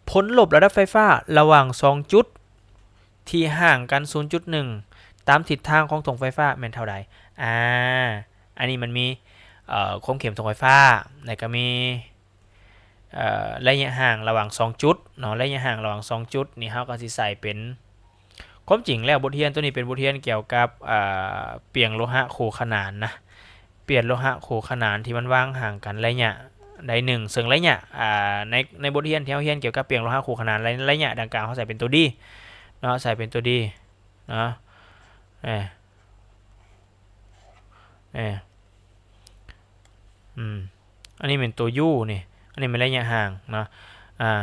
ຜົນລົບລະດັບໄຟຟ້າລະຫວ່າງສອງຈຸດທີ່ຫ່າງກັນສູນຈຸດໜຶ່ງຕາມທິດທາງຂອງຖົງໄຟຟ້າແມ່ນເທົ່າໃດ? ອາ ອັນນີ້ມັນມີ ເອີ ຄວາມເຂັ້ມຖົງໄຟຟ້າ ແລ້ວກໍມີ ເອີ ໄລຍະຫ່າງລະຫວ່າງສອງຈຸດເນາະ ໄລຍະຫ່າງລະຫວ່າງສອງຈຸດນີ້ ເຮົາກໍຊິໃສ່ເປັນ ຄວາມຈິງແລ້ວບົດຮຽນໂຕນີ້ເປັນບົດຮຽນກ່ຽວກັບ ເອີ ປ່ຽງໂລຫະຄູ່ຂະໜານນະ ປ່ຽງໂລຫະຄູ່ຂະໜານທີ່ມັນວາງຫ່າງກັນໄລຍະໃດໜຶ່ງ ເຊິ່ງໄລຍະ ອາ ໃນ ໃນບົດຮຽນທີ່ເຮົາຮຽນກ່ຽວກັບປ່ຽງໂລຫະຄູ່ຂະໜານ ໄລ- ໄລຍະດັ່ງກ່າວເຮົາໃສ່ເປັນຕົວ D ເນາະ ໃສ່ເປັນຕົວ D ເນາະ ເອີ ເອີ ອືມ ອັນນີ້ແມ່ນຕົວ U ນີ້ ອັນນີ້ແມ່ນໄລຍະຫ່າງເນາະ ອາ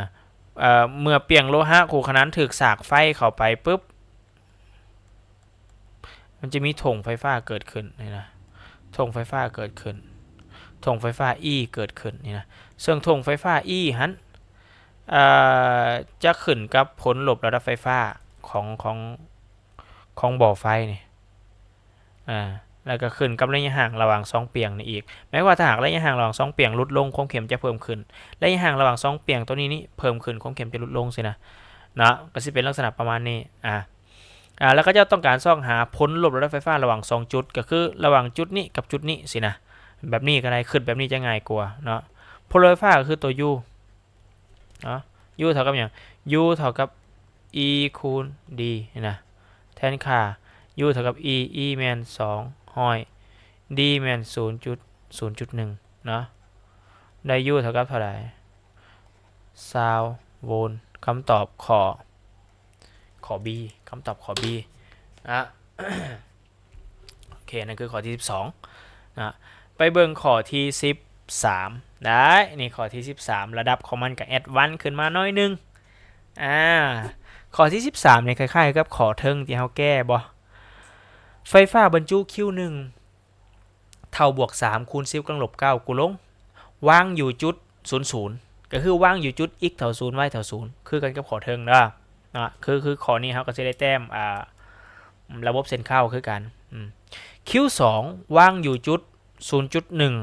ເອີ ເມື່ອປ່ຽງໂລຫະຄູ່ຂະໜານຖືກສາກໄຟເຂົ້າໄປປຶບ ມັນຈະມີຖົງໄຟຟ້າເກີດຂຶ້ນນີ້ນະ ຖົງໄຟຟ້າເກີດຂຶ້ນ ຖົງໄຟຟ້າ E ເກີດຂຶ້ນນີ້ນະ ເຊິ່ງຖົງໄຟຟ້າ E ຫັ້ນ ເອີ ຈະຂຶ້ນກັບຜົນລົບລະດັບໄຟຟ້າຂອງ ຂອງ ຂອງບໍ່ໄຟນີ້ ອາ ແລ້ວກໍຂຶ້ນກັບໄລຍະຫ່າງລະຫວ່າງສອງປ່ຽງນີ້ອີກ ໝາຍຄວາມວ່າຖ້າຫາກໄລຍະຫ່າງລະຫວ່າງສອງປ່ຽງຫຼຸດລົງ ຄວາມເຂັ້ມຈະເພີ່ມຂຶ້ນ ໄລຍະຫ່າງລະຫວ່າງສອງປ່ຽງໂຕນີ້ນີ້ເພີ່ມຂຶ້ນ ຄວາມເຂັ້ມຈະຫຼຸດລົງຊີ້ນະ ເນາະ ກໍຊິເປັນລັກສະນະປະມານນີ້ ອາ ອາ ແລ້ວເຂົາເຈົ້າຕ້ອງການຊອກຫາຜົນລົບລະດັບໄຟຟ້າລະຫວ່າງສອງຈຸດ ກໍຄືລະຫວ່າງຈຸດນີ້ກັບຈຸດນີ້ຊີ້ນະ ແບບນີ້ກໍໄດ້ ຄິດແບບນີ້ຈະງ່າຍກວ່າເນາະ ຜົນລົບໄຟຟ້າກໍຄືຕົວ U ເນາະ U ເທົ່າກັບຫຍັງ? U ເທົ່າກັບ E ຄູນ D ນີ້ນະ ແທນຄ່າ U ເທົ່າກັບ E E ແມ່ນສອງຮ້ອຍ D ແມ່ນສູນຈຸດສູນຈຸດໜຶ່ງເນາະ ໄດ້ U ເທົ່າກັບເທົ່າໃດ? ຊາວໂວນ ຄຳຕອບຂໍ້ ຂໍ້ B ຄຳຕອບຂໍ້ B ນະ ໂອເຄ ນັ້ນຄືຂໍ້ທີສິບສອງນະ ໄປເບິ່ງຂໍ້ທີສິບສາມ ໄດ້ ນີ້ຂໍ້ທີສິບສາມ ລະດັບຂອງມັນກໍແອັດວານຂຶ້ນມາໜ້ອຍໜຶ່ງ ອາ ຂໍ້ທີສິບສາມນີ້ຄ້າຍໆກັບຂໍ້ເທິງທີ່ເຮົາແກ້ບໍ່? ໄຟຟ້າບັນຈຸ Q ໜຶ່ງ ເທົ່າບວກສາມຄູນສິບກຳລັງລົບເກົ້າກູລົງ ວາງຢູ່ຈຸດສູນສູນ ກໍຄືວາງຢູ່ຈຸດ x ເທົ່າສູນ y ເທົ່າສູນ ຄືກັນກັບຂໍ້ເທິງເດີ ເນາະ ຄື ຄືຂໍ້ນີ້ເຮົາກໍຊິໄດ້ແຕ້ມ ອ່າ ລະບົບເສັ້ນເຄົ້າຄືກັນ ອືມ Q ສອງ ວາງຢູ່ຈຸດສູນຈຸດໜຶ່ງ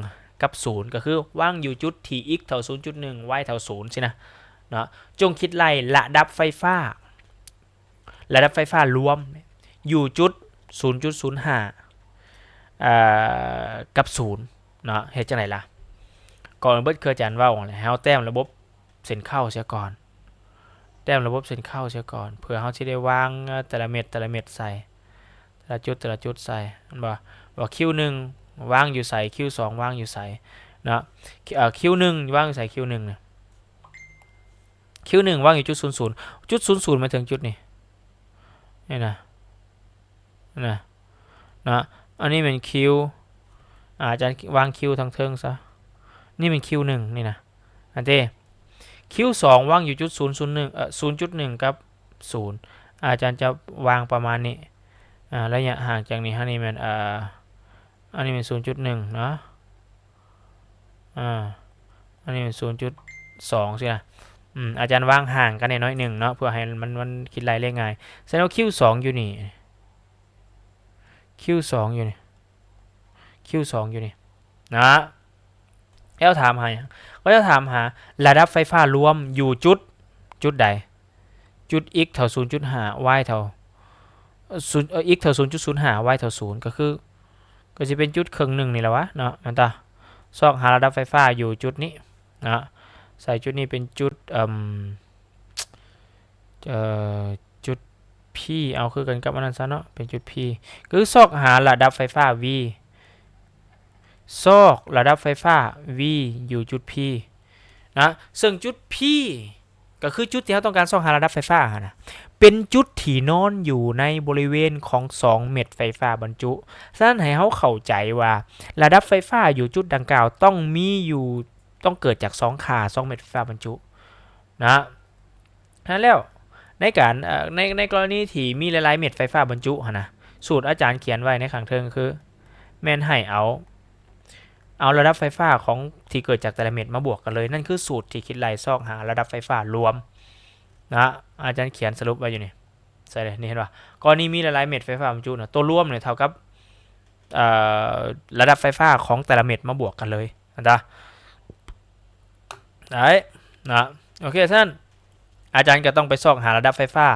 ກັບສູນ ກໍຄືວາງຢູ່ຈຸດທີ່ x ເທົ່າສູນຈຸດໜຶ່ງ y ເທົ່າສູນຊີ້ນະ ເນາະ ຈົ່ງຄິດໄລ່ລະດັບໄຟຟ້າ ລະດັບໄຟຟ້າລວມຢູ່ຈຸດສູນຈຸດສູນຫ້າ ເອີ ກັບສູນເນາະ ເຮັດຈັ່ງໃດລະ? ກໍເບິດຄືອາຈານເວົ້າຫັ້ນແຫຼະ ໃຫ້ເຮົາແຕ້ມລະບົບເສັ້ນເຄົ້າເສຍກ່ອນ ແຕ້ມລະບົບເສັ້ນເຄົ້າເສຍກ່ອນ ເພື່ອເຮົາຊິໄດ້ວາງແຕ່ລະເມັດ ແຕ່ລະເມັດໃສ່ ແຕ່ລະຈຸດ ແຕ່ລະຈຸດໃສ່ ແມ່ນບໍ່? ວ່າ Q ໜຶ່ງ ວາງຢູ່ໃສ Q ສອງ ວາງຢູ່ໃສເນາະ ເອີ Q ໜຶ່ງ ວາງຢູ່ໃສ Q ໜຶ່ງນະ? Q ໜຶ່ງ ວາງຢູ່ຈຸດສູນສູນ ຈຸດສູນສູນໝາຍເຖິງຈຸດນີ້ ນີ້ນະ ນະ ເນາະ ອັນນີ້ແມ່ນ Q ອາ ອາຈານວາງ Q ທາງເທິງຊະ ນີ້ແມ່ນ Q ໜຶ່ງ ນີ້ນະ ອັນເດ Q ສອງ ວາງຢູ່ຈຸດສູນສູນໜຶ່ງ ເອີ ສູນຈຸດໜຶ່ງກັບສູນ ອາຈານຈະວາງປະມານນີ້ ອາ ໄລຍະຫ່າງຈາກນີ້ຫານີ້ແມ່ນ ເອີ ອັນນີ້ແມ່ນສູນຈຸດໜຶ່ງເນາະ ອາ ອັນນີ້ແມ່ນສູນຈຸດສອງຊີ້ນະ ອືມ ອາຈານວາງຫ່າງກັນແດ່ໜ້ອຍໜຶ່ງເນາະ ເພື່ອໃຫ້ມັນ ມັນຄິດໄລ່ເລກງ່າຍ ສະນັ້ນ Q ສອງ ຢູ່ນີ້ Q ສອງ ຢູ່ນີ້ Q ສອງ ຢູ່ນີ້ນະ ແລ້ວຖາມຫາຫຍັງ? ເຂົາເຈົ້າຖາມຫາລະດັບໄຟຟ້າລວມຢູ່ຈຸດ ຈຸດໃດ? ຈຸດ x ເທົ່າສູນຈຸດຫ້າ y ເທົ່າ ເອີ x ເທົ່າສູນຈຸດສູນຫ້າ y ເທົ່າສູນ ກໍຄື ກໍຊິເປັນຈຸດເຄິ່ງໜຶ່ງນີ້ແຫຼະວະເນາະ ແມ່ນຕາ? ຊອກຫາລະດັບໄຟຟ້າຢູ່ຈຸດນີ້ເນາະ ໃສ່ຈຸດນີ້ເປັນຈຸດ ເອີ່ມ ເອີ ຈຸດ P ເອົາຄືກັນກັບອັນນັ້ນຊະເນາະ ເປັນຈຸດ P ຄືຊອກຫາລະດັບໄຟຟ້າ V ຊອກລະດັບໄຟຟ້າ V ຢູ່ຈຸດ P ນະ ເຊິ່ງຈຸດ P ກໍຄືຈຸດທີ່ເຮົາຕ້ອງການຊອກຫາລະດັບໄຟຟ້າຫັ້ນນະ ເປັນຈຸດທີ່ນອນຢູ່ໃນບໍລິເວນຂອງສອງເມັດໄຟຟ້າບັນຈຸ. ສະນັ້ນໃຫ້ເຮົາເຂົ້າໃຈວ່າລະດັບໄຟຟ້າຢູ່ຈຸດດັ່ງກ່າວຕ້ອງມີຢູ່ ຕ້ອງເກີດຈາກສອງຄ່າ ສອງເມັດໄຟຟ້າບັນຈຸນະ. ຫັ້ນແລ້ວ ໃນການ ເອີ ໃນ ໃນກໍລະນີທີ່ມີຫຼາຍໆເມັດໄຟຟ້າບັນຈຸຫັ້ນນະ ສູດອາຈານຂຽນໄວ້ໃນຂ້າງເທິງຄື ແມ່ນໃຫ້ເອົາ ເອົາລະດັບໄຟຟ້າຂອງທີ່ເກີດຈາກແຕ່ລະເມັດມາບວກກັນເລີຍ. ນັ້ນຄືສູດທີ່ຄິດໄລ່ຊອກຫາລະດັບໄຟຟ້າລວມນະ. ອາຈານຂຽນສະຫຼຸບໄວ້ຢູ່ນີ້ ໃສ່ເລີຍ ນີ້ເຫັນບໍ່? ກໍນີ້ມີຫຼາຍໆເມັດໄຟຟ້າບັນຈຸນະ ຕົວລວມນີ້ເທົ່າກັບ ເອີ ລະດັບໄຟຟ້າຂອງແຕ່ລະເມັດມາບວກກັນເລີຍນະ. ໄດ້ນະ. ໂອເຄ ຊັ້ນອາຈານກໍຕ້ອງໄປຊອກຫາລະດັບໄຟຟ້າ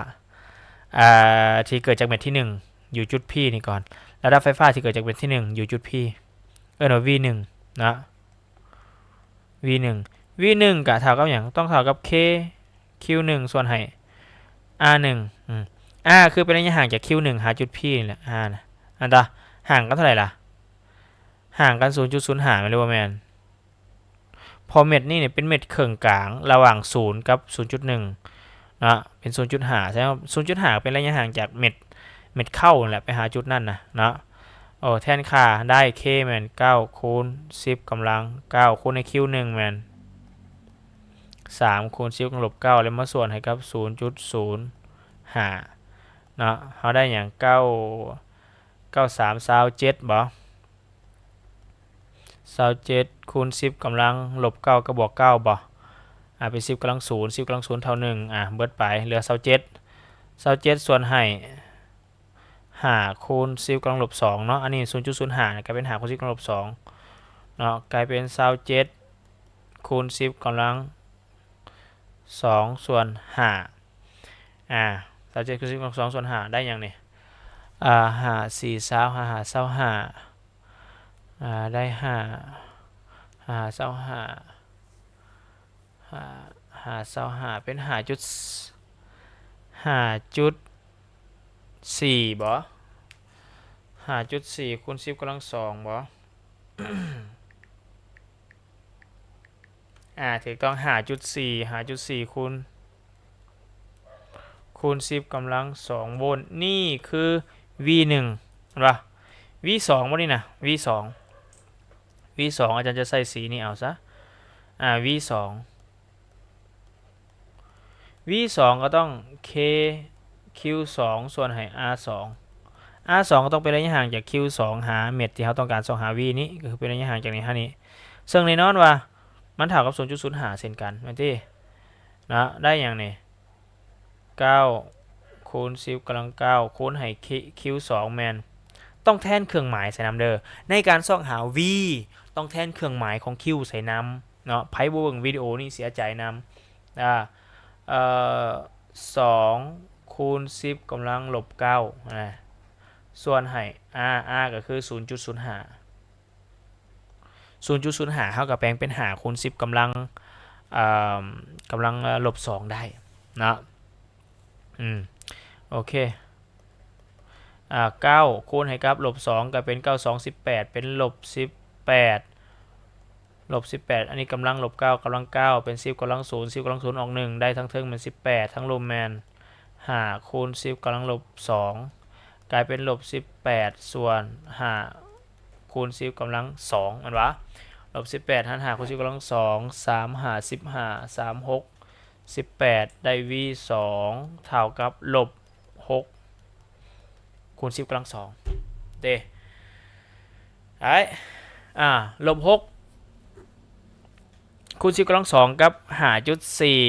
ອ່າ ທີ່ເກີດຈາກເມັດທີໜຶ່ງ ຢູ່ຈຸດ P ນີ້ກ່ອນ. ລະດັບໄຟຟ້າທີ່ເກີດຈາກເມັດທີໜຶ່ງ ຢູ່ຈຸດ P ເອີ້ນວ່າ V ໜຶ່ງນະ. V ໜຶ່ງ V ໜຶ່ງກະເທົ່າກັບຫຍັງ? ຕ້ອງເທົ່າກັບ K Q ໜຶ່ງ ສ່ວນໃຫ້ R ໜຶ່ງ. ອືມ R ຄືເປັນໄລຍະຫ່າງຈາກ Q ໜຶ່ງ ຫາຈຸດ P ນີ້ແຫຼະ. R ນະ ອັນຕາ ຫ່າງກັນເທົ່າໃດລະ? ຫ່າງກັນ ສູນຈຸດສູນຫ້າ ແມ່ນຫຼືບໍ່ແມ່ນ? ເພາະເມັດນີ້ນີ້ເປັນເມັດເຄິ່ງກາງລະຫວ່າງສູນກັບສູນຈຸດໜຶ່ງເນາະ ເປັນສູນຈຸດຫ້າ. ສະນັ້ນ ສູນຈຸດຫ້າເປັນໄລຍະຫ່າງຈາກເມັດ ເມັດເຄົ້ານັ້ນແຫຼະ ໄປຫາຈຸດນັ້ນນະເນາະ. ໂອ້ ແທນຄ່າໄດ້ K ແມ່ນເກົ້າຄູນສິບກຳລັງເກົ້າ ຄູນໃຫ້ Q ໜຶ່ງ ແມ່ນສາມຄູນສິບກຳລັງລົບເກົ້າ ແລ້ວມາສ່ວນໃຫ້ກັບສູນຈຸດສູນຫ້າເນາະ. ເຮົາໄດ້ຫຍັງ? ເກົ້າ ເກົ້າສາມ ຊາວເຈັດບໍ່? ຊາວເຈັດຄູນສິບກຳລັງລົບເກົ້າກໍບວກເກົ້າບໍ່? ອາ ເປັນສິບກຳລັງສູນ ສິບກຳລັງສູນເທົ່າໜຶ່ງ ອາ ເບິດໄປ ເຫຼືອຊາວເຈັດ ຊາວເຈັດສ່ວນໃຫ້ຫ້າຄູນສິບກຳລັງລົບສອງເນາະ. ອັນນີ້ສູນຈຸດສູນຫ້າ ກາຍເປັນຫ້າຄູນສິບກຳລັງລົບສອງເນາະ ກາຍເປັນຊາວເຈັດຄູນສິບກຳລັງ ສອງສ່ວນຫ້າ ອາ ຊາວເຈັດຄູນສິບສອງສ່ວນຫ້າ ໄດ້ຫຍັງນີ້? ອາ ຫ້າສີ່ຊາວ ຫ້າຫ້າຊາວຫ້າ ອາ ໄດ້ຫ້າ ຫ້າຫ້າຊາວຫ້າ ຫ້າຫ້າຊາວຫ້າ ເປັນຫ້າຈຸດ ຫ້າຈຸດສີ່ບໍ່? ຫ້າຈຸດສີ່ຄູນສິບກຳລັງສອງບໍ່? ອາ ຖືກຕ້ອງ ຫ້າຈຸດສີ່ ຫ້າຈຸດສີ່ຄູນ ຄູນສິບກຳລັງສອງໂວນ. ນີ້ຄື V ໜຶ່ງ ເຫັນບໍ່? V ສອງບໍ່ນີ້ນະ? V ສອງ V ສອງ ອາຈານຈະໃສ່ສີນີ້ເອົາຊະ ອາ V ສອງ V ສອງ ກໍຕ້ອງ K Q ສອງ ສ່ວນໃຫ້ R ສອງ R ສອງ ກໍຕ້ອງເປັນໄລຍະຫ່າງຈາກ Q ສອງ ຫາເມັດທີ່ເຮົາຕ້ອງການຊອກຫາ V ນີ້ ກໍຄືເປັນໄລຍະຫ່າງຈາກນີ້ຫານີ້ ເຊິ່ງແນ່ນອນວ່າມັນເທົ່າກັບສູນຈຸດສູນຫ້າເຊັ່ນກັນ ແມ່ນຕິ? ເນາະ ໄດ້ຫຍັງນີ້? ເກົ້າຄູນສິບກຳລັງເກົ້າ ຄູນໃຫ້ Q ສອງ ແມ່ນ ຕ້ອງແທນເຄື່ອງໝາຍໃສ່ນຳເດີ ໃນການຊອກຫາ V ຕ້ອງແທນເຄື່ອງໝາຍຂອງ Q ໃສ່ນຳເນາະ. ໃຜບໍ່ເບິ່ງວິດີໂອນີ້ເສຍໃຈນຳ ອາ ເອີ ສອງຄູນສິບກຳລັງລົບເກົ້າ ນະ ສ່ວນໃຫ້ R R ກໍຄືສູນຈຸດສູນຫ້າ ສູນຈຸດສູນຫ້າ ເຮົາກໍແປງເປັນຫ້າຄູນສິບກຳລັງ ເອີ ກຳລັງລົບສອງໄດ້ເນາະ. ອືມ ໂອເຄ ອາ ເກົ້າຄູນໃຫ້ກັບລົບສອງ ກໍເປັນເກົ້າສອງສິບແປດ ເປັນລົບສິບແປດ ລົບສິບແປດ ອັນນີ້ກຳລັງລົບເກົ້າ ກຳລັງເກົ້າ ເປັນສິບກຳລັງສູນ ສິບກຳລັງສູນອອກໜຶ່ງ ໄດ້ທາງເທິງແມ່ນສິບແປດ ທາງລຸ່ມແມ່ນຫ້າຄູນສິບກຳລັງລົບສອງ ກາຍເປັນລົບສິບແປດສ່ວນຫ້າຄູນສິບກຳລັງສອງ ແມ່ນບໍ່? ລົບສິບແປດຫານຫ້າຄູນສິບກຳລັງສອງ ສາມຫ້າສິບຫ້າ ສາມຫົກສິບແປດ ໄດ້ V ສອງ ເທົ່າກັບລົບຫົກຄູນສິບກຳລັງສອງເດ້ ໄດ້ ອາ ລົບຫົກຄູນສິບກຳລັງສອງກັບຫ້າຈຸດສີ່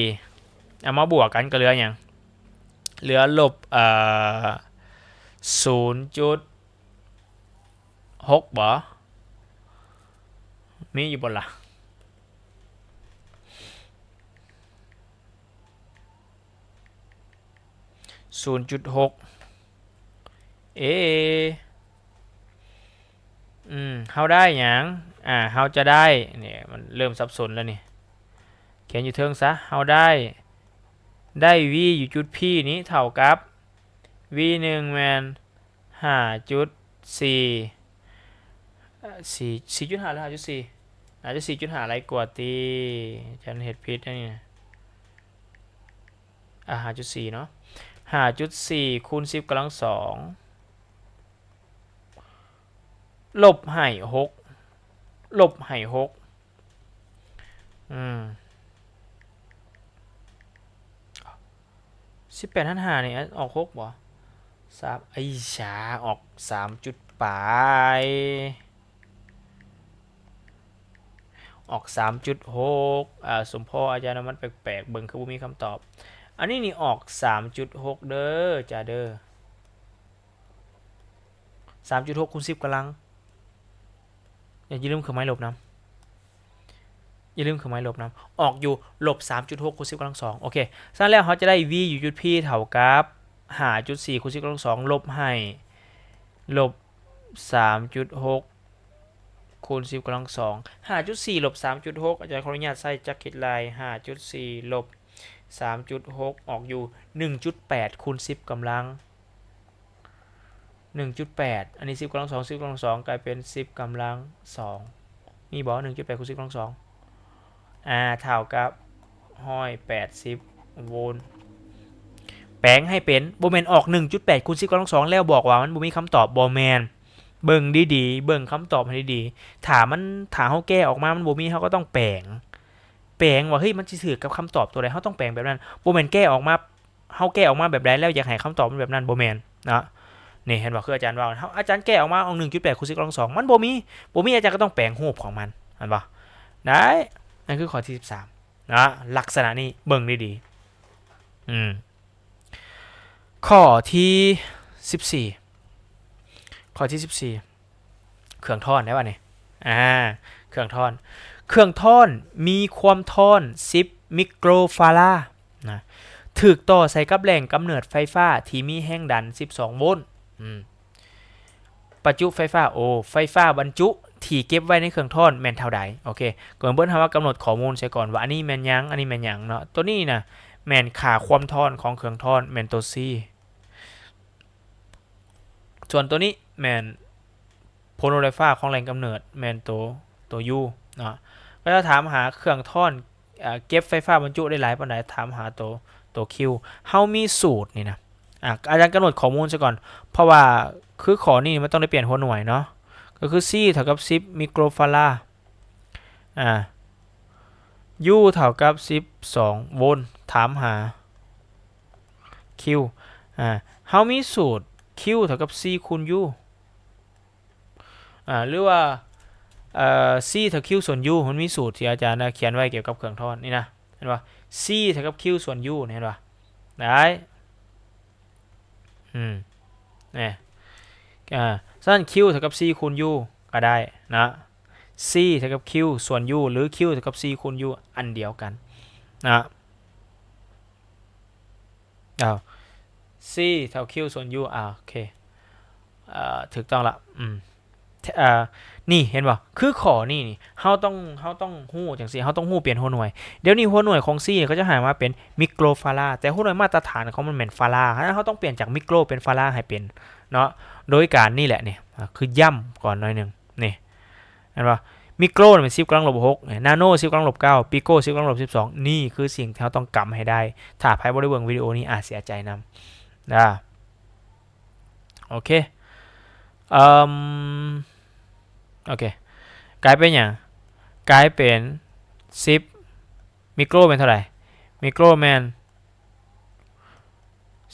ເອົາມາບວກກັນກໍເຫຼືອຫຍັງ? ເຫຼືອລົບ ເອີ ສູນຈຸດຫົກບໍ່? ມີຢູ່ບໍ່ລະ? ສູນຈຸດຫົກ ເອ ອືມ ເຮົາໄດ້ຫຍັງ? ອາ ເຮົາຈະໄດ້ ນີ້ ມັນເລີ່ມສັບສົນແລ້ວນີ້ ຂຽນຢູ່ເທິງຊະ ເຮົາໄດ້ ໄດ້ V ຢູ່ຈຸດ P ນີ້ເທົ່າກັບ V ໜຶ່ງ ແມ່ນ ຫ້າຈຸດສີ່ ເອີ ສີ່ ສີ່ຈຸດຫ້າ ຫຼື ຫ້າຈຸດສີ່? ໜ້າຈະສີ່ຈຸດຫ້າຫຼາຍກວ່າຕິ ອາຈານເຮັດຜິດອັນນີ້ນະ ອາ ຫ້າຈຸດສີ່ເນາະ ຫ້າຈຸດສີ່ຄູນສິບກຳລັງສອງ ລົບໃຫ້ຫົກ ລົບໃຫ້ຫົກ ອືມ ສິບແປດຫານຫ້ານີ້ອອກຫົກບໍ່? ສາມ ໄອ້ຢາ ອອກສາມຈຸດປາຍ ອອກສາມຈຸດຫົກ ອ່າ ສົມພໍອາຈານວ່າມັນແປກໆ ເບິ່ງຄືບໍ່ມີຄຳຕອບ. ອັນນີ້ນີ້ອອກສາມຈຸດຫົກເດີ ຈ້າເດີ ສາມຈຸດຫົກຄູນສິບກຳລັງ ຢ່າລືມເຄື່ອງໝາຍລົບນຳ ຢ່າລືມເຄື່ອງໝາຍລົບນຳ ອອກຢູ່ລົບສາມຈຸດຫົກຄູນສິບກຳລັງສອງ. ໂອເຄ ສະນັ້ນແລ້ວເຮົາຈະໄດ້ v ຢູ່ຈຸດ p ເທົ່າກັບຫ້າຈຸດສີ່ຄູນສິບກຳລັງສອງ ລົບໃຫ້ລົບສາມຈຸດຫົກຄູນສິບກຳລັງສອງ ຫ້າຈຸດສີ່ລົບສາມຈຸດຫົກ ອາຈານຂໍອະນຸຍາດໃຊ້ຈັກຄິດໄລ່ ຫ້າຈຸດສີ່ລົບສາມຈຸດຫົກ ອອກຢູ່ໜຶ່ງຈຸດແປດຄູນສິບກຳລັງ ໜຶ່ງຈຸດແປດ ອັນນີ້ສິບກຳລັງສອງ ສິບກຳລັງສອງ ກາຍເປັນສິບກຳລັງສອງ ມີບໍ່ ໜຶ່ງຈຸດແປດຄູນສິບກຳລັງສອງ ອ່າ ເທົ່າກັບຮ້ອຍແປດສິບໂວນ. ແປງໃຫ້ເປັນ ບໍ່ແມ່ນອອກໜຶ່ງຈຸດແປດຄູນສິບກຳລັງສອງ ແລ້ວບອກວ່າມັນບໍ່ມີຄຳຕອບ ບໍ່ແມ່ນ. ເບິ່ງດີໆ ເບິ່ງຄຳຕອບໃຫ້ດີໆ ຖ້າມັນ ຖ້າເຮົາແກ້ອອກມາມັນບໍ່ມີ ເຮົາກໍຕ້ອງແປງ ແປງວ່າ ເຮີ້ຍ ມັນຊິຖືກກັບຄຳຕອບຕົວໃດ ເຮົາຕ້ອງແປງແບບນັ້ນ ບໍ່ແມ່ນແກ້ອອກມາ ເຮົາແກ້ອອກມາແບບໃດແລ້ວຢາກໃຫ້ຄຳຕອບມັນແບບນັ້ນ ບໍ່ແມ່ນເນາະ. ນີ້ເຫັນບໍ່ ຄືອາຈານເວົ້າ ເຮົາ ອາຈານແກ້ອອກມາອອກໜຶ່ງຈຸດແປດຄູນສິບກຳລັງສອງ ມັນບໍ່ມີ ບໍ່ມີ ອາຈານກໍຕ້ອງແປງຮູບຂອງມັນ ເຫັນບໍ່ ໄດ້ ນັ້ນຄືຂໍ້ທີສິບສາມເນາະ ລັກສະນະນີ້ ເບິ່ງດີໆ ອືມ ຂໍ້ທີສິບສີ່ ຂໍ້ທີສິບສີ່ ເຄື່ອງທ້ອນໄດ້ບາດນີ້ ອ່າ ເຄື່ອງທ້ອນ ເຄື່ອງທ້ອນມີຄວາມທ້ອນສິບມິໂກຣຟາຣາ ນະ ຖືກຕໍ່ໃສ່ກັບແຫຼ່ງກຳເນີດໄຟຟ້າທີ່ມີແຮງດັນສິບສອງໂວນ ອືມ ປະຈຸໄຟຟ້າ ໂອ ໄຟຟ້າບັນຈຸທີ່ເກັບໄວ້ໃນເຄື່ອງທ້ອນແມ່ນເທົ່າໃດ? ໂອເຄ ກ່ອນອື່ນເຮົາມາກຳນົດຂໍ້ມູນໃສ່ກ່ອນວ່າອັນນີ້ແມ່ນຫຍັງ ອັນນີ້ແມ່ນຫຍັງເນາະ. ໂຕນີ້ນະ ແມ່ນຄ່າຄວາມທ້ອນຂອງເຄື່ອງທ້ອນແມ່ນໂຕ C ສ່ວນໂຕນີ້ແມ່ນຜົນລົບໄຟຟ້າຂອງແຫຼ່ງກຳເນີດແມ່ນໂຕ ໂຕ U ເນາະ. ເຂົາເຈົ້າຖາມຫາເຄື່ອງທ້ອນ ເກັບໄຟຟ້າບັນຈຸໄດ້ຫຼາຍປານໃດ ຖາມຫາໂຕ ໂຕ Q. ເຮົາມີສູດນີ້ນະ ອາ ອາຈານກຳນົດຂໍ້ມູນຊະກ່ອນ ເພາະວ່າຄືຂໍ້ນີ້ມັນຕ້ອງໄດ້ປ່ຽນຫົວໜ່ວຍເນາະ ກໍຄື C ເທົ່າກັບສິບມິໂກຣຟາຣາ ອາ U ເທົ່າກັບສິບສອງໂວນ ຖາມຫາ Q. ອາ ເຮົາມີສູດ Q ເທົ່າກັບ C ຄູນ U ອາ ຫຼືວ່າ ເອີ C ເທົ່າ Q ສ່ວນ U ມັນມີສູດທີ່ອາຈານນະຂຽນໄວ້ກ່ຽວກັບເຄື່ອງທ້ອນນີ້ນະ ເຫັນບໍ່ C ເທົ່າກັບ Q ສ່ວນ U ນີ້ ເຫັນບໍ່ ໄດ້ ອືມ ແນ່ ອາ ສະນັ້ນ Q ເທົ່າກັບ C ຄູນ U ກໍໄດ້ນະ C ເທົ່າກັບ Q ສ່ວນ U ຫຼື Q ເທົ່າກັບ C ຄູນ U ອັນດຽວກັນນະ. ອ້າວ C ເທົ່າ Q ສ່ວນ U ອາ ໂອເຄ ເອີ ຖືກຕ້ອງລະ ອືມ ເອີ ນີ້ເຫັນບໍ່ ຄືຂໍ້ນີ້ນີ້ ເຮົາຕ້ອງ ເຮົາຕ້ອງຮູ້ຈັ່ງຊີ້ ເຮົາຕ້ອງຮູ້ປ່ຽນຫົວໜ່ວຍ. ດຽວນີ້ຫົວໜ່ວຍຂອງ C ເຂົາຈະໃຫ້ມາເປັນມິໂກຣຟາຣາ ແຕ່ຫົວໜ່ວຍມາດຕະຖານຂອງມັນແມ່ນຟາຣາ ເຮົາຕ້ອງປ່ຽນຈາກມິໂກຣເປັນຟາຣາໃຫ້ເປັນເນາະ ໂດຍການນີ້ແຫຼະນີ້ ອາ ຄືຢ້ຳກ່ອນໜ້ອຍໜຶ່ງ ນີ້ ເຫັນບໍ່ ມິໂກຣນີ້ແມ່ນສິບກຳລັງລົບຫົກ ນາໂນສິບກຳລັງລົບເກົ້າ ປີໂກສິບກຳລັງລົບສິບສອງ ນີ້ຄືສິ່ງທີ່ເຮົາຕ້ອງກຳໃຫ້ໄດ້. ຖ້າໃຜບໍ່ໄດ້ເບິ່ງວິດີໂອນີ້ອາດເສຍໃຈນຳ ເດີ ໂອເຄ ເອີ ໂອເຄ ກາຍເປັນຫຍັງ? ກາຍເປັນສິບ ມິໂກຣແມ່ນເທົ່າໃດ? ມິໂກຣແມ່ນ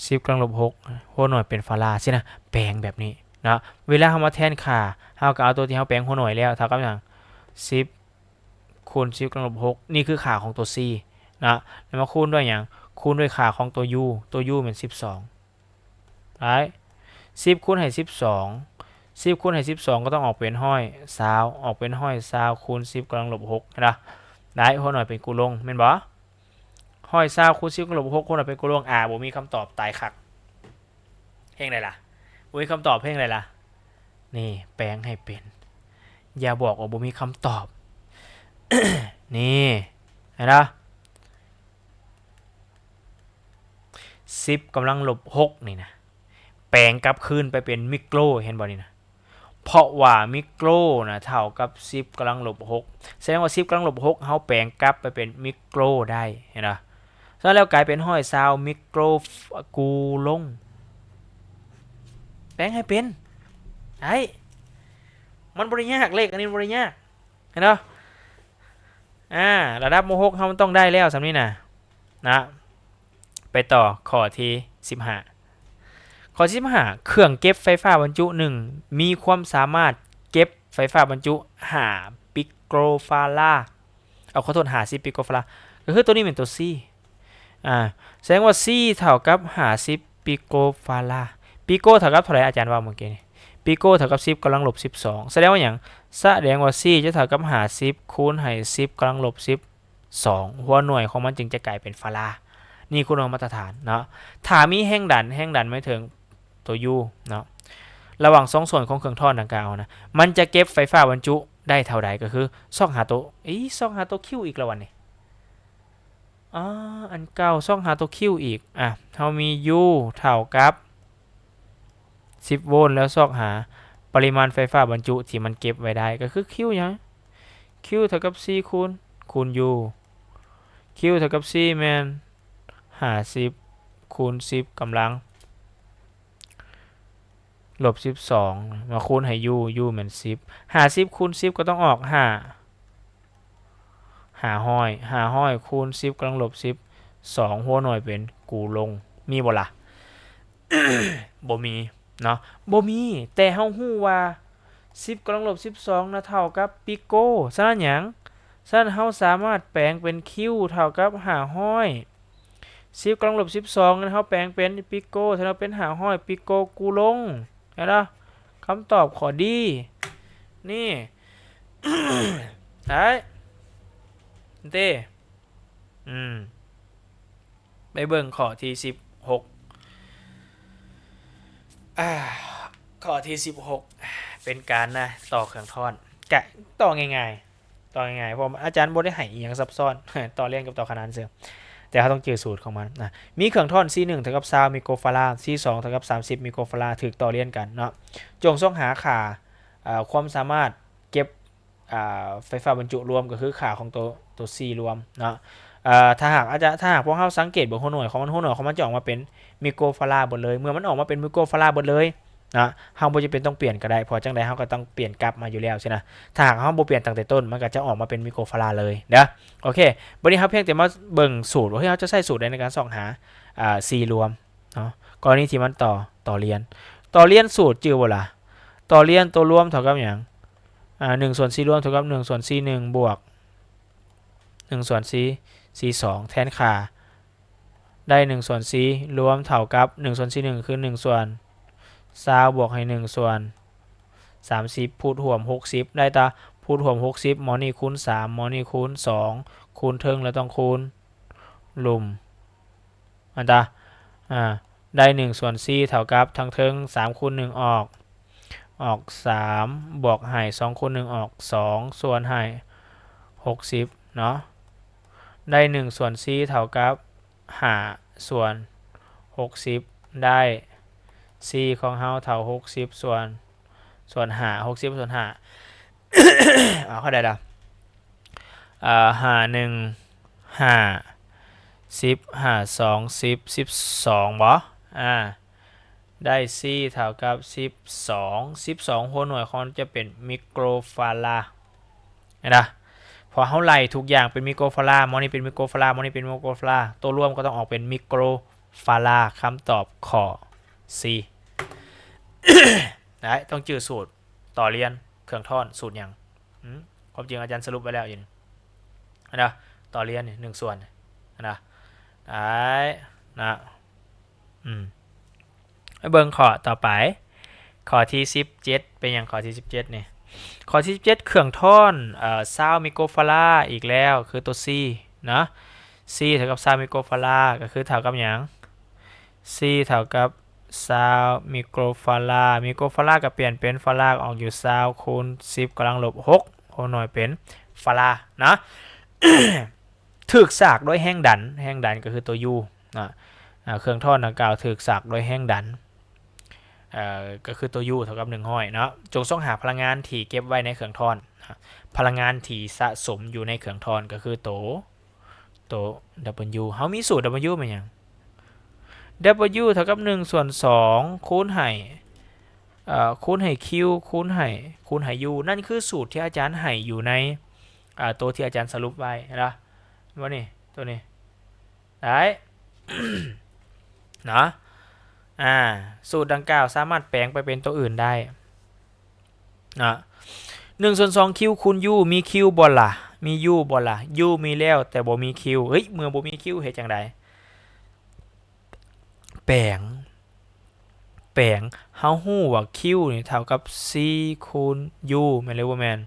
ສິບກຳລັງລົບຫົກ ຫົວໜ່ວຍເປັນຟາຣາຊີ້ນະ ແປງແບບນີ້ເນາະ. ເວລາເຮົາມາແທນຄ່າ ເຮົາກໍເອົາຕົວທີ່ເຮົາແປງຫົວໜ່ວຍແລ້ວ ເທົ່າກັບຫຍັງ? ສິບຄູນສິບກຳລັງລົບຫົກ ນີ້ຄືຄ່າຂອງຕົວ C ເນາະ ແລ້ວມາຄູນດ້ວຍຫຍັງ? ຄູນດ້ວຍຄ່າຂອງຕົວ U ຕົວ U ແມ່ນສິບສອງ ໄດ້ ສິບຄູນໃຫ້ສິບສອງ ສິບຄູນໃຫ້ສິບສອງ ກໍຕ້ອງອອກເປັນຮ້ອຍຊາວ ອອກເປັນຮ້ອຍຊາວຄູນສິບກຳລັງລົບຫົກ ເຫັນບໍ່? ໄດ້ ຫົວໜ່ວຍເປັນກູລົງ ແມ່ນບໍ່? ຮ້ອຍຊາວຄູນສິບກຳລັງລົບຫົກ ຫົວໜ່ວຍເປັນກູລົງ ອາ ບໍ່ມີຄຳຕອບ ຕາຍຄັກ. ເຮັດຈັ່ງໃດລະ? ບໍ່ມີຄຳຕອບ ເຮັດຈັ່ງໃດລະ? ນີ້ ແປງໃຫ້ເປັນ ຢ່າບອກວ່າບໍ່ມີຄຳຕອບ ນີ້ ເຫັນບໍ່? ສິບກຳລັງລົບຫົກນີ້ນະ ແປງກັບຄືນໄປເປັນມິໂກຣ ເຫັນບໍ່ນີ້ນະ? ເພາະວ່າມິໂກຣນະເທົ່າກັບສິບກຳລັງລົບຫົກ ສະແດງວ່າສິບກຳລັງລົບຫົກ ເຮົາແປງກັບໄປເປັນມິໂກຣໄດ້ ເຫັນບໍ່? ສະນັ້ນແລ້ວກາຍເປັນຮ້ອຍຊາວມິໂກຣກູລົງ ແປງໃຫ້ເປັນ ໄດ້ ມັນບໍ່ໄດ້ຍາກ ເລກອັນນີ້ມັນບໍ່ໄດ້ຍາກ ເຫັນບໍ່? ອາ ລະດັບ ມ.ຫົກ ເຮົາມັນຕ້ອງໄດ້ແລ້ວສ່ຳນີ້ນະ ນະ ໄປຕໍ່ຂໍ້ທີສິບຫ້າ ຂໍ້ທີສິບຫ້າ ເຄື່ອງເກັບໄຟຟ້າບັນຈຸໜຶ່ງ ມີຄວາມສາມາດເກັບໄຟຟ້າບັນຈຸຫ້າປິໂກຣຟາຣາ ເອົາ ຂໍໂທດ ຫ້າສິບປີໂກຟາຣາ ກໍຄືໂຕນີ້ແມ່ນໂຕ C ອ່າ ສະແດງວ່າ C ເທົ່າກັບຫ້າສິບປີໂກຟາຣາ. ປີໂກເທົ່າກັບເທົ່າໃດ? ອາຈານເວົ້າເມື່ອກີ້ນີ້ ປີໂກເທົ່າກັບສິບກຳລັງລົບສິບສອງ ສະແດງວ່າຫຍັງ? ສະແດງວ່າ C ຈະເທົ່າກັບຫ້າສິບຄູນໃຫ້ສິບກຳລັງລົບສິບສອງ ຫົວໜ່ວຍຂອງມັນຈຶ່ງຈະກາຍເປັນຟາຣາ. ນີ້ຄູນອກມາດຕະຖານເນາະ. ຖ້າມີແຮງດັນ ແຮງດັນໝາຍເຖິງໂຕ U ເນາະ ລະຫວ່າງສອງສ່ວນຂອງເຄື່ອງທອນດັ່ງກ່າວນະ ມັນຈະເກັບໄຟຟ້າບັນຈຸໄດ້ເທົ່າໃດ? ກໍຄືຊອກຫາໂຕ ອີ ຊອກຫາໂຕ Q ອີກແລ້ວວະນີ້. ອໍ ອັນເກົ່າ ຊອກຫາໂຕ Q ອີກ. ອ່ະ ເຮົາມີ U ເທົ່າກັບສິບໂວນ ແລ້ວຊອກຫາປະລິມານໄຟຟ້າບັນຈຸທີ່ມັນເກັບໄວ້ໄດ້ ກໍຄື Q ຫຍັງ? Q ເທົ່າກັບ C ຄູນ ຄູນ U. Q ເທົ່າກັບ C ແມ່ນຫ້າສິບຄູນສິບກຳລັງ ລົບສິບສອງ ມາຄູນໃຫ້ U, U ແມ່ນສິບ ຫ້າສິບຄູນສິບກໍຕ້ອງອອກຫ້າ ຫ້າຮ້ອຍ ຫ້າຮ້ອຍຄູນສິບກຳລັງລົບສິບສອງ ຫົວໜ່ວຍເປັນກູລົງ ມີບໍ່ລະ? ບໍ່ມີເນາະ ບໍ່ມີ. ແຕ່ເຮົາຮູ້ວ່າສິບກຳລັງລົບສິບສອງນະເທົ່າກັບປີໂກ ສະນັ້ນຫຍັງ? ສະນັ້ນເຮົາສາມາດແປງເປັນ Q ເທົ່າກັບຫ້າຮ້ອຍ ສິບກຳລັງລົບສິບສອງນັ້ນ ເຮົາແປງເປັນປີໂກ ສະນັ້ນເປັນຫ້າຮ້ອຍປີໂກກູລົງ ເຫັນບໍ່? ຄຳຕອບຂໍ້ D ນີ້ ໄດ້ເດ້ ອືມ ໄປເບິ່ງຂໍ້ທີສິບຫົກ ອາ ຂໍ້ທີສິບຫົກ ເປັນການນະ ຕໍ່ເຄື່ອງທອນ ກະຕໍ່ງ່າຍໆ ຕໍ່ງ່າຍໆ ເພາະອາຈານບໍ່ໄດ້ໃຫ້ອີ່ຫຍັງຊັບຊ້ອນ ຕໍ່ລຽນກັບຕໍ່ຂະໜານຊື່ ແຕ່ເຮົາຕ້ອງຈື່ສູດຂອງມັນນະ. ມີເຄື່ອງທອນ C ໜຶ່ງເທົ່າກັບຊາວໄມໂຄຣຟາຣາ C ສອງເທົ່າກັບສາມສິບໄມໂຄຣຟາຣາ ຖືກຕໍ່ລຽນກັນເນາະ. ຈົ່ງຊອກຫາຄ່າ ເອີ ຄວາມສາມາດເກັບ ອ່າ ໄຟຟ້າບັນຈຸລວມ ກໍຄືຄ່າຂອງໂຕ ໂຕ C ລວມເນາະ. ເອີ ຖ້າຫາກອາຈານ ຖ້າຫາກພວກເຮົາສັງເກດເບິ່ງຫົວໜ່ວຍຂອງມັນ ຫົວໜ່ວຍຂອງມັນຈະອອກມາເປັນໄມໂຄຣຟາຣາເບິດເລີຍ. ເມື່ອມັນອອກມາເປັນໄມໂຄຣຟາຣາເບິດເລີຍນະ ເຮົາບໍ່ຈຳເປັນຕ້ອງປ່ຽນກໍໄດ້ ເພາະຈັ່ງໃດເຮົາກໍຕ້ອງປ່ຽນກັບມາຢູ່ແລ້ວຊີ້ນະ. ຖ້າຫາກເຮົາບໍ່ປ່ຽນຕັ້ງແຕ່ຕົ້ນ ມັນກໍຈະອອກມາເປັນໄມໂຄຣຟາຣາເລີຍເດີ. ໂອເຄ ບັດນີ້ເຮົາພຽງແຕ່ມາເບິ່ງສູດວ່າ ເຮົາຈະໃຊ້ສູດໃດໃນການຊອກຫາ ອ່າ C ລວມເນາະ. ກໍລະນີທີ່ມັນຕໍ່ ຕໍ່ລຽນ ຕໍ່ລຽນສູດຈື່ບໍ່ລະ? ຕໍ່ລຽນໂຕລວມເທົ່າກັບຫຍັງ? ອ່າ ໜຶ່ງສ່ວນ C ລວມເທົ່າກັບໜຶ່ງສ່ວນ C ໜຶ່ງ ບວກໜຶ່ງສ່ວນ C C ສອງ ແທນຄ່າ ໄດ້ໜຶ່ງສ່ວນ C ລວມເທົ່າກັບໜຶ່ງສ່ວນ C ໜຶ່ງ ຄືໜຶ່ງສ່ວນຊາວ ບວກໃຫ້ໜຶ່ງສ່ວນສາມສິບ ພູດຮ່ວມຫົກສິບ ໄດ້ຕາພູດຮ່ວມຫົກສິບ ໝໍນີ້ຄູນສາມ ໝໍນີ້ຄູນສອງ ຄູນເທິງແລ້ວຕ້ອງຄູນລຸ່ມ ອັນຕາ ອ່າ ໄດ້ໜຶ່ງສ່ວນສີ່ເທົ່າກັບທາງເທິງສາມຄູນໜຶ່ງອອກ ອອກສາມ ບວກໃຫ້ສອງຄູນໜຶ່ງອອກສອງ ສ່ວນໃຫ້ຫົກສິບເນາະ ໄດ້ໜຶ່ງສ່ວນສີ່ເທົ່າກັບຫ້າສ່ວນຫົກສິບ ໄດ້ C ຂອງເຮົາເທົ່າຫົກສິບສ່ວນ ສ່ວນຫ້າ ຫົກສິບສ່ວນຫ້າ ເອົາເທົ່າໃດລະ? ເອີ ຫ້າໜຶ່ງຫ້າ ສິບ ຫ້າສອງສິບ ສິບສອງບໍ? ອາ ໄດ້ C ເທົ່າກັບສິບສອງ ສິບສອງຫົວໜ່ວຍຂອງມັນຈະເປັນໄມໂຄຣຟາຣາດ ເຫັນນະ? ເພາະເຮົາໄລ່ທຸກຢ່າງເປັນໄມໂຄຣຟາຣາ ໝໍນີ້ເປັນໄມໂຄຣຟາຣາ ໝໍນີ້ເປັນໄມໂຄຣຟາຣາ ໂຕລວມກໍຕ້ອງອອກເປັນໄມໂຄຣຟາຣາ ຄຳຕອບຂໍ້ C ໄດ້ ຕ້ອງຈື່ສູດຕໍ່ລຽນເຄື່ອງທອນ ສູດຫຍັງ? ອືມ ຄວາມຈິງອາຈານສະຫຼຸບໄວ້ແລ້ວຢູ່ນີ້ ອັນນະ ຕໍ່ລຽນນີ້ໜຶ່ງສ່ວນ ອັນນະ ໄດ້ນະ ອືມ ໄປເບິ່ງຂໍ້ຕໍ່ໄປ ຂໍ້ທີສິບເຈັດ ເປັນຫຍັງຂໍ້ທີສິບເຈັດນີ້? ຂໍ້ທີສິບເຈັດ ເຄື່ອງທອນ ເອີ ຊາວໄມໂຄຣຟາຣາອີກແລ້ວ ຄືໂຕ C ເນາະ C ເທົ່າກັບຊາວໄມໂຄຣຟາຣາ ກໍຄືເທົ່າກັບຫຍັງ? C ເທົ່າກັບຊາວໄມໂຄຣຟາຣາ ໄມໂຄຣຟາຣາກໍປ່ຽນເປັນຟາຣາ ອອກຢູ່ຊາວຄູນສິບກຳລັງລົບຫົກ ຫົວໜ່ວຍເປັນຟາຣານະ ຖືກສາກດ້ວຍແຮງດັນ ແຮງດັນກໍຄືໂຕ U ນະ ອາ ເຄື່ອງທອນດັ່ງກ່າວຖືກສາກດ້ວຍແຮງດັນ ເອີ ກໍຄືໂຕ U ເທົ່າກັບໜຶ່ງຮ້ອຍເນາະ ຈົ່ງຊອກຫາພະລັງງານທີ່ເກັບໄວ້ໃນເຄື່ອງທອນນະ ພະລັງງານທີ່ສະສົມຢູ່ໃນເຄື່ອງທອນກໍຄືໂຕ ໂຕ W ເຮົາມີສູດ W ແມ່ນຫຍັງ? W ເທົ່າກັບໜຶ່ງສ່ວນສອງ ຄູນໃຫ້ ເອີ ຄູນໃຫ້ Q ຄູນໃຫ້ ຄູນໃຫ້ U ນັ້ນຄືສູດທີ່ອາຈານໃຫ້ຢູ່ໃນ ເອີ ໂຕທີ່ອາຈານສະຫຼຸບໄວ້ ເຫັນບໍ່? ເຫັນບໍ່ນີ້? ໂຕນີ້ ໄດ້ ເນາະ ອາ ສູດດັ່ງກ່າວສາມາດແປງໄປເປັນໂຕອື່ນໄດ້ ເນາະ ໜຶ່ງສ່ວນສອງ Q ຄູນ U ມີ Q ບໍ່ລະ? ມີ u ບໍ່ລະ? u ມີແລ້ວ ແຕ່ບໍ່ມີ q. ເຮີ້ຍ ເມື່ອບໍ່ມີ q ເຮັດຈັ່ງໃດ? ແປງ ແປງ ເຮົາຮູ້ວ່າ q ນີ້ເທົ່າກັບ c ຄູນ u ແມ່ນຫຼືບໍ່ແມ່ນ?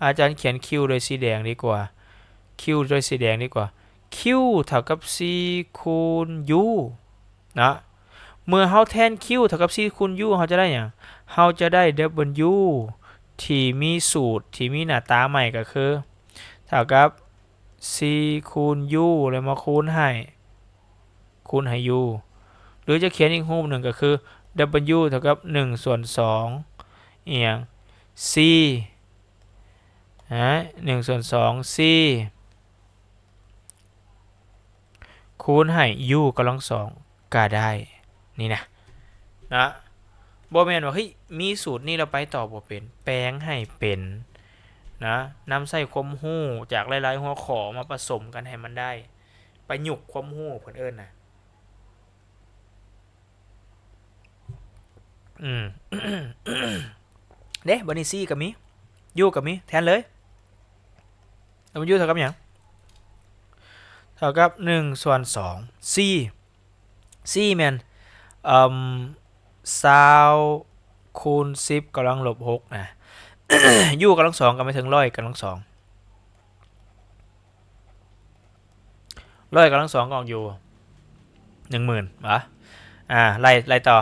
ອາຈານຂຽນ q ດ້ວຍສີແດງດີກວ່າ q ດ້ວຍສີແດງດີກວ່າ q ເທົ່າກັບ c ຄູນ u ເນາະ. ເມື່ອເຮົາແທນ q ເທົ່າກັບ c ຄູນ u ເຮົາຈະໄດ້ຫຍັງ? ເຮົາຈະໄດ້ w ທີ່ມີສູດ ທີ່ມີໜ້າຕາໃໝ່ ກໍຄື ເທົ່າກັບ c ຄູນ u ແລ້ວມາຄູນໃຫ້ ຄູນໃຫ້ u ຫຼືຈະຂຽນອີກຮູບໜຶ່ງກໍຄື w ເທົ່າກັບໜຶ່ງສ່ວນສອງ ອີຫຍັງ c ນະ ໜຶ່ງສ່ວນສອງ c ຄູນໃຫ້ u ກຳລັງສອງກໍໄດ້ ນີ້ນະ ນະ ບໍ່ແມ່ນວ່າ ເຮີ້ຍ ມີສູດນີ້ແລ້ວໄປຕໍ່ບໍ່ເປັນ. ແປງໃຫ້ເປັນນະ ນຳໃຊ້ຄວາມຮູ້ຈາກຫຼາຍໆຫົວຂໍ້ມາປະສົມກັນໃຫ້ມັນໄດ້ ປະຍຸກຄວາມຮູ້ເພິ່ນເອີ້ນນະ. ອືມ ເດ້ ບັດນີ້ c ກໍມີ u ກໍມີ ແທນເລີຍ. w ເທົ່າກັບຫຍັງ? ເທົ່າກັບໜຶ່ງສ່ວນສອງ c c ແມ່ນ ເອີ່ມ ຊາວຄູນສິບກຳລັງລົບຫົກນະ u ກຳລັງສອງກໍໝາຍເຖິງຮ້ອຍກຳລັງສອງ ຮ້ອຍກຳລັງສອງກໍອອກຢູ່ໜຶ່ງໝື່ນ ຫວາ ອ່າ ໄລ່ ໄລ່ຕໍ່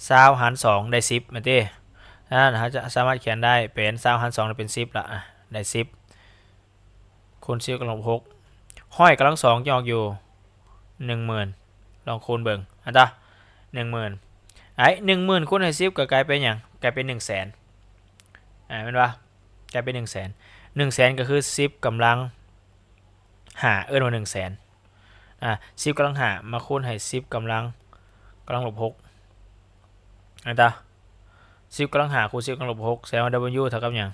ຊາວຫານສອງໄດ້ສິບແມ່ນຕິ? ສະນັ້ນເຮົາຈະສາມາດຂຽນໄດ້ເປັນ ຊາວຫານສອງໄດ້ເປັນສິບລະ ອ່າ ໄດ້ສິບ ຄູນສິບກຳລັງລົບຫົກ ຮ້ອຍກຳລັງສອງຈະອອກຢູ່ໜຶ່ງໝື່ນ ລອງຄູນເບິ່ງ ເຫັນຕາ ໜຶ່ງໝື່ນ ໄອ້ ໜຶ່ງໝື່ນຄູນໃຫ້ສິບກໍກາຍເປັນຫຍັງ? ກາຍເປັນໜຶ່ງແສນ ອ່າ ແມ່ນບໍ່? ກາຍເປັນໜຶ່ງແສນ ໜຶ່ງແສນກໍຄືສິບກຳລັງຫ້າ ເອີ້ນວ່າໜຶ່ງແສນ ອ່າ ສິບກຳລັງຫ້າມາຄູນໃຫ້ສິບກຳລັງ ກຳລັງລົບຫົກ ເຫັນຕາ ສິບກຳລັງຫ້າຄູນສິບກຳລັງລົບຫົກ ສະແດງວ່າ w ເທົ່າກັບຫຍັງ?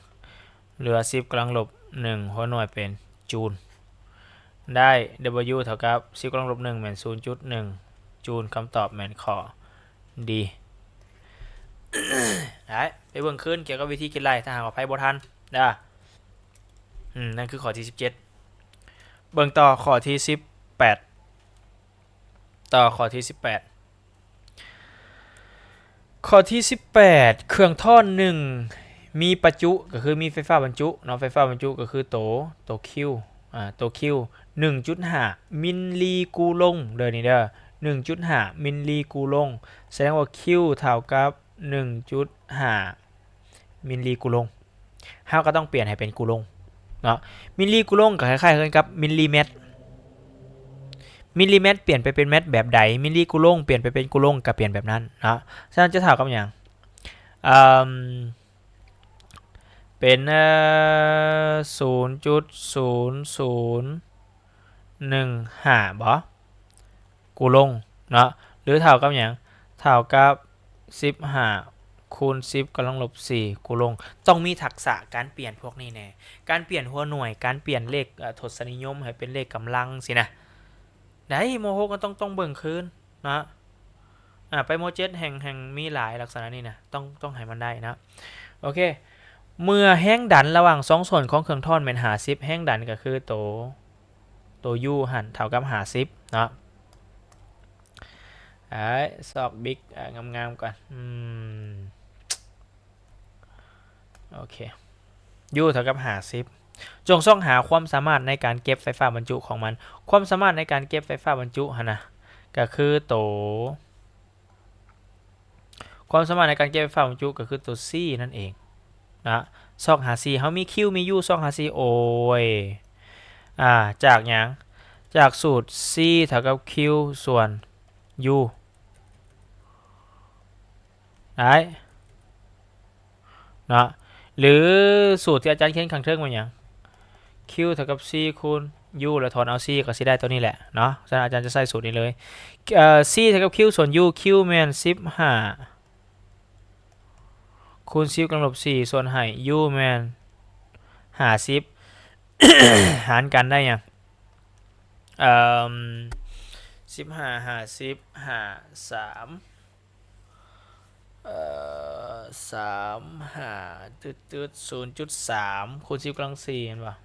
ເຫຼືອສິບກຳລັງລົບໜຶ່ງຫົວໜ່ວຍເປັນຈູນ ໄດ້ w ເທົ່າກັບສິບກຳລັງລົບໜຶ່ງແມ່ນສູນຈຸດໜຶ່ງຈູນ ຄຳຕອບແມ່ນຂໍ້ D ໄດ້ ໄປເບິ່ງຄືນກ່ຽວກັບວິທີຄິດໄລ່ ຖ້າຫາກວ່າໃຜບໍ່ທັນເດີ ອືມ ນັ້ນຄືຂໍ້ທີສິບເຈັດ ເບິ່ງຕໍ່ຂໍ້ທີສິບແປດ ຕໍ່ຂໍ້ທີສິບແປດ ຂໍ້ທີສິບແປດ ເຄື່ອງທ້ອນໜຶ່ງມີປະຈຸ ກໍຄືມີໄຟຟ້າບັນຈຸເນາະ ໄຟຟ້າບັນຈຸກໍຄືໂຕ ໂຕ Q ອ່າ ໂຕ Q ໜຶ່ງຈຸດຫ້າມິນລີກູລົງເດີ ນີ້ເດີ ໜຶ່ງຈຸດຫ້າມິນລີກູລົງ ສະແດງວ່າ Q ເທົ່າກັບໜຶ່ງຈຸດຫ້າມິນລີກູລົງ ເຮົາກໍຕ້ອງປ່ຽນໃຫ້ເປັນກູລົງເນາະ ມິນລີກູລົງກໍຄ້າຍໆກັນກັບມິນລີແມັດ ມິນລີແມັດປ່ຽນໄປເປັນແມັດແບບໃດ ມິນລີກູລົງປ່ຽນໄປເປັນກູລົງກໍປ່ຽນແບບນັ້ນເນາະ ສະນັ້ນຈະເທົ່າກັບຫຍັງ? ເອີ່ມ ເປັນ ເອີ່ ສູນຈຸດສູນສູນໜຶ່ງຫ້າບໍ ກູລົງເນາະ ຫຼືເທົ່າກັບຫຍັງ? ເທົ່າກັບສິບຫ້າຄູນສິບກຳລັງລົບສີ່ກູລົງ ຕ້ອງມີທັກສະການປ່ຽນພວກນີ້ແດ່ ການປ່ຽນຫົວໜ່ວຍ ການປ່ຽນເລກ ເອີ່ ທົດສະນິຍົມໃຫ້ເປັນເລກກຳລັງຊີ້ນະ ໄດ້ ມໍຫົກກໍຕ້ອງ ຕ້ອງເບິ່ງຄືນເນາະ ອ່າ ໄປມໍເຈັດແຮ່ງ ແຮ່ງມີຫຼາຍລັກສະນະນີ້ນະ ຕ້ອງ ຕ້ອງໃຫ້ມັນໄດ້ເນາະ ໂອເຄ ເມື່ອແຮງດັນລະຫວ່າງສອງສ່ວນຂອງເຄື່ອງທ້ອນແມ່ນຫ້າສິບ ແຮງດັນກໍຄືໂຕ ໂຕ U ຫັ້ນເທົ່າກັບຫ້າສິບເນາະ ເອີ ຊອກບິກ ເອີ ງາມໆກ່ອນ ອືມ ໂອເຄ U ເທົ່າກັບຫ້າສິບ ຈົ່ງຊອກຫາຄວາມສາມາດໃນການເກັບໄຟຟ້າບັນຈຸຂອງມັນ ຄວາມສາມາດໃນການເກັບໄຟຟ້າບັນຈຸຫັ້ນນະ ກໍຄືໂຕ ຄວາມສາມາດໃນການເກັບໄຟຟ້າບັນຈຸກໍຄືໂຕ C ນັ້ນເອງນະ ຊອກຫາ C ເຮົາມີ Q ມີ U ຊອກຫາ C ໂອ້ຍ ອ່າ ຈາກຫຍັງ? ຈາກສູດ C ເທົ່າກັບ Q ສ່ວນ U ໄດ້ເນາະ ຫຼືສູດທີ່ອາຈານຂຽນຂ້າງເທິງວ່າຫຍັງ? Q ເທົ່າກັບ C ຄູນ U ແລ້ວຖອນເອົາ C ກໍຊິໄດ້ຕົວນີ້ແຫຼະເນາະ ສະນັ້ນອາຈານຈະໃຊ້ສູດນີ້ເລີຍ ເອີ C ເທົ່າກັບ Q ສ່ວນ U Q ແມ່ນສິບຫ້າຄູນສິບກຳລັງລົບສີ່ ສ່ວນໃຫ້ U ແມ່ນຫ້າສິບ ຫານກັນໄດ້ຫຍັງ? ເອີ່ມ ສິບຫ້າ ຫ້າສິບ ຫ້າ ສາມ ເອີ່ ສາມ ຫ້າ ຕຶດໆ ສູນຈຸດສາມ ຄູນສິບກຳລັງສີ່ ແມ່ນບໍ່?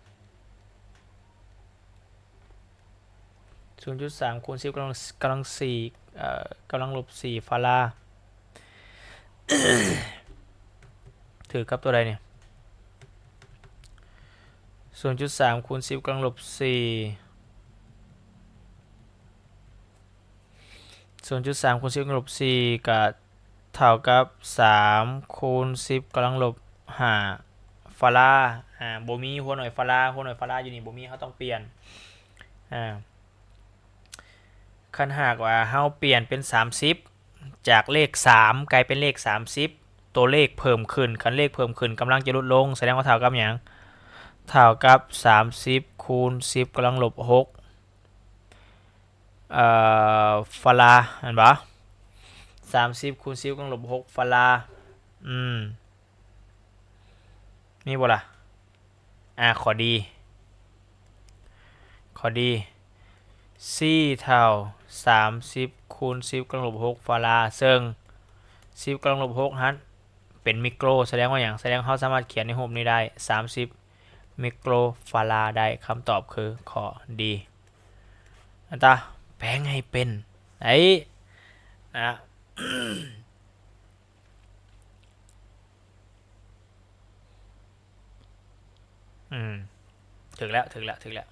ສູນຈຸດສາມຄູນສິບກຳລັງ ກຳລັງສີ່ ເອີ ກຳລັງລົບສີ່ຟາລາ ຖືກກັບຕົວໃດນີ້? ສູນຈຸດສາມຄູນສິບກຳລັງລົບສີ່ ສູນຈຸດສາມຄູນສິບກຳລັງລົບສີ່ ກະເທົ່າກັບສາມຄູນສິບກຳລັງລົບຫ້າຟາລາ. ອາ ບໍ່ມີຫົວໜ່ວຍຟາລາ, ຫົວໜ່ວຍຟາລາຢູ່ນີ້ບໍ່ມີ, ເຮົາຕ້ອງປ່ຽນ. ອາ ຄັນຫາກວ່າເຮົາປ່ຽນເປັນສາມສິບ ຈາກເລກສາມກາຍເປັນເລກສາມສິບ ຕົວເລກເພີ່ມຂຶ້ນ, ຄັນເລກເພີ່ມຂຶ້ນກຳລັງຈະຫຼຸດລົງ ສະແດງວ່າເທົ່າກັບຫຍັງ? ເທົ່າກັບສາມສິບຄູນສິບກຳລັງລົບຫົກ ເອີ ຟາລາ ແມ່ນບໍ່? ສາມສິບຄູນສິບກຳລັງລົບຫົກຟາລາ. ອືມ ມີບໍ່ລະ? ອາ ຂໍ້ດີ ຂໍ້ດີ C ເທົ່າສາມສິບຄູນສິບກຳລັງລົບຫົກຟາລາ ເຊິ່ງສິບກຳລັງລົບຫົກຫັ້ນເປັນມິໂກຣ ສະແດງວ່າຫຍັງ? ສະແດງເຮົາສາມາດຂຽນໃນຮູບນີ້ໄດ້ ສາມສິບມິໂກຣຟາລາໄດ້. ຄຳຕອບຄືຂໍ້ດີ. ອັນຕາ ແປງໃຫ້ເປັນໄດ້ນະ. ອືມ ຖືກແລ້ວ ຖືກແລ້ວ ຖືກແລ້ວ.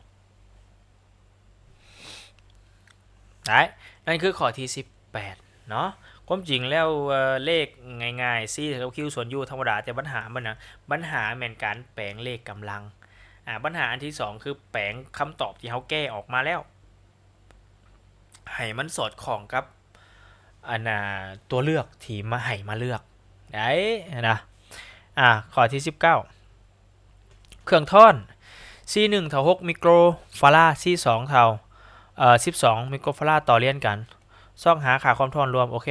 ໄດ້ ນັ້ນຄືຂໍ້ທີສິບແປດເນາະ. ຄວາມຈິງແລ້ວ ເອີ ເລກງ່າຍໆ C ເທົ່າກັບ Q ສ່ວນ U ທຳມະດາ, ແຕ່ບັນຫາມັນນະ ບັນຫາແມ່ນການແປງເລກກຳລັງ. ອາ ບັນຫາອັນທີສອງ ຄືແປງຄຳຕອບທີ່ເຮົາແກ້ອອກມາແລ້ວ ໃຫ້ມັນສອດຄ່ອງກັບ ອັນນ່າ ຕົວເລືອກທີ່ມາໃຫ້ມາເລືອກໄດ້ນະ. ອາ ຂໍ້ທີສິບເກົ້າ ເຄື່ອງທ້ອນ C ໜຶ່ງເທົ່າຫົກມິໂກຣຟາລາ C ສອງເທົ່າ ເອີ ສິບສອງມິໂກຣຟາລາຕໍ່ລຽນກັນ. ຊອກຫາຄ່າຄວາມທ້ອນລວມ. ໂອເຄ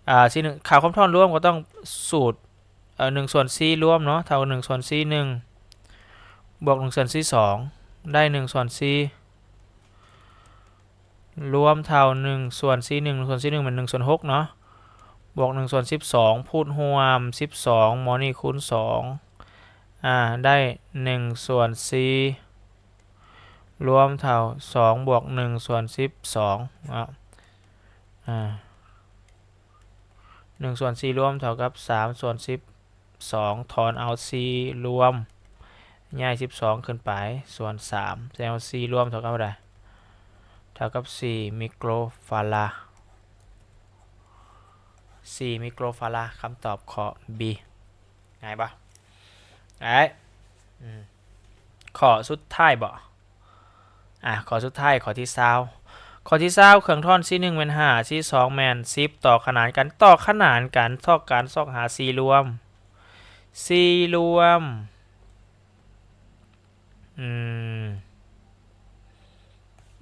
ອາ C ໜຶ່ງ ຄ່າຄວາມທ້ອນລວມກໍຕ້ອງສູດ ເອີ ໜຶ່ງສ່ວນ C ລວມເນາະ ເທົ່າກັບ ໜຶ່ງສ່ວນ C ໜຶ່ງ ບວກ ໜຶ່ງສ່ວນ C ສອງ ໄດ້ ໜຶ່ງສ່ວນ C ລວມເທົ່າ ໜຶ່ງສ່ວນ C ໜຶ່ງ ໜຶ່ງສ່ວນ C ໜຶ່ງ ແມ່ນ ໜຶ່ງສ່ວນຫົກເນາະ ບວກ ໜຶ່ງສ່ວນສິບສອງ ພູດຮ່ວມສິບສອງ ໝໍນີ້ຄູນສອງ ອາ ໄດ້ ໜຶ່ງສ່ວນ C ລວມເທົ່າ ສອງບວກ ໜຶ່ງສ່ວນສິບສອງເນາະ ອາ ໜຶ່ງສ່ວນ C ລວມເທົ່າກັບ ສາມສ່ວນສິບ ສອງ ຖອນເອົາ C ລວມ ຍ້າຍສິບສອງຂຶ້ນໄປ ສ່ວນສາມ ແສດງວ່າ C ລວມເທົ່າກັບເທົ່າໃດ? ເທົ່າກັບສີ່ມິໂກຣຟາລາ ສີ່ມິໂກຣຟາລາ. ຄຳຕອບຂໍ້ B ງ່າຍບໍ່? ໄດ້ ອືມ ຂໍ້ສຸດທ້າຍບໍ່? ອາ ຂໍ້ສຸດທ້າຍ ຂໍ້ທີຊາວ ຂໍ້ທີຊາວ ເຄື່ອງທ້ອນ C ໜຶ່ງແມ່ນຫ້າ C ສອງແມ່ນສິບ ຕໍ່ຂະໜານກັນ ຕໍ່ຂະໜານກັນ ຊອກ ການຊອກຫາ C ລວມ C ລວມ ອືມ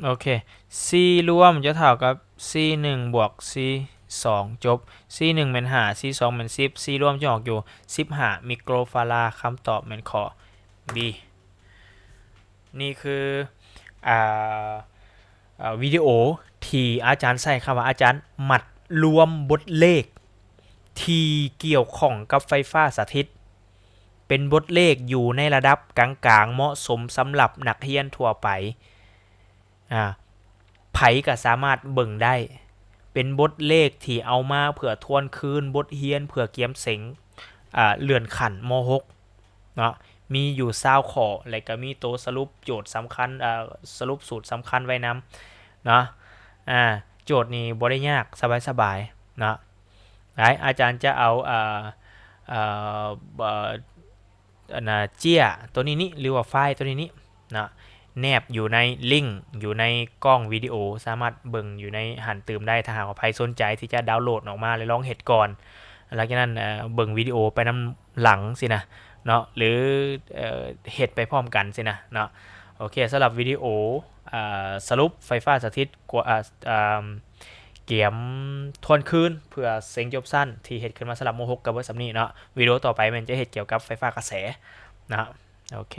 ໂອເຄ C ລວມຈະເທົ່າກັບ C ໜຶ່ງບວກ C ສອງ ຈົບ C ໜຶ່ງແມ່ນຫ້າ C ສອງແມ່ນສິບ C ລວມຈະອອກຢູ່ສິບຫ້າມິໂກຣຟາລາ. ຄຳຕອບແມ່ນຂໍ້ B. ນີ້ຄື ອາ ອາ ວິດີໂອທີ່ອາຈານໃຊ້ຄຳວ່າ ອາຈານມັດລວມບົດເລກທີ່ກ່ຽວຂ້ອງກັບໄຟຟ້າສະຖິດ ເປັນບົດເລກຢູ່ໃນລະດັບກາງໆ ເໝາະສົມສຳລັບນັກຮຽນທົ່ວໄປ. ອາ ໃຜກໍສາມາດເບິ່ງໄດ້ ເປັນບົດເລກທີ່ເອົາມາເພື່ອທວນຄືນບົດຮຽນ ເພື່ອກຽມເສັງ ອາ ເລື່ອນຂັ້ນ ມໍຫົກ ເນາະ ມີຢູ່ຊາວຂໍ້ ແລະ ກໍມີໂຕສະຫຼຸບໂຈດສຳຄັນ ເອີ ສະຫຼຸບສູດສຳຄັນໄວ້ນຳເນາະ. ອາ ໂຈດນີ້ບໍ່ໄດ້ຍາກ ສະບາຍໆ ເນາະ. ໄດ້ ອາຈານຈະເອົາ ເອີ ເອີ ອັນນ່າ ເຈ້ຍໂຕນີ້ນີ້ ຫຼືວ່າໄຟລ໌ໂຕນີ້ນີ້ເນາະ ແນບຢູ່ໃນລິ້ງ ຢູ່ໃນກ້ອງວິດີໂອ ສາມາດເບິ່ງຢູ່ໃນຫັ້ນຕື່ມໄດ້. ຖ້າຫາກວ່າໃຜສົນໃຈທີ່ຈະດາວໂຫຼດອອກມາ ແລະ ລອງເຮັດກ່ອນ ຫຼັງຈາກນັ້ນ ເອີ ເບິ່ງວິດີໂອໄປນຳຫຼັງຊີ້ນະເນາະ ຫຼື ເອີ ເຮັດໄປພ້ອມກັນຊີ້ນະເນາະ. ໂອເຄ ສຳລັບວິດີໂອ ເອີ ສະຫຼຸບໄຟຟ້າສະຖິດ ກວ- ເອີ ກຽມທວນຄືນເພື່ອເສັງຈົບຊັ້ນ ທີ່ເຮັດຂຶ້ນມາສຳລັບມໍຫົກ ກໍເບິດສ່ຳນີ້ເນາະ. ວິດີໂອຕໍ່ໄປແມ່ນຈະເຮັດກ່ຽວກັບໄຟຟ້າກະແສເນາະ. ໂອເຄ.